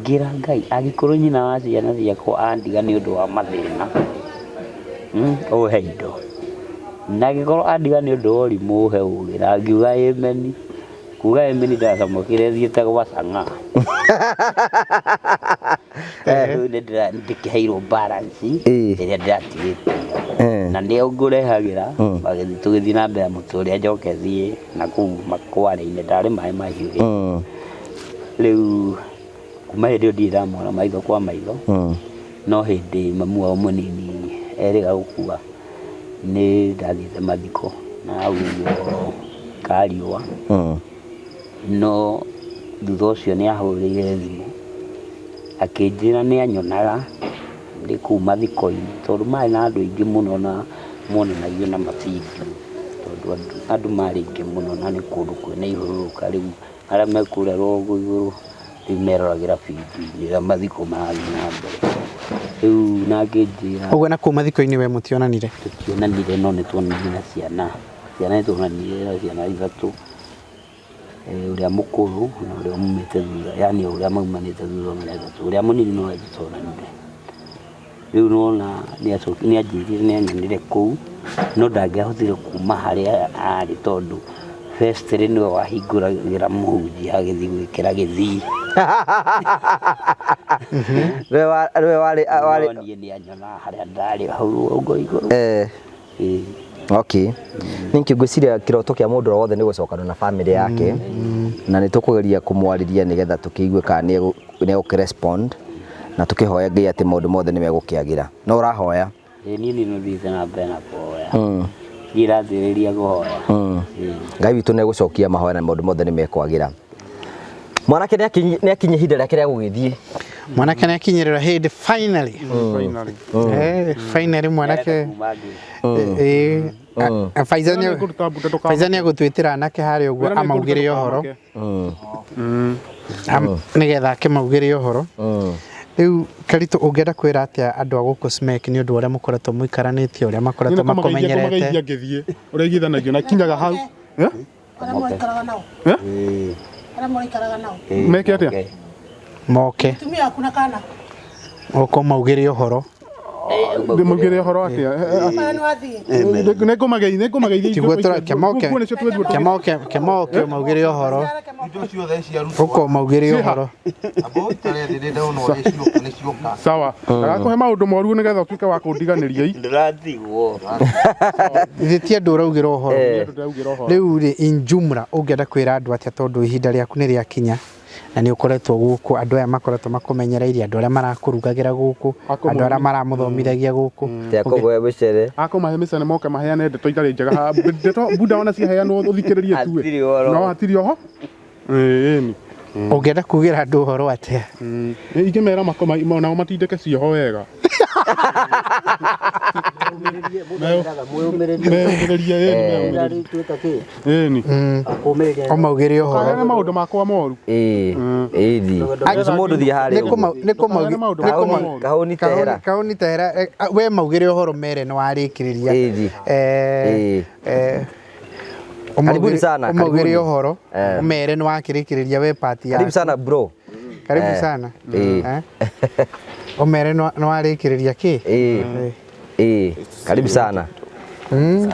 ngĩra Ngai angĩkorwo nyina wa ciana ciakwa andiga nĩ ũndũ wa mathĩna ũhe indo na angĩkorwo andiga nĩ ũndũ wa ũrimũ ũhe ũgĩ na ngiuga amen. Kuga Emily ndacamũkire thiĩte gwa Sang'a. Rĩu nĩ ndĩkĩheirwo balance ĩrĩa ndĩratigĩte na nĩo ngũrehagĩra magĩthiĩ tũgĩthiĩ na mbere mũtũrĩre njoke thiĩ na kũu makware-inĩ ndarĩ maĩ mahiũ. Rĩu kuma hĩndĩ ĩyo ndirĩ ndamona maitho kwa maitho no hĩndĩ mamu wao mũnini erĩga gũkua nĩ ndathiĩte mathiko na hau ũguo kariũa no thutha ũcio nĩ ahũrĩire thimũ akĩnjĩra nĩ anyonaga ndĩ kũu mathiko-inĩ tondũ marĩ na andũ aingĩ mũno na monanagio na mabindiũ tondũ andũ marĩ aingĩ mũno na nĩ kũndũ kwĩna ihũrũrũka rĩu arĩa me kũrĩa rũgongo igũrũ rĩu meroragĩra bindiũ rĩrĩa mathiko marathiĩ na mbere rĩu na akĩnjĩra
Ũguo na kũu mathiko-inĩ we mũtionanire?
Tũtionanire no nĩ tuonanire na ciana ciana nĩ tuonanire na ciana ithatũ ũrĩa mũkũrũ na ũrĩa umĩte thutha yani ũrĩa maumanĩte thutha ũmwe na ithatũ ũrĩa mũnini no tũtonanire rĩu nĩwona nĩanjĩrire nĩanyonire kũu no ndangĩahotire kuma harĩa arĩ tondũ vestry nĩwe wahingũragĩra mũhunjia agĩthiĩ gwĩkĩra gĩthii.
Rĩwe warĩ warĩ
No niĩ nĩanyonaga harĩa ndarĩ hau rũgongo igũrũ.
Okay. Ningĩ ngwĩciria kĩroto kĩa mũndũ o wothe nĩ gũcokana na family yake na nĩ tũkũgeria kũmwarĩria nĩgetha tũkĩigue kana nĩ egũkĩrespond na tũkĩhoya Ngai atĩ maũndũ mothe nĩ megũkĩagĩra. No ũrahoya?
Ĩĩ niĩ nĩ thiĩte na mbere na kũhoya. Niĩ ndambĩrĩria kũhoya.
Ngai witũ nĩ egũcokia mahoya na maũndũ mothe nĩ mekwagĩra. Mwanake nĩ akinye ihinda rĩake rĩa gũgĩthiĩ.
Mwanake nĩ akinyĩrĩra hĩndĩ finally. Finally mwanake Faiza nĩ egũtwĩtĩra anake harĩa ũguo amaugĩre ũhoro nĩgetha akĩmaugĩre ũhoro. Rĩu Karitũ ũngĩenda kwĩra atĩa andũ a gũkũ Smek nĩ ũndũ wa ũrĩa mũkoretwo mũikaranĩtie ũrĩa makoretwo makũmenyerete?
Ngĩthiĩ ũrĩa igithanagio na kinyaga hau.
Arĩa mũraikaraga nao. Arĩa mũraikaraga nao.
Meke atĩa?
Moke.
Mũtumia waku na kana.
Ũko maugĩre ũhoro.
Ndĩmaugĩre ũhoro atĩa? Nĩngũmageithia.
Tiguo kĩmoke kĩmoke ũmaugĩre ũhoro. Ũko maugĩre ũhoro.
Sawa. Ndagakũhe maũndũ moru nĩgetha ũtuĩke wa kũndiganĩria.
Ndĩratigwo.
Ithe ti andũ ũraugĩra ũhoro. Rĩu rĩ in jumla ũngĩenda kwĩra andũ atĩa tondũ ihinda rĩaku nĩ rĩakinya na nĩ ũkoretwo gũkũ andũ aya makoretwo makũmenyereirie andũ arĩa marakũrugagĩra gũkũ andũ arĩa maramũthomithagia gũkũ
Akũmahe mĩcere
akũmahe mĩcere moke maheane ndeto itarĩ njega ndeto bunda ona ciaheanwo ũthikĩrĩrie tuwe no hatirĩ oho ĩni
ũngĩenda kugĩra andũ ũhoro atĩa?
Ingĩmera nao matindĩke cioho wega
ĩni ũmaugĩre ũhoro
maũndũ makwa moru
ĩthi mũndũ thiĩ harĩa kahũni tehera
kahũni tehera we maugĩre ũhoro mere nĩ warĩkĩrĩria
Karibuni sana.
Ũmaugĩre ũhoro ũmere nĩ wakĩrĩkĩrĩria we part
yaku. Karibu sana bro.
Karibu sana. Ũmere nĩ warĩkĩrĩria kĩ?
Karibu sana.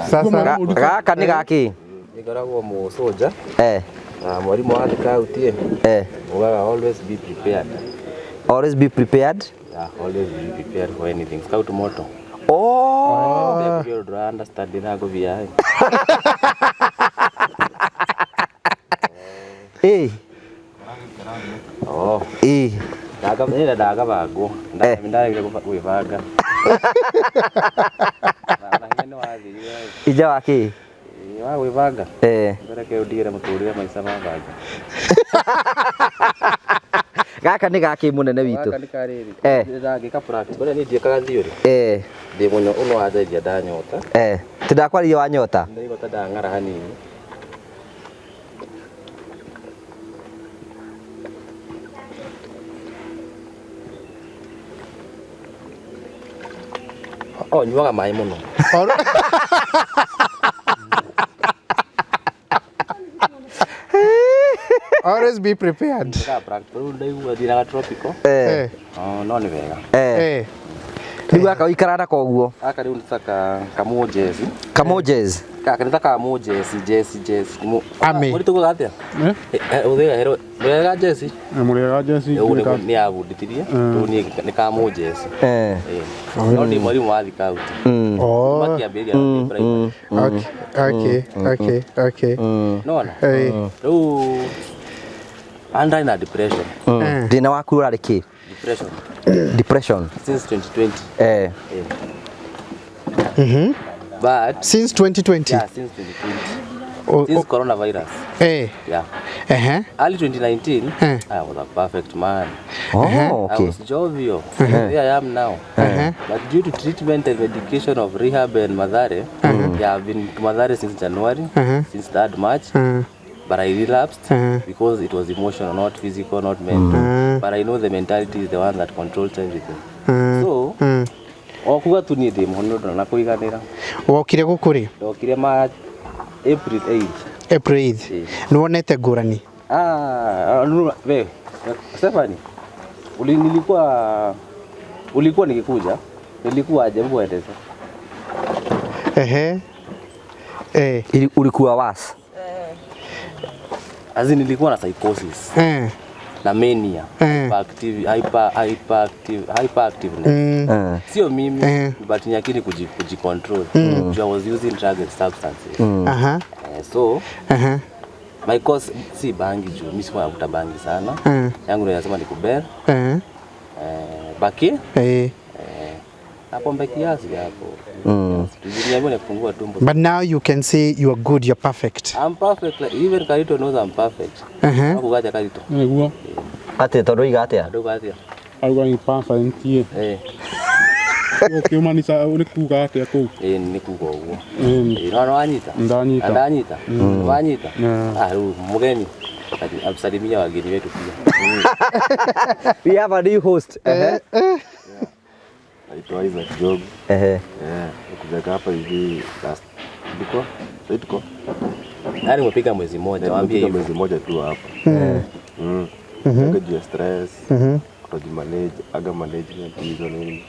Sasa
gaka nĩ gakĩ?
Nĩngoragwo mũcũnja. Na mwarimũ wa scout ugaga always be prepared.
Always be prepared?
Yeah, always be prepared for anything. Scout motto.
Oh.
Ndũra understand na ngũthiaga. Oh. Ndagabangwo. Ndaregire gwĩbanga.
Ija wa kĩ?
Wa gwĩbanga. Mbere ke ũndigĩre mũtũrĩre maica ma banga.
Gaka nĩ gakĩ mũnene witũ?
Gaka nĩ karĩrĩ. Ndangĩka practice. Ũrĩa niĩ ndiĩkaga theory. Ndĩ mũnyo ũno wandeithia ndanyota.
Ti ndakwaririe wanyota?
Ndaigua ta ndang'ara hanini. Oh, nyuaga maĩ mũno.
Always be prepared.
Rĩu ndaigua ndĩna ga tropical. No nĩ wega.
Rĩu gaka ũikaraga nako ũguo.
Gaka rĩu nĩ ta ka kamũjeci.
Kamũjezi.
Gaka nĩ ta kamũjeci, jeci, jeci.
Ami.
Mũritũ kuga atĩa? Ũthĩga hero. Mũrĩega jeci?
Mũrĩega jeci.
Ũguo nĩguo nĩ yabundithirie. Rĩu niĩ nĩ kamũjeci. No ndĩ mwarimũ wa thikauti.
Oh.
Makĩambĩrĩria ndĩ primary.
Okay.
Nona? Rĩu I'm na depression.
Thĩna waku ũrarĩ kĩ?
Depression.
Depression.
Since 2020. But
Since 2020.
Yeah, since 2020. Since coronavirus. Yeah. Early 2019, I was a perfect man.
Oh, okay.
I was jovial. Here I am now. But due to treatment and medication of rehab and Mathare, yeah, I've been to Mathare since January, since 3rd March. But I relapsed because it was emotional, not physical, not mental. But I know the mentality is the one that controls everything. So, okuga tu niĩ ndĩ mũhonu na kũiganĩra.
Wokire gũkũ rĩ?
Ndokire ma April 8.
April 8. Nĩ wonete ngũrani?
Ah, we, Stephanie, ulikuwa nikikuja, nilikuwa aje hebu eleza.
Ehe.
Ulikuwa was?
As in nilikuwa na psychosis. Na mania, hyperactiveness. Sio mimi, but ni akili kujicontrol. I was using drugs and substances. So my cause si bangi juu, mimi sikuwa navuta bangi sana. Yangu ndio nasema ni kuber. Baki. Na pombe kiasi hapo.
But now you can say you are good, you're perfect.
I'm perfect. Like, even Karito knows I'm perfect. Akugaja Karito.
Niguo.
Ate tondu iga atia?
Nduga atia?
Auga ni perfect. Ukiumanisa ni kuga atia kuu?
Ni kuga uguo. No wanyita?
Ndanyita.
Ndanyita. Wanyita. Ah, rĩu mugeni. Amsalimia wageni wetu pia.
We have a new host.
Naitwa Isaac Job. Kuja hapa hivi last ilikuwa ilikuwa.
Yaani umepiga mwezi mmoja, waambie
hivyo. Mwezi mmoja tu hapa. Juu ya stress, kutojimanage, aga management hizo nini.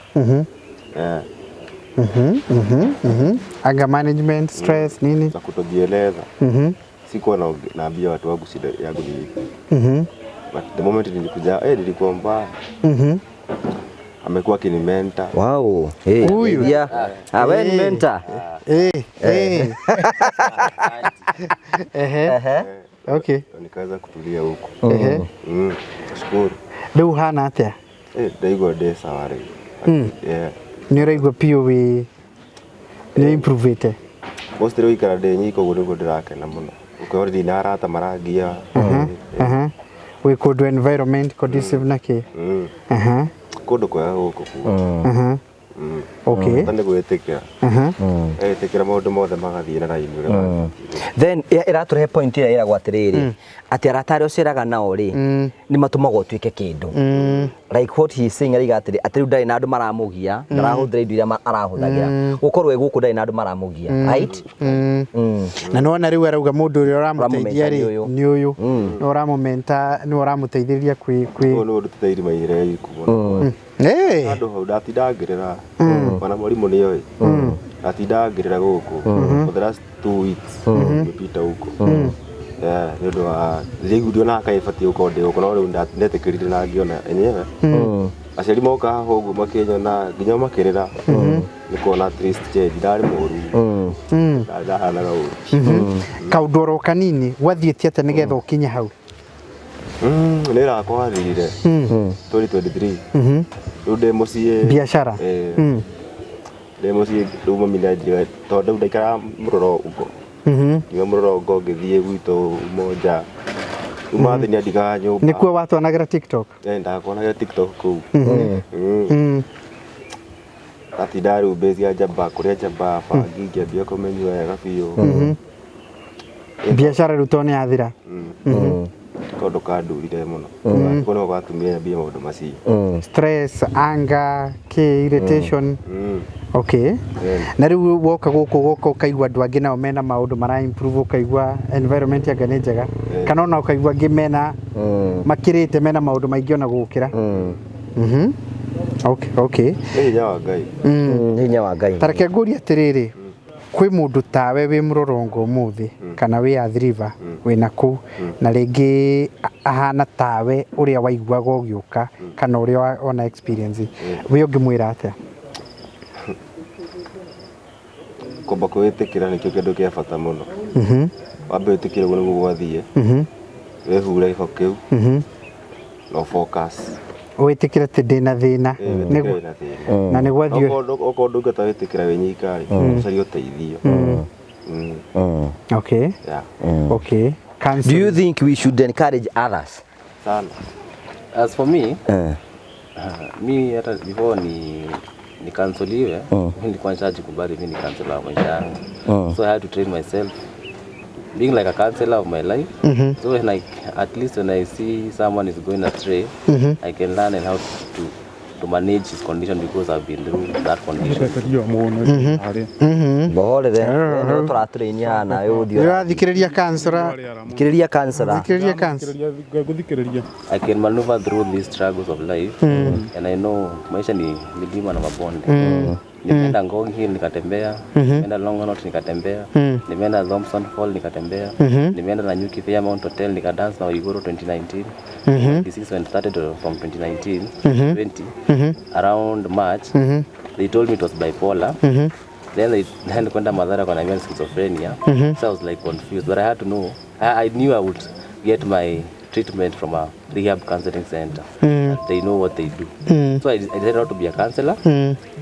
Aga management, stress nini?
Na kutojieleza. Sikuwa naambia watu wangu shida yangu ni ipi. But the moment nilikuja, nilikuwa mbaya. Amekuwa akinimenta.
Wow. Huyu. Yeah. Wewe ni mentor.
Okay.
Nikaweza kutulia huko. Nashukuru.
Rĩu hana atia?
Ndaigua ndĩ sawa rĩu. Yeah.
Nĩ ũraigua piũ wĩ nĩ improvete?
Mostly gũikara ndĩ nyika ũguo nĩguo ndĩrakena mũno. Ũkorwo ndina arata marangia.
Wĩ kũndũ environment conducive na kĩ?
Kũndũ kwega gũkũ kuo.
Okay.
Bata nĩ gwĩtĩkĩra. Ĩtĩkĩra maũndũ mothe magathiĩ na raini ũrĩa magĩrĩire.
Then ĩratũrehe point ĩrĩa ĩragwo atĩrĩrĩ atĩ arata arĩa ũceraga nao rĩ nĩ matũmaga ũtuĩke kĩndũ. Like what he is saying araiga atĩrĩ atĩ rĩu ndarĩ na andũ maramũgia, ndarahũthĩra indo iria arahũthagĩra. Gũkorwo ĩ gũkũ ndarĩ na andũ maramũgia, right?
Na nĩwona rĩu arauga mũndũ ũrĩa ũramũteithia rĩ nĩ ũyũ. Nĩ ũramũmenta, nĩ ũramũteithĩrĩria kwĩ
Ũyũ nĩwe ũndutĩte irima-inĩ rĩrĩa iriku mũno. Handũ hau ndatinda ngĩrĩra. Ona mwarimũ nĩoĩ. Ndatinda ngĩrĩra gũkũ. For the last 2 weeks nimepita huko. Nĩ ũndũ wa rĩu ndionaga kaĩ batiĩ gũkorwo ndĩ gũkũ no rĩu ndetĩkĩrire na ngĩona enyewe. Aciari moka haha ũguo makĩnyona nginya makĩrĩra. Nĩ kuona at least change ndarĩ mũru. Ndahanaga ũru.
Kaũndũ oro kanini gwathiĩte atĩa nĩgetha ũkinye hau?
Nĩ wĩra wakwa wathirire 2023. Rĩu ndĩ mũciĩ
biacara.
Ndĩ mũciĩ rĩu mami nĩanjĩrire tondũ rĩu ndaikaraga mũrũrũngo. Ngiuma mũrũrũngo ngĩthiĩ gwitũ Umoja. Rĩu mathĩ nĩandigaga nyũmba.
Nĩkuo watwanagĩra TikTok?
Ndakuonagĩra TikTok kũu. Ndatindaga rĩu base ya Njamba, kũrĩa Njamba bangi ngĩambia kũmĩnyua wega biũ.
Biacara rĩu to nĩyathira?
Tondũ kandurire mũno. Kũu nĩko gatũmire nyambie maũndũ macio.
Stress, anger, kĩ, irritation. Okay. Na rĩu woka gũkũ woka ũkaigua andũ angĩ nao mena maũndũ mara improve ũkaigua environment yanga nĩ njega. Kana ona ũkaigua angĩ mena makĩrĩte mena maũndũ maingĩ ona gũkĩra. Okay, okay.
Nĩ hinya wa Ngai.
Nĩ hinya wa Ngai.
Ta reke ngũrie atĩrĩrĩ, kwĩ mũndũ tawe wĩ mũrorongo ũmũthĩ kana wĩ Athi River wĩna kũu na rĩngĩ ahana tawe ũrĩa waiguaga ũgĩũka kana ũrĩa ona experience wĩ ũngĩmwĩra atĩa?
Kwamba kwĩĩtĩkĩra nĩkĩo kĩndũ kĩa bata mũno. Wambe wĩtĩkĩre ũguo nĩguo gwathiĩ, wĩhure gĩko kĩu na ũ focus.
Wĩtĩkĩre atĩ ndĩna thĩna.
Ĩĩ, wĩtĩkĩre wĩna thĩna.
Na nĩ gwathiĩ.
Okorwo ndũngĩhota gwĩtĩkĩra wĩ nyika rĩ, ũcarie ũteithio.
Okay.
Yeah.
Okay.
Do you think we should encourage others?
Sana.
As for me, mi hata before ni counseliwe, nilikuwa nishajikubali mi ni counselor wa maisha yangu. So I had to train myself being like a counselor of my life. So when I, at least when I see someone is going astray, I can learn and how to manage his condition because I've been through that condition.
Mbohorere, no tũratũrĩnia nawe ũthiĩ.
Ũrathikĩrĩria counselor.
Thikĩrĩria counselor.
Thikĩrĩria counselor.
Ngũthikĩrĩria.
I can maneuver through these struggles of life and I know maisha ni milima na mabonde. Nimeenda Ngong Hill nikatembea, nimeenda Longonot nikatembea, nimeenda Thompson Fall nikatembea, nimeenda Nanyuki Fairmount Hotel nikadance na Waiguru 2019. This is when it started from 2019, 20, around March. They told me it was bipolar. Then they then kwenda Mathare wakaniambia schizophrenia. So I was like confused, but I had to know. I knew I would get my treatment from a rehab counseling center. They know what they do. So I decided not to be a counselor.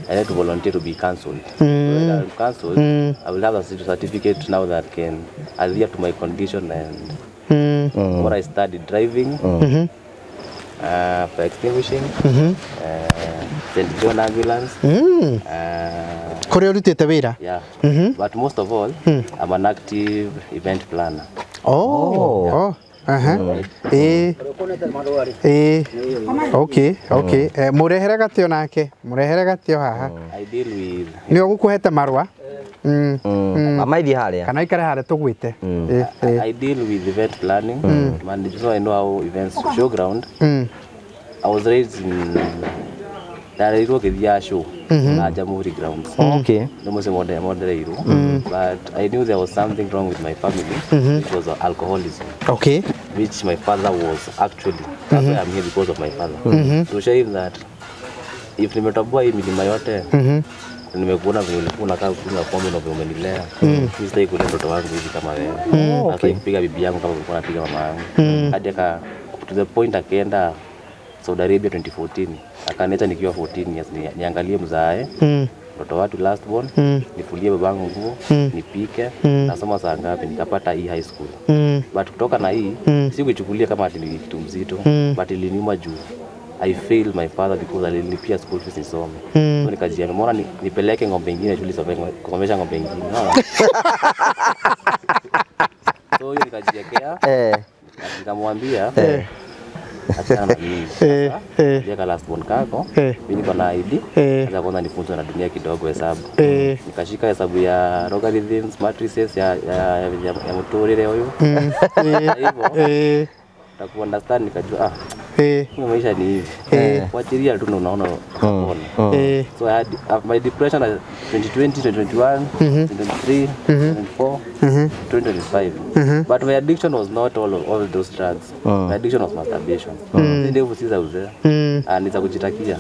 I had to volunteer to be counseled. So when I'm counseled, I will have a certificate now that can adhere to my condition and what I studied: driving, fire extinguishing, St. John ambulance.
Kũrĩa ũrutĩte wĩra?
Yeah. But most of all, I'm an active event planner.
Oh. Oh. Okay, okay. Mũrehere gatĩo nake, mũrehere gatĩo haha.
I deal with
Nĩ ũgũkũhete marũa?
Mama ithi harĩa.
Kana ikare harĩa tũgwĩte.
I deal with event planning. Manage, so I know how events showground. I was raised in ndarerirwo ngĩthiaga show na Jamhuri grounds.
Okay.
Nĩ mũciĩ mondereirwo. But I knew there was something wrong with my family, which was alcoholism.
Okay.
Which my father was actually. That's why I'm here, because of my father. To show him that if nimetoboa hii milima yote, nimekuona vile ulikuwa unakaa kunywa pombe na vile umenilea. Mimi sitaki kulea mtoto wangu hivi kama wewe. Sitaki kupiga bibi yangu kama ulikuwa unapiga mama yangu. Hadi aka to the point akaenda Saudi Arabia 2014. Akaniacha nikiwa 14 years niangalie mzae. Mtoto watu last born, nifulie babangu nguo, nipike, nasoma saa ngapi, nikapata hii high school. But kutoka na hii, sikuichukulia kama ati ni kitu mzito, but iliniuma juu I failed my father because alinilipia school fees nisome. So nikajiambia, mbona nipeleke ng'ombe nyingine shule kusomesha ng'ombe nyingine. So hiyo nikajiwekea. Nikamwambia, achana na mimi. Sasa last born kako, mimi niko na ID. Sasa kwanza nifunzwe na dunia kidogo hesabu. Nikashika hesabu ya logarithms, matrices ya mtorire huyo. Hivyo. Na ku understand nikajua maisha ni hivi. Kuachilia tu unaona unaona. So I had my depression at 2020, 2021, 2023, 2024, 2025. But my addiction was not all those drugs. My addiction was masturbation. Ndevu si za uzee. Ni za kujitakia.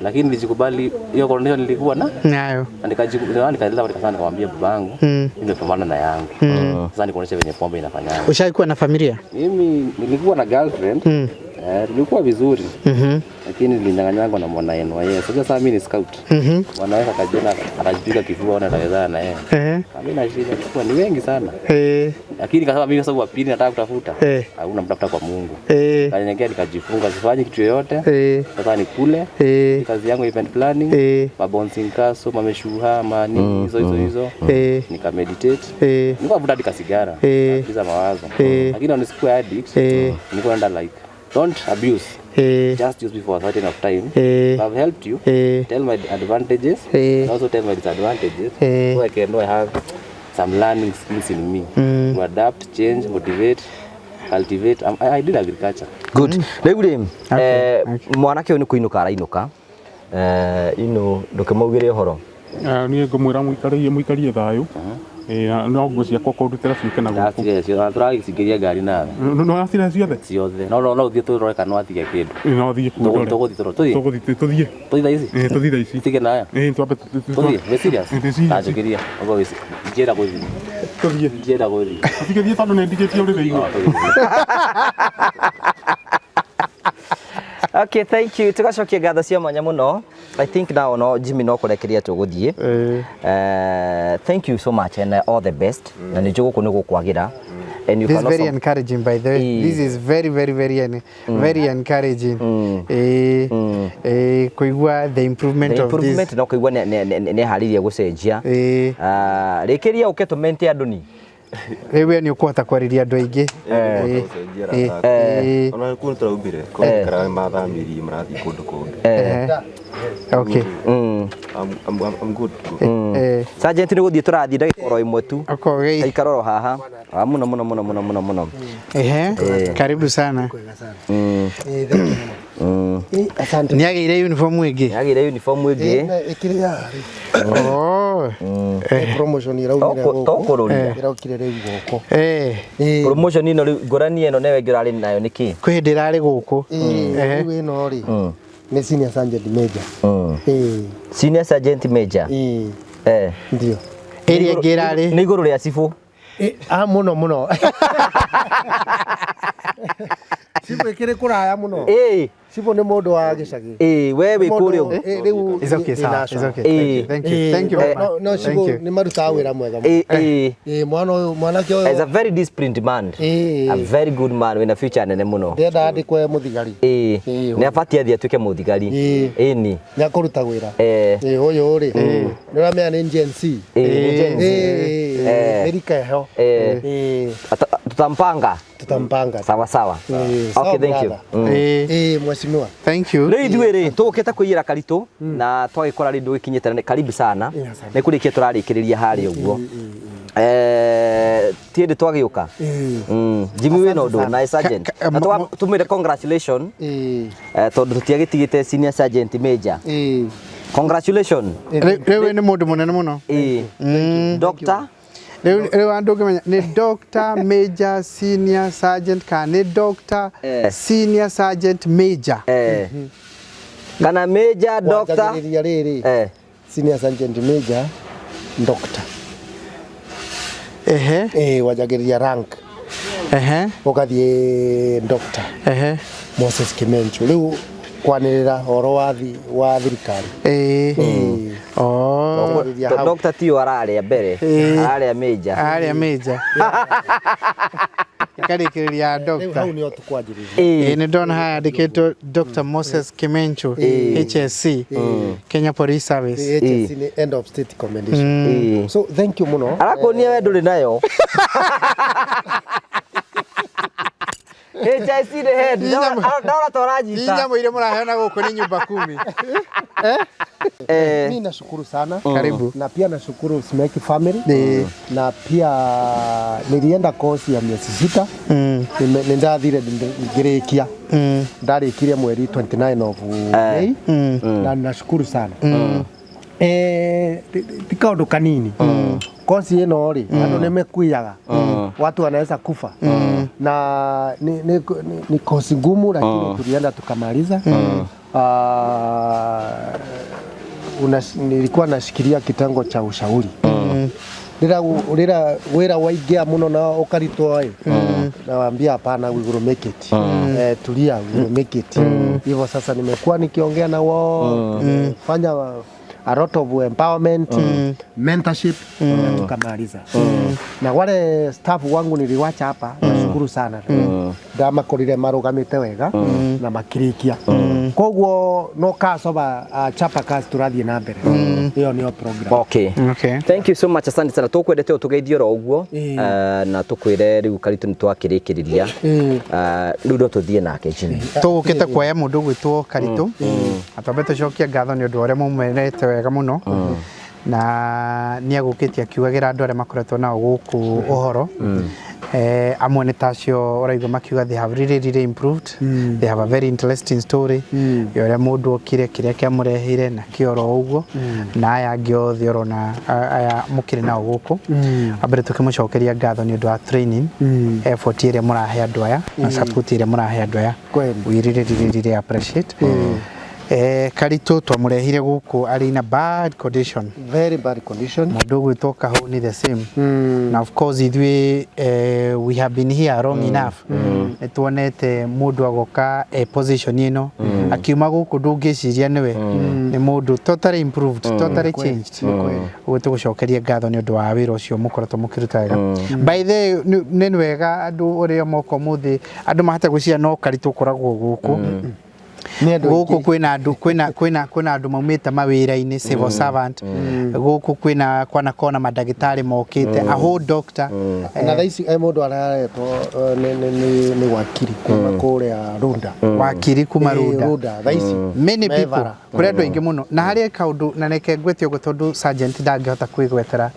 Lakini nilijikubali hiyo condition nilikuwa na
nayo.
Na nikajikubali, nikaendelea nikasema, nikamwambia babangu, nimepambana na yangu. Sasa nikuonyeshe venye pombe inafanya.
Ushaikuwa na familia?
Mimi nilikuwa na girlfriend. Tulikuwa vizuri. Lakini nilinyang'anywa na mwana NYS. Sasa mimi ni scout. Mwana wake akajiona akajipiga kifua ona atawezana na yeye. Mimi na shida kwa ni wengi sana. Lakini kasema mimi sababu wa pili nataka kutafuta. Hauna mtafuta kwa Mungu. Kanyenyekea nikajifunga sifanyi kitu yoyote. Sasa nikule. Kazi yangu event planning, mabouncing castle, mameshuha, mani hizo hizo hizo. Nika meditate. Nilikuwa vuta hadi kasigara. Kiza mawazo. Lakini nisikuwa addict. Nilikuwa naenda like don't abuse. Just use me for a certain of time. If I've helped you, tell my advantages and also tell my disadvantages, so I can know I have some learning skills in me to adapt, change, motivate, cultivate. I did agriculture.
Good. Rĩu rĩ, mwanake ũyũ nĩ kũinũka arainuka. Ino ndũkĩmaugĩre ũhoro.
Niĩ ngũmwĩra mũikarie mũikarie thayũ. No nguo ciakwa kũndutĩra ciũke na gũkũ.
Ndacire ciothe, tũragĩcingĩria ngari nawe.
No wacire ciothe?
Ciothe. No no no ũthiĩ tũrore kana watiga kĩndũ.
No thiĩ kuo ndore.
Tũgũthiĩ tũrore. Tũthiĩ.
Tũgũthiĩ tũthiĩ.
Tũthiĩ thaa ici?
Tũthiĩ thaa ici.
Tige naya.
Twambe
tũthiĩ. Wĩ serious?
Ndĩ serious.
Tanjũkĩria. Ũguo wĩ njĩra gũthiĩ.
Tũthiĩ.
Njĩra gũthiĩ.
Tũtigĩthiĩ tondũ nĩ ndigĩtie ũrĩrĩ igũrũ.
Okay, thank you. Tugacokia ngatho cia mwanya mũno. I think now no Jimmy no kũrekeria tũgũthiĩ. Thank you so much and all the best. Na nĩ njũĩ gũkũ nĩ gũkwagĩra. And you
This is
can
very
also
encouraging, by the way. This is very, very, very, very encouraging. Kuigua the improvement
the
of this.
Improvement no kũigua nĩ harĩirie gũcenjia. Rĩkĩria ũke tũmente andũ ni.
Rĩu we nĩ ũkũhota kwarĩria andũ aingĩ.
Ona kũu tũraumire kũu ikaraga mathamirie marathiĩ kũndũ kũngĩ.
Okay.
I'm good to go.
Sergeant nĩ gũthiĩ tũrathiĩ ndagĩka oro ĩmwe tu.
Okay.
Aikara oro haha. Mũno mũno mũno mũno mũno mũno.
Ehe. Karibu sana. Nĩ agĩire uniform ĩngĩ.
Nĩ agĩire uniform ĩngĩ.
Ĩkĩrĩ yarĩ.
Oh.
Promotion iraumire
gũkũ. Tokũrũria.
Ĩraukire rĩu gũkũ.
Promotion ĩno rĩu ngũrani ĩno newe ĩngĩ ũrarĩ nayo nĩkĩ?
Kwĩ hĩndĩ ĩrarĩ gũkũ.
Rĩu ĩno rĩ nĩ senior sergeant major.
Senior sergeant major.
Ndio.
Ĩrĩa ĩngĩ ĩrarĩ
nĩ igũrũ rĩa cibũ.
Mũno mũno. Cibũ ĩkĩrĩ kũraya mũno. Cibũ nĩ mũndũ wa gĩcagi.
We wĩ kũrĩa ũguo.
Rĩu
It's okay, sir. It's okay. Thank you. Thank you. Thank you very much.
No cibũ nĩ marutaga wĩra mwega mũno. Mwana ũyũ mwanake ũyũ.
Is a very disciplined man. A very good man wĩna future nene mũno.
Ndĩrenda andĩkwe mũthigari.
Nĩ abatiĩ athiĩ atuĩke mũthigari. Ĩni.
Nĩ akũruta wĩra. Ũyũ rĩ nĩ ũramenya nĩ Gen Z.
Nĩ Gen Z.
Nĩ rika heho.
Tutampanga.
Tutampanga.
Sawa sawa. Okay, thank you.
Mheshimiwa.
Thank you.
Rĩu ithuĩ rĩ tũgũkĩte kũiyĩra Karitũ na twagĩkora rĩu ndũgĩkinyĩte karibu sana. Nĩ kũrĩkia tũrarĩkĩrĩria harĩa ũguo. Ti hĩndĩ twagĩũka. Jimmy wĩna ũndũ na sergeant. Na tũmwĩre congratulation. Tondũ tũtiagĩtigĩte senior sergeant major. Congratulation.
Rĩu nĩ mũndũ mũnene mũno.
Doctor
Rĩu andũ ũngĩmenya nĩ Doctor Major Senior Sergeant kana nĩ Doctor Senior Sergeant Major.
Kana Major Doctor.
Wanjagĩrĩria rĩrĩ. Senior Sergeant Major Doctor.
Ehe.
Wanjagĩrĩria rank.
Ehe.
Ũgathiĩ Doctor.
Ehe.
Moses Kimenchu. Rĩu kwanĩrĩra ũhoro wa thirikari.
Oh.
Doctor tio ararĩa mbere. Ararĩa major.
Ararĩa major. Ĩkarĩkĩrĩria doctor.
Hau nĩho tũkwanjĩrĩria.
Nĩ ndona haya yandĩkĩtwo Dr. Moses Kimenchu, HSC, Kenya Police Service.
HSC nĩ end of state commendation. So thank you mũno.
Arakuonia we ndũrĩ nayo. HIC nĩ head. Ndora ta ũranjita.
Nyamũ iria mũraheana gũkũ nĩ nyumba kumi.
Mimi nashukuru sana.
Karibu.
Na pia nashukuru Smeki family. Na pia nilienda kosi ya miezi 6. Nĩndathire ngĩrĩkia. Ndarĩkirie mweri 29 of May. Na nashukuru sana. Ti kaũndũ kanini. Kosi ĩno rĩ andũ nĩ mekuiaga. Watu wanaweza kufa. Na ni kosi ngumu lakini tulienda tukamaliza. Nilikuwa nashikilia kitengo cha ushauri. Rĩrĩa wĩra waingĩa mũno na ũkaritwo ĩ, nawaambia hapana, we will make it. Tulia, we will make it. Hivyo sasa nimekuwa nikiongea na wao, fanya a lot of empowerment, mentorship, na tukamaliza. Na wale staff wangu niliwacha hapa, nashukuru sana. Ndamakorire marugamite wega na makirikia. Koguo no kacoba chapa kazi turathie na mbere. Iyo niyo program.
Okay. Thank you so much, asante sana. Tukwendete utugeithie oro uguo na tukwire riu Karitũ nĩ twakĩrĩkĩrĩria. Rĩu no tũthiĩ nake Jimmy.
Tũgũkĩte kuoya mũndũ ũgwĩtwo Karitũ. Atwambe tũcokie ngatho nĩ ũndũ wa ũrĩa maumerete wega mũno. Na nĩ agũkĩte akiugagĩra andũ arĩa makoretwo nao gũkũ ũhoro. Amwe nĩ ta acio ũraigua makiuga they have really really improved. They have a very interesting story ya ũrĩa mũndũ okire, kĩrĩa kĩamũreheire na kĩo oro ũguo, na aya angĩ othe ũrona aya mũkĩrĩ nao gũkũ. Wambere tũkĩmũcokeria ngatho nĩ ũndũ wa training effort ĩrĩa mũrahe andũ aya na support ĩrĩa mũrahe andũ aya. We really really really appreciate. Karitũ twamũrehire gũkũ arĩ in a bad condition.
Very bad condition.
Mũndũ ũgwĩtwo Kahũni the same. Na of course ithuĩ we have been here long enough. Nĩ tuonete mũndũ agoka position ĩno akiuma gũkũ ndũngĩciria nĩwe. Nĩ mũndũ totally improved, totally changed. Ũguo tũgũcokeria ngatho nĩ ũndũ wa wĩra ũcio mũkoretwo mũkĩruta wega. By the way, nĩ wega andũ ũrĩa moka ũmũthĩ andũ mahota gwĩciria no Karitũ ũkoragwo gũkũ. Gũkũ kwĩna andũ kwĩna kwĩna kwĩna andũ maumĩte mawĩra-inĩ, civil servant, gũkũ kwĩna kwanakona mandagĩtarĩ mokĩte, a whole doctor.
Na thaa ici mũndũ araretwo nĩ wakiri kuma kũrĩa Runda.
Wakiri kuma Runda.
Runda thaa ici.
Many people.
Mevara.
Kũrĩ andũ aingĩ mũno na harĩ kaũndũ na reke ngwĩte ũguo tondũ sergeant ndangĩhota kwĩgwetera,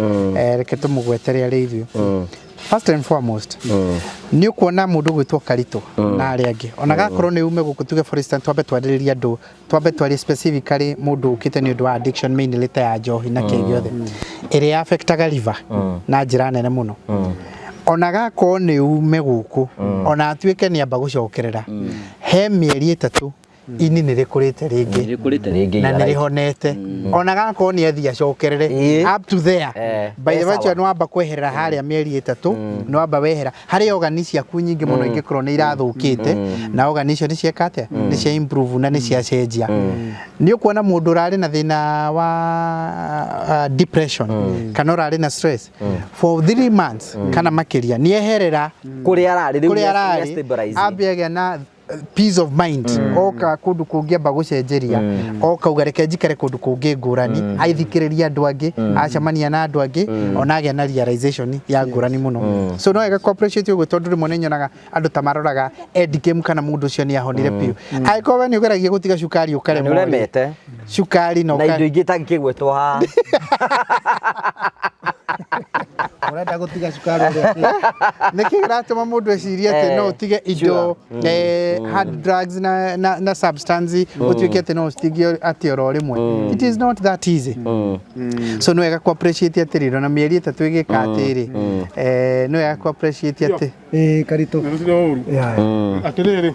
reke tũmũgwetere arĩ ithuĩ. First and foremost, nĩ ũkuona mũndũ ũgwĩtwo Karitũ na arĩa angĩ ona gakorwo nĩ ume gũkũ, tuge for instance twambe twarĩrĩrie andũ, twambe twarie specifically mũndũ ũkĩte nĩ ũndũ wa addiction mainly ta ya njohi na kĩ gĩothe ĩrĩa affectaga liver na njĩra nene mũno, ona gakorwo nĩ ume gũkũ ona atuĩke nĩ amba gũcokerera he mĩeri 3 ini nĩ rĩkũrĩte rĩngĩ na nĩ rĩhonete, ona gakorwo nĩ athiĩ acokerere up to there. By the way, nĩ wamba kweherera harĩa mĩeri 3, nĩ wamba wehera harĩ organi ciaku nyingĩ mũno ingĩkorwo nĩ irathũkĩte, na organi icio nĩ cieka atĩa, nĩ cia improve na nĩ ciacenjia. Nĩ ũkuona mũndũ ũrarĩ na thĩna wa depression kana ũrarĩ na stress for 3 months kana makĩria nĩ eherera
kũrĩa ararĩ,
kũrĩa ararĩ, ambia na peace of mind, oka kundu kungi amba gucenjeria, oka uga reke njikare kundu kungi ngurani, aithikiriria andu angi, acemania na andu angi, ona agĩa na realization ya ngurani muno. So no wega ku appreciate uguo tondu rimwe ni nyonaga andu ta maroraga end game kana mundu ucio ni ahonire piu. Angĩkorwo we ni ugeragia gutiga cukari ukaremwo,
nĩũremete
cukari
na indo ingĩ itangĩkĩgwetwo haha.
Urenda gutiga cukari ũrĩa
nĩkĩ kĩratũma mũndũ ecirie atĩ no ũtige indo hard drugs na substance ũtuĩke atĩ no ũcitige atĩ oro rĩmwe. It is not that easy. So nĩ wega ku appreciate atĩrĩrĩ ona mĩeri 3 ĩgĩka atĩrĩ, nĩ wega ku appreciate atĩ
Karitũ
atĩrĩrĩ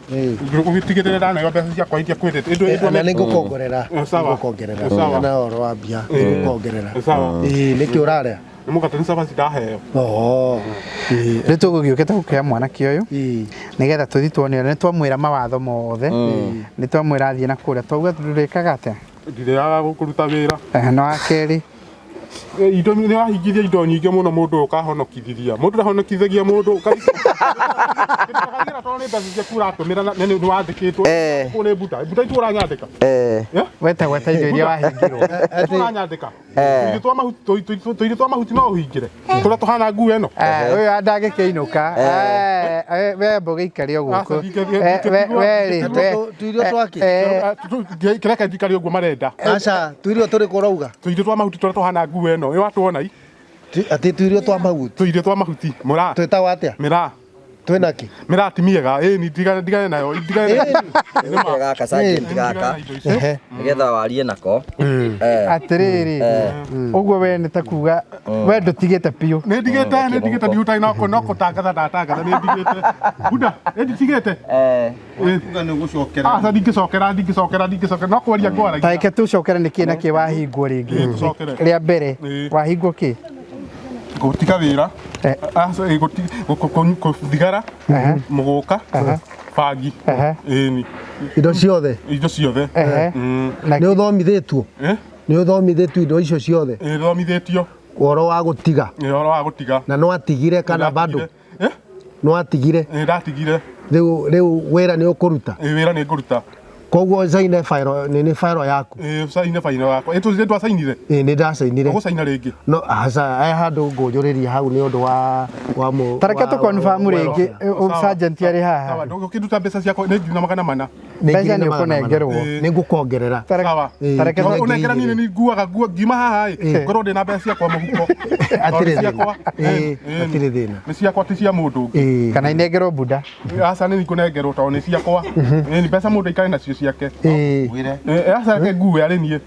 ũgĩtigĩrĩre ndaneo mbeca ciakwa iria kwĩrĩte
na nĩngũkuongerera nĩngũkuongerera na ũhoro wa mbia nĩngũkuongerera. Nĩkĩ ũrarĩa?
Nĩ mũgate nĩ cabaci ndaheo.
Rĩu tũgũgĩũkĩte gũkĩoya mwanake ũyũ nĩgetha tũthiĩ tuone, nĩ twamwĩra mawatho mothe, nĩ twamwĩra athiĩ na kũrĩa, twauga ndũrĩkaga atĩa?
Ndirĩaga kũruta wĩra.
Na wa kerĩ
indo nĩ wahingithia indo nyingĩ mũno mũndũ ũkahonokithiria mũndũ ndahonokithagia mũndũ kagira tondũ nĩ mbeca ciaku ũratũmĩra na nĩ wandĩkĩtwo kũu nĩ mbuta mbuta itu ũranyandĩka
weta indo iria wahingirwo
ũranyandĩka tũirio twa mahuti no ũhingĩre tũrĩa tũhana nguo ĩno
ũyũ ndangĩkĩinũka we amba ũgĩikare o gũkũ
tũirio twakĩ
kĩreke njikare ũguo marenda
aca tũirio tũrĩkũ ũrauga
tũirio twa mahuti tũrĩa tũhana nguo ĩno ĩ watuona i
atĩ tũirio twa mahuti
tũirio twa mahuti mũraa
twĩtagwo atĩa
mĩraa
twĩna kĩ
mĩraa ti mĩega ĩni ndigane nayo ndigane
gaka sergeant gaka nĩgetha warie nako
atĩrĩrĩ ũguo we nĩ ta kuga we ndũtigĩte piũ
nĩ ndigĩte ndihutagia no kũtangatha ndatangatha nĩ ndigĩte buda nĩ nditigĩte
uga nĩ ũgũcokera
aca ndingĩcokera no kwaria ngwaragia
ta reke tũcokere nĩ kĩ na kĩ wahingwo rĩngĩ rĩa mbere wahingwo kĩ
gũtiga wĩra thigara mũgũka bangi ĩni
indo ciothe nĩ ũthomithĩtio nĩ ũthomithĩtio indo icio ciothe
thomithĩtio
ũhoro wa gũtiga na no atigire kana bado no atigire
ndatigire
rĩu wĩra nĩ ũkũruta
wĩra nĩ ngũruta
koguo caine file nĩ file yaku
caine file yakwa ĩ twacainire
nĩ ndacainire
ũgũcaina rĩngĩ
no aca he handũ ngũnjũrĩria hau nĩ ũndũ wa
ta reke tũ confirm rĩngĩ sergeant arĩ haha
ũkĩnduta mbeca ciakwa nĩ 400,000
Mbeca nĩ ũkũnengerwo.
Nĩ ngũkongerera.
Sawa.
Tareke
Ũnengera niĩ nĩ nguaga nguo ngiuma haha ĩ ngorwo ndĩ na mbeca ciakwa mũhuko.
Hatirĩ
Tondũ ciakwa
thĩna. Hatirĩ thĩna.
Nĩ ciakwa ti cia mũndũ ũngĩ.
Kana inengerwo buda.
Aca nĩ ngũnengerwo tondũ nĩ ciakwa. Nĩ mbeca mũndũ aikare nacio ciake. Aca ke ngue arĩ niĩ.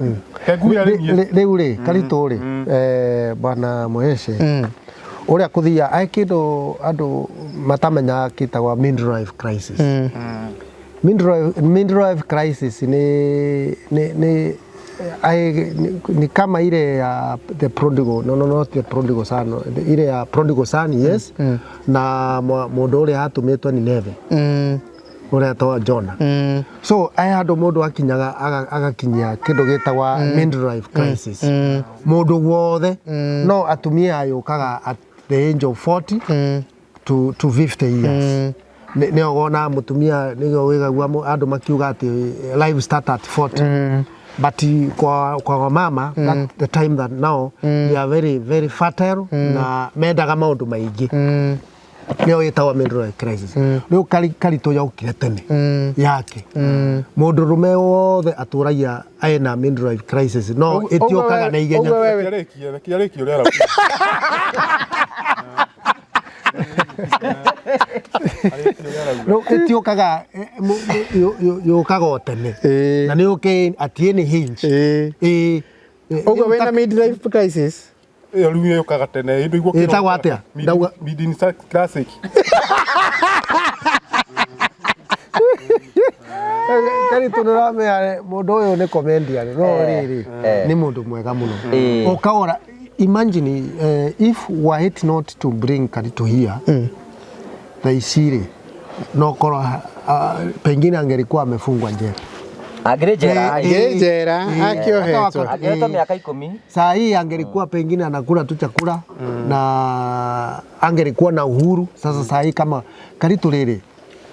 Ke ngue arĩ niĩ.
Rĩu rĩ Karitũ rĩ bwana Muhece ũrĩa kũthia ai kĩndũ andũ matamenyaga kĩtagwa midlife crisis. Midlife crisis ni ni kama ile ya the prodigal, no no not the prodigal son, ile ya prodigal son, yes. Na mũndũ ũrĩa atũmĩtwo Nineve ũrĩa etagwo Jonah. So ai handũ mũndũ akinyaga agakinyia kĩndũ gĩtagwa midlife crisis. Mũndũ wothe no atumia yũkaga at the age of 40 to 50 years. Nĩ ogona mũtumia nĩguo wĩgagua andũ makiuga atĩ life start at 40. But kwa mama that the time that now they are very very fertile na mendaga maũndũ maingĩ. Nĩyo ĩtagwo midlife crisis. Rĩu Karitũ yokire tene yake. Mũndũ rũme wothe atũragia ena midlife crisis no ĩtiũkaga na ihenya.
Reke arĩkie ũrĩa arauga.
No ĩtiũkaga yũkaga o tene. Na nĩ yũke at any hinge.
Ũguo wĩna midlife crisis?
Ĩyo rĩu yũkaga tene.
Ĩtagwo atĩa?
Midlife classic.
Karitũ nĩũramenya mũndũ ũyũ nĩ comedian no rĩrĩ nĩ mũndũ mwega mũno. Ũkaora imagine if were it not to bring Karitũ here thaa ici rĩ no korwo pengine angelikuwa amefungwa jela.
Angĩrĩ jela.
Angĩrĩ jela akĩohetwo.
Angĩohetwo miaka 10.
Saa hii angelikuwa pengine anakula tu chakula na angelikuwa na uhuru. Sasa saa hii kama Karitũ rĩrĩ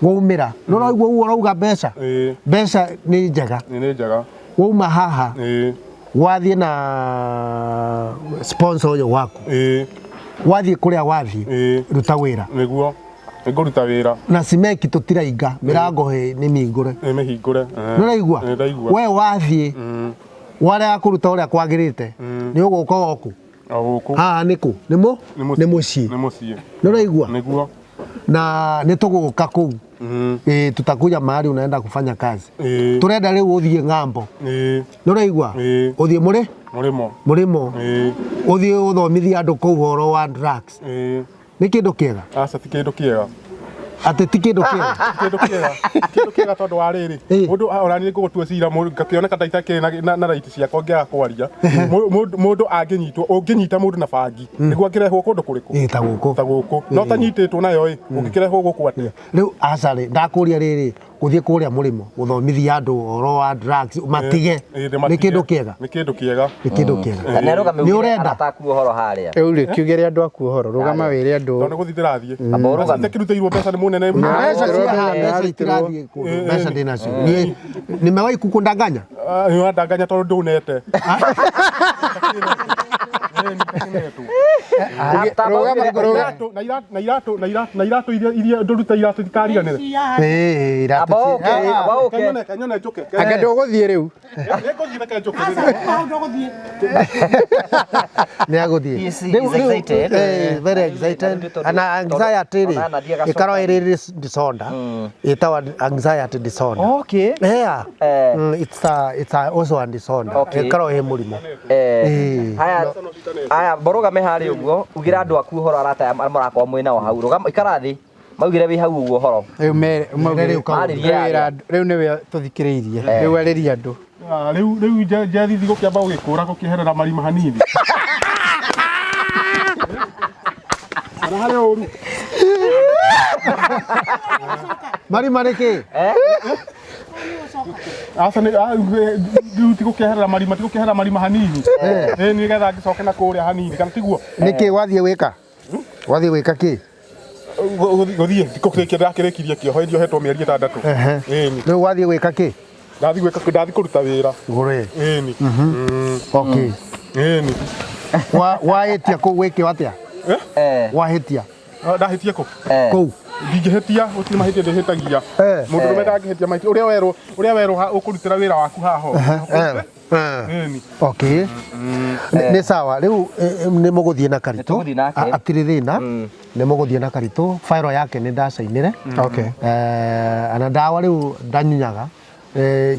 waumĩra no ũraigua ũguo ũrauga mbeca. Mbeca nĩ njega.
Nĩ njega.
Wauma haha wathiĩ na sponsor ũyũ waku. Wathiĩ kũrĩa wathiĩ ruta wĩra.
Nĩguo. Nĩngũruta wĩra.
Na cimeki tũtirainga mĩrango nĩ mĩhingũre.
Nĩ mĩhingũre.
Nĩ ũraigua? We wathiĩ warega kũruta ũrĩa kwagĩrĩte nĩ ũgũka gũkũ.
O gũkũ.
Haha nĩ kũ? Nĩ mũciĩ.
Nĩ mũciĩ.
Nĩ ũraigua?
Nĩguo.
Na nĩ tũgũka kũu. Tutakuja mahali unaenda kufanya kazi. Turenda rĩu ũthiĩ ng'ambo. Nĩ ũraigua? Ũthiĩ mũrĩ?
Mũrĩmo.
Mũrĩmo. Ũthiĩ ũthomithie andũ kũu ũhoro wa drugs. Nĩ kĩndũ kĩega?
Aca ti kĩndũ kĩega.
Atĩ ti kĩndũ kĩega?
Kĩndũ kĩega. Kĩndũ kĩega tondũ wa rĩrĩ. Mũndũ ona niĩ ngũgũtua cira ngakĩoneka ta itakĩrĩ na right ciakwa ngĩaga kwaria. Mũndũ angĩnyitwo, ũngĩnyita mũndũ na bangi nĩguo angĩrehwo kũndũ kũrĩkũ?
Ta gũkũ.
Ta gũkũ. No tanyitĩtwo nayo ĩ, ũngĩkĩrehwo gũkũ atĩa?
Rĩu aca rĩ, ndakũria rĩrĩ, gũthiĩ kũrĩa mũrĩmo gũthomithia andũ ũhoro wa drugs matige nĩ kĩndũ kĩega?
Nĩ kĩndũ kĩega.
Nĩ kĩndũ kĩega.
Nĩ ũrenda ataku ũhoro harĩa.
Rĩu rĩ kiugĩre andũ aku ũhoro, rũgama wĩre andũ.
Tondũ gũthiĩ ndĩrathiĩ. Itakĩrutĩirwo mbeca nĩ mũnene.
Mbeca cia haha, mbeca itirathiĩ kũndũ, mbeca ndĩ nacio. Niĩ nimewahi kukundanganya?
Nĩ wandanganya tondũ ndũnete. Na iratũ iria ndũrute iratũ itariganĩre.
Iratũ.
Kanyone njũke.
Anga ndũgũthiĩ rĩu.
Nĩngũthiĩ reke njũke.
Nĩ agũthiĩ. Very excited. Na anxiety rĩ ĩkoragwo ĩrĩ disorder. Ĩtagwo anxiety disorder.
Okay.
Yeah. It's also a disorder. Ĩkoragwo ĩ mũrimũ.
Haya, borũgame harĩa ũguo, ugĩre andũ aku ũhoro arata aya mũrakorwo mwĩ nao hau. Rũgama ikara thĩ. Maugire wĩ hau ũguo ũhoro.
Rĩu rĩu nĩwe tũthikĩrĩirie. Rĩu arĩria andũ.
Rĩu njethithi gũkĩamba gũgĩkũra gũkĩherera marima hanini. Kana harĩ ũru.
Marima nĩ kĩ?
Aca nĩ rĩu ti gũkĩeherera marima, ti gũkĩeherera marima hanini. Nĩgetha ngĩcoke na kũrĩa hanini, kana tiguo?
Nĩ kĩ wathiĩ gwĩka? Wathiĩ gwĩka kĩ?
Gũthiĩ ndikũrĩkia ndakĩrĩkirie kĩoho ndiohetwo mĩeri 6.
Rĩu wathiĩ gwĩka kĩ?
Ndathiĩ gwĩka ndathiĩ kũruta wĩra.
Gũrĩ.
Ĩni.
Okay.
Ĩni.
Wahĩtia kũu wĩkĩo atĩa? Wahĩtia.
Ndahĩtia kũ?
Kũu.
Ndingĩhĩtia, gũtirĩ mahĩtia ndĩhĩtagia. Mũndũrũme ndangĩhĩtia mahĩtia. Ũrĩa werwo, ũrĩa werwo ũkũrutĩra wĩra waku haha. Ĩni.
Okay. Nĩ sawa rĩu nĩ mũgũthiĩ na Karitũ.
Nĩtũgũthiĩ nake.
Hatirĩ thĩna. Nĩ mũgũthiĩ na Karitũ. Fairo yake nĩ ndacainĩre.
Okay.
Ana ndawa rĩu ndanyunyaga.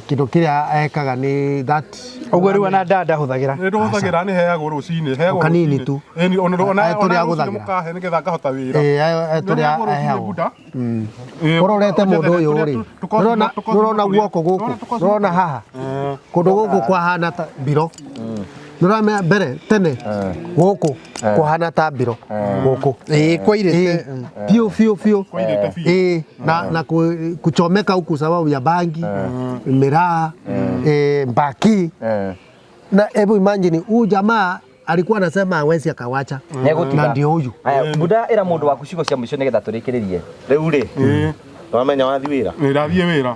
Kĩndũ kĩrĩa ekaga nĩ that
Ũguo rĩu ona ndawa ndahũthagĩra.
Nĩ ndũhũthagĩra nĩ heagwo rũcinĩ, heagwo
Kanini
rũcinĩ.
tu.
Ĩni, ona ona
Aya tũrĩa
ona rũcinĩ
agũthagĩra.
mũkahe nĩgetha ngahota wĩra.
Aya tũrĩa
Nĩ heagwo rũcinĩ
aheagwo.
Buda.
Ũrorete mũndũ ũyũ rĩ, nĩũrona guoko gũkũ, nĩũrona haha kũndũ gũkũ kwahana ta mbiro, nĩũramenya mbere tene gũkũ kwahana ta mbiro gũkũ
Kwairĩte.
Biũ biũ biũ.
Kwairĩte biũ.
Na kuchomeka huku sababu ya bangi, miraa, mbaki. Na hebu imagine huyu jamaa alikuwa anasema hawezi akawacha.
Nĩegũtiga.
Na ndio huyu.
Aya, Buda ĩra mũndũ waku ciugo cia mũico nĩgetha tũrĩkĩrĩrie.
Rĩu rĩ, wamenya wathiĩ wĩra?
Nĩ ndathiĩ wĩra.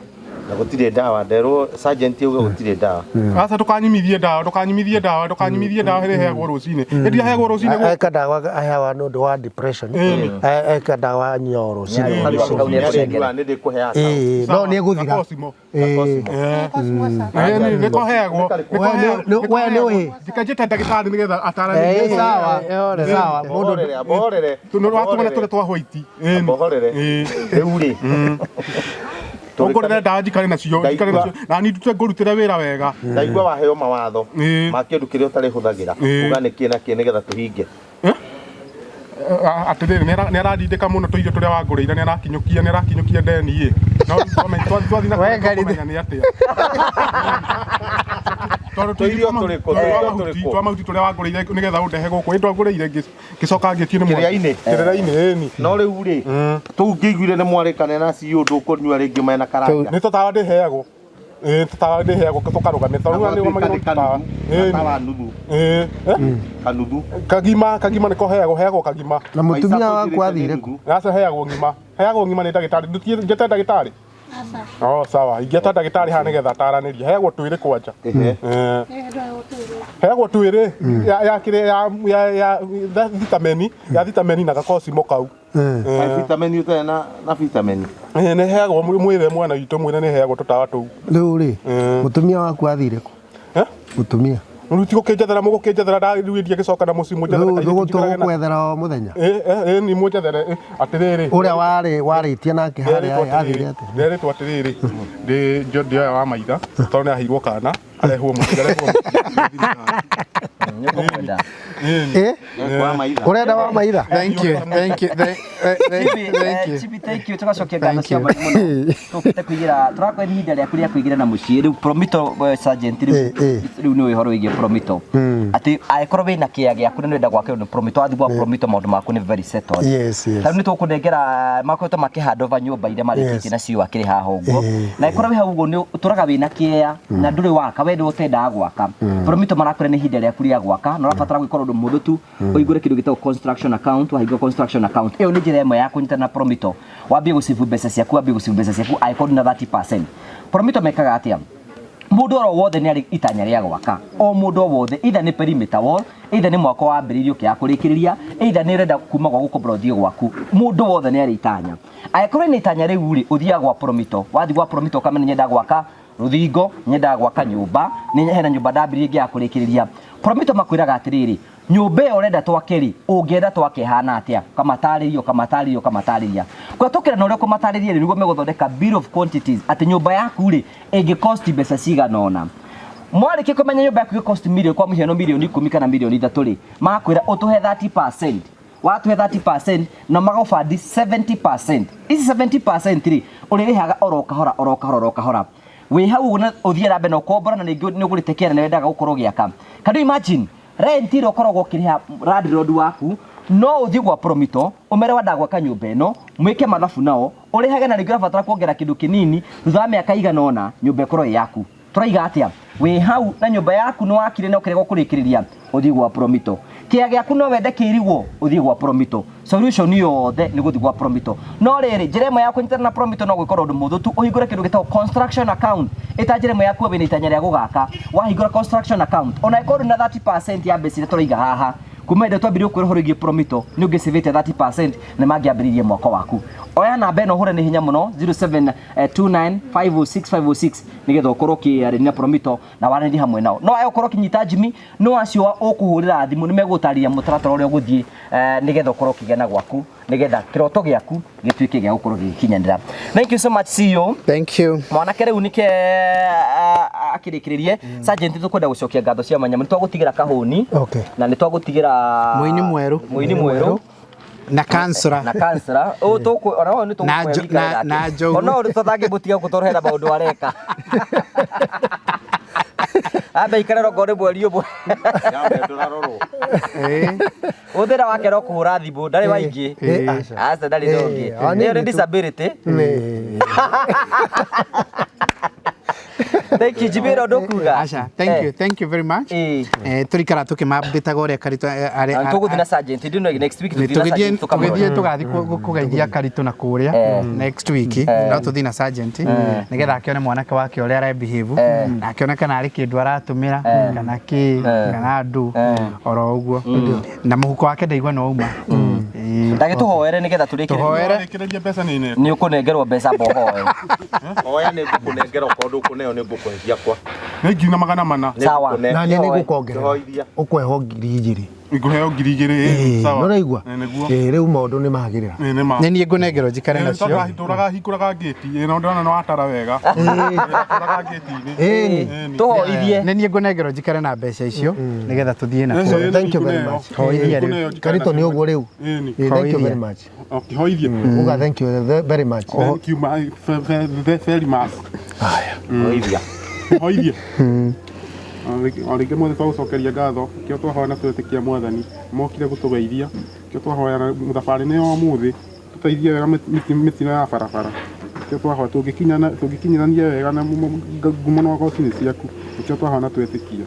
Na gũtirĩ ndawa, nderwo sergeant auga gũtirĩ ndawa.
Aca ndũkanyimithie ndawa, ndũkanyimithie ndawa, ndũkanyimithie ndawa ĩrĩa ĩheagwo rũcinĩ. Ĩrĩa ĩheagwo rũcinĩ gũkũ.
Eka ndawa aheawa nĩ ũndũ wa depression. Eka ndawa anyuaga rũcinĩ.
Nĩ ndĩkũheaga.
No nĩ ĩgũthira.
Nĩko heagwo.
We nĩ ũĩ.
Njĩte ndagĩtarĩ nĩgetha ataranĩrie.
Sawa, sawa.
Mũndũ aborere.
Watũgana tũrĩa twa white.
Aborere. Rĩu rĩ.
Ũngũrĩre ndawa njikare nacio, njikare nacio. Na niĩ ndute ngũrutĩre wĩra wega.
Ndaigua waheo mawatho ma kĩndũ kĩrĩa ũtarĩ hũthagĩra. Uga nĩ kĩ na kĩ nĩgetha tũhinge.
Atĩrĩrĩ, nĩ arandindĩka mũno tũirio tũrĩa wangũrĩire, nĩ arakinyũkia, nĩ arakinyũkia ndeni ĩ. No twathiĩ na kũrĩa tũkũmenya nĩ atĩa. Tondũ
Tũirio tũrĩkũ? Tũirio tũrĩkũ?
twa mahuti tũrĩa wangũrĩire nĩgetha ũndehe gũkũ. Ĩ ndwangũrĩire ngĩcoka ngĩtio nĩ mwathi.
Kĩrĩra-inĩ?
Kĩrĩra-inĩ, ĩni.
No rĩu rĩ, tũu ngĩiguire nĩ mwarĩkanĩra na CEO ndũkũnyua rĩngĩ mena karanga.
Nĩ tũtawa ndĩheagwo. Tũtawa ndĩheagwo tũkarũgamia. Tondũ rĩu nĩrũgamagĩrwo tũtawa.
Gatawa nuthu. Kanuthu.
Kagima, kagima nĩko heagwo, heagwo kagima.
Na mũtumia waku athire kũ?
Aca heagwo ng'ima. Heagwo ng'ima nĩ ndagĩtarĩ. Njĩte ndagĩtarĩ? Oh, sawa. Ingĩeta ndagĩtarĩ haha nĩgetha ataranĩrie. Heagwo twĩrĩ kwanja. Heagwo twĩrĩ ya kĩrĩa ya ya ya vitameni, ya vitameni na gakosimo kau.
Vitameni ũtarĩ na vitameni.
Nĩ heagwo mwĩre mwana witũ mwĩre nĩ heagwo tũtawa tũu.
Rĩu rĩ, mũtumia waku athire kũ? Mũtumia.
Rĩu ti gũkĩnjethera mũgũkĩnjethera rĩu ndiagĩcoka na mũciĩ mũnjethere.
Rĩu tũgũkwethera o mũthenya.
Nĩ mũnjethere atĩrĩrĩ.
Ũrĩa warĩ warĩtie nake harĩa athire atĩa?
Nderetwo atĩrĩrĩ, ndĩ ndĩoya wa maitha tondũ nĩ aheirwo kana arehwo mũciĩ arehwo mũciĩ.
Ũrenda wa maitha?
Thank you, thank you, thank you.
Chibi, thank you. Tũgacokia ngatho cia mwanya mũno. Tũkĩte kũigĩra, tũrakũhe ihinda rĩaku rĩa kũigĩra na mũciĩ. Rĩu Promito sergeant rĩu rĩu nĩ ũhoro wĩgiĩ Promito. Atĩ angĩkorwo wĩna kĩea gĩaku na nĩũrenda gwakĩrwo nĩ Promito, wathiĩ gwa Promito maũndũ maku nĩ very settled.
Yes, yes.
Tarĩu nĩ tũkũnengera makoretwo makĩ hand over nyũmba iria marĩkĩtie nacio akĩrĩ haha ũguo. Na angĩkorwo wĩ hau ũguo nĩ ũtũraga wĩna kĩea na ndũrĩ waka, we nĩ ũtendaga gwaka. Promito marakwĩra nĩ ihinda rĩaku rĩa gwaka na ũrabatara gwĩka ũndũ mũhũthũ tu, ũhingũre kĩndũ gĩtagwo construction account. Wahingũra construction account, ĩyo nĩ njĩra ĩmwe ya kũnyitana na Promito. Wambie gũcibu mbeca ciaku, wambie gũcibu mbeca ciaku angĩkorwo ndũna 30%. Promito mekaga atĩa? Mũndũ oro wothe nĩ arĩ itanya rĩa gwaka. O mũndũ o wothe, either nĩ perimeter wall, either nĩ mwako wambĩrĩirio ũkĩaga kũrĩkĩrĩria, either nĩ ũrenda kuma gwa gũkombora ũthiĩ gwaku. Mũndũ wothe nĩ arĩ itanya. Angĩkorwo nĩ itanya rĩu rĩ, ũthiaga gwa Promito. Wathiĩ gwa Promito ũkamenya nyendaga gwaka rũthingo, nyendaga gwaka nyũmba, nĩ hena nyũmba ndambĩrĩirie ngĩaga kũrĩkĩrĩria. Promito makwĩraga atĩrĩrĩ, nyũmba ĩyo ũrenda twake rĩ, ũngĩenda twake ĩhana atĩa? Ũkamatarĩria, ũkamatarĩria, ũkamatarĩria. Kũhetũkĩra na ũrĩa ũkũmatarĩria rĩ, nĩguo megũthondeka bill of quantities, atĩ nyũmba yaku rĩ, ĩngĩ cost mbeca cigana ũna. Mwarĩkia kũmenya nyũmba yaku ĩngĩ cost mirioni, kwa mũhiano mirioni 10 kana mirioni 3 rĩ, makwĩra ũtũhe 30%. Watũhe 30% na magũbandi 70%. Ici 70% rĩ, ũrĩrĩhaga oro kahora, oro kahora, oro kahora. Wĩ hau ũguo na ũthiĩ na mbere na ũkombora na ningĩ nĩ ũgũrĩte kĩara na wendaga gũkorwo ũgĩaka. Can you imagine? Rent ĩrĩa ũkoragwo ũkĩrĩha landlord waku, no ũthiĩ gwa Promito, ũmere wenda gwaka nyũmba ĩno, mwĩke mathabu nao, ũrĩhage na rĩngĩ ũrabatara kuongerera kĩndũ kĩnini, thutha wa mĩaka igana ũna, nyũmba ĩkorwo ĩ yaku. Tũraiga atĩa? Wĩ hau na nyũmba yaku nĩ wakire na ũkĩrega kũrĩkĩrĩria, ũthiĩ gwa Promito. Kĩea gĩaku no wende kĩirigwo, ũthiĩ gwa Promito. Solution yothe nĩ gũthiĩ gwa Promito. No rĩrĩ, njĩra ĩmwe ya kũnyitana na Promito no gwĩka ũndũ mũhũthũ tu, ũhingũre kĩndũ gĩtagwo construction account. Ĩta njĩra ĩmwe ya kuo wĩna itanya rĩa gũgaka. Wahingũra construction account, ona ĩkorwo ndũrĩ na 30% ya mbeca iria tũraiga haha, Kuma ĩrĩa twambirie kwĩra ũhoro wĩgiĩ Promito nĩ ũngĩcĩvĩte 30% na mangĩambĩrĩirie mwako waku. Oya namba ĩno ũhũre nĩ hinya mũno 0729506506 nĩgetha ũkorwo ũkĩarĩria na Promito na waranĩrie hamwe nao. No aye ũkorwo ũkĩnyita Jimmy, no acio ũkũhũrĩra thimũ nĩ megũgũtarĩria mũtaratara ũrĩa ũgũthiĩ nĩgetha ũkorwo ũkĩgĩa na gwaku nĩgetha kĩroto gĩaku gĩtuĩke gĩa gũkorwo gĩgĩkinyanĩra. Thank you so much CEO.
Thank you.
Mwanake rĩu nĩke akĩrĩkĩrĩrie. Sergeant tũkwenda gũcokia ngatho cia mwanya. Nĩ twagũtigĩra kahũni.
Okay.
Na nĩ twagũtigĩra
Mũini mwerũ.
Mũini mwerũ.
Na kansura.
Na kansura. Ũũ tũkũ ona ũyũ nĩ
Na
tũgũkũhe wĩikare nake.
na njogu.
Ona ũyũ tũtangĩmũtiga gũkũ tondũ hena maũndũ areka. Ambe ikare rongo nĩ mweri ũmwe. Ũthĩra wake no kũhũra thimũ, ndarĩ waingĩ. Aca ndarĩ na ũngĩ. Ĩyo nĩ disability. Thank you, Jimmy, ĩno ndũkuga.
Aca, thank you, thank you very much. Tũrikara tũkĩma-update-aga ũrĩa Karitũ,
Na tũgũthiĩ na sergeant, ndĩ no next week tũthiĩ na sergeant tũkamũrora.
Tũgĩthiĩ tũgathiĩ kũgeithia Karitũ na kũrĩa next week. No tũthiĩ na sergeant nĩgetha akĩone mwanake wake ũrĩa ara-behave, na akĩone kana harĩ kĩndũ aratũmĩra, kana kĩ, kana andũ, oro ũguo. Na mũhuko wake ndaigua no uma.
Ndagĩtũhoere nĩgetha tũrĩkĩrĩrie.
Tũhoere.
Tũrĩkĩrĩrie mbeca nĩ nene.
Nĩ ũkũnengerwo mbeca mbohoe.
Hoya nĩ ngũkũnengera okorwo ndũkũneo nĩ ngũkũhe ciakwa.
Nĩ 1,400.
Sawa.
Na niĩ nĩ ngũkongerera.
Hoithia.
Ũkũheo 2,000.
Ngũheo 2,000, sawa.
Nĩ ũraigua?
Nĩguo.
Rĩu maũndũ nĩ magĩrĩra.
Nĩ ma.
Nĩ niĩ ngũnengerwo njikare nacio.
Tũraga hingũraga ngĩti, no ndĩrona nĩ watara wega. Tũraga ngĩti-inĩ.
Tũhoithie.
Nĩ niĩ ngũnengerwo njikare na mbeca icio nĩgetha tũthiĩ na kũu.
Thank you very much.
Hoithia rĩu.
Karitũ nĩ ũguo rĩu. Thank you very much.
Okay, hoithie.
Uga thank you very much.
Thank you very much.
Haya.
Hoithia.
Hoithie. O rĩngĩ mothe twagũcokeria ngatho kĩo twahoya na twetĩkia mwathani mokire gũtũgeithia kĩo twahoya na thabarĩ nĩ ya ũmũthĩ tũteithie wega mĩtino ya barabara kĩo twahoya tũngĩkinyĩrania wega na ngumo na ũgoci nĩ ciaku nĩkĩo twahoya na twetĩkia.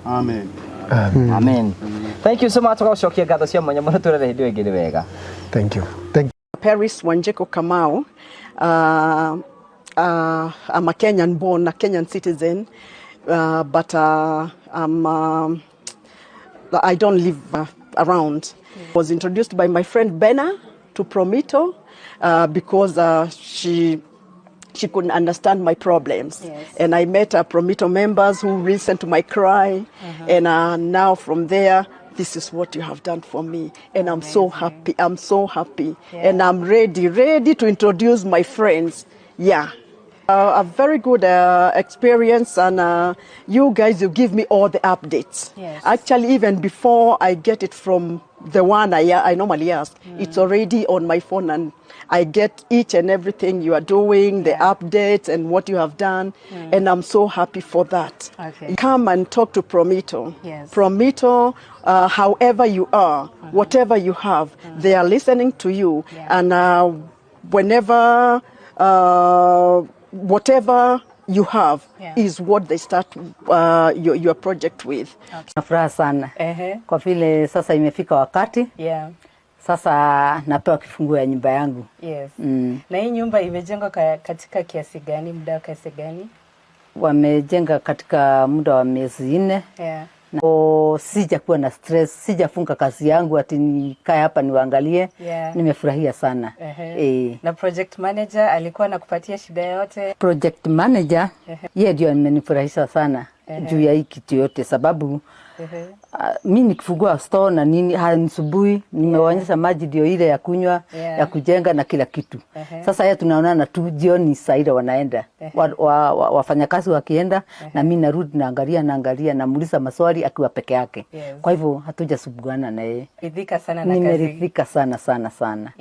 Amen.
Amen. Thank you so much tũgagũcokia ngatho cia mwanya mũno twĩrore hĩndĩ ĩyo ĩngĩ nĩ wega.
Thank you. Thank
Paris Wanjiku Kamau. I'm a Kenyan born, a Kenyan citizen, but I don't live around. Was introduced by my friend Bena to Promito because she couldn't understand my problems.
Yes.
And I met Promito members who listened to my cry. And now from there, this is what you have done for me. And I'm so happy. I'm so happy.
Yeah.
And I'm ready to introduce my friends. Yeah. A very good experience, and you guys, you give me all the updates.
Yes.
Actually, even before I get it from the one I normally ask, it's already on my phone, and I get each and everything you are doing, the updates and what you have done, and I'm so happy for that.
Okay.
Come and talk to Promito.
Yes.
Promito, however you are, whatever you have, they are listening to you, and whenever, whatever you have is what they start your project with.
Okay.
Nafuraha sana kwa vile sasa imefika wakati. Sasa napewa kifunguo ya nyumba yangu.
Yes. Na hii nyumba imejengwa katika kiasi gani, muda wa kiasi gani?
Wamejenga katika muda wa miezi 4. Na sijakuwa na stress, sijafunga kazi yangu ati nikae hapa niwaangalie. Nimefurahia sana.
Na project manager alikuwa anakupatia shida yote?
Project manager yeye ndio amenifurahisha sana juu ya hii kitu yote, sababu mi nikifungua store na nini hanisubui, nimewaonyesha maji ndio ile ya kunywa, ya kujenga na kila kitu. Sasa yeye tunaonana tu jioni saa ile wanaenda. Wafanyakazi wakienda na mimi narudi naangalia namuuliza maswali akiwa peke yake. Kwa hivyo hatujasubuana na yeye.
Ridhika sana na kazi.
Nimeridhika sana sana sana.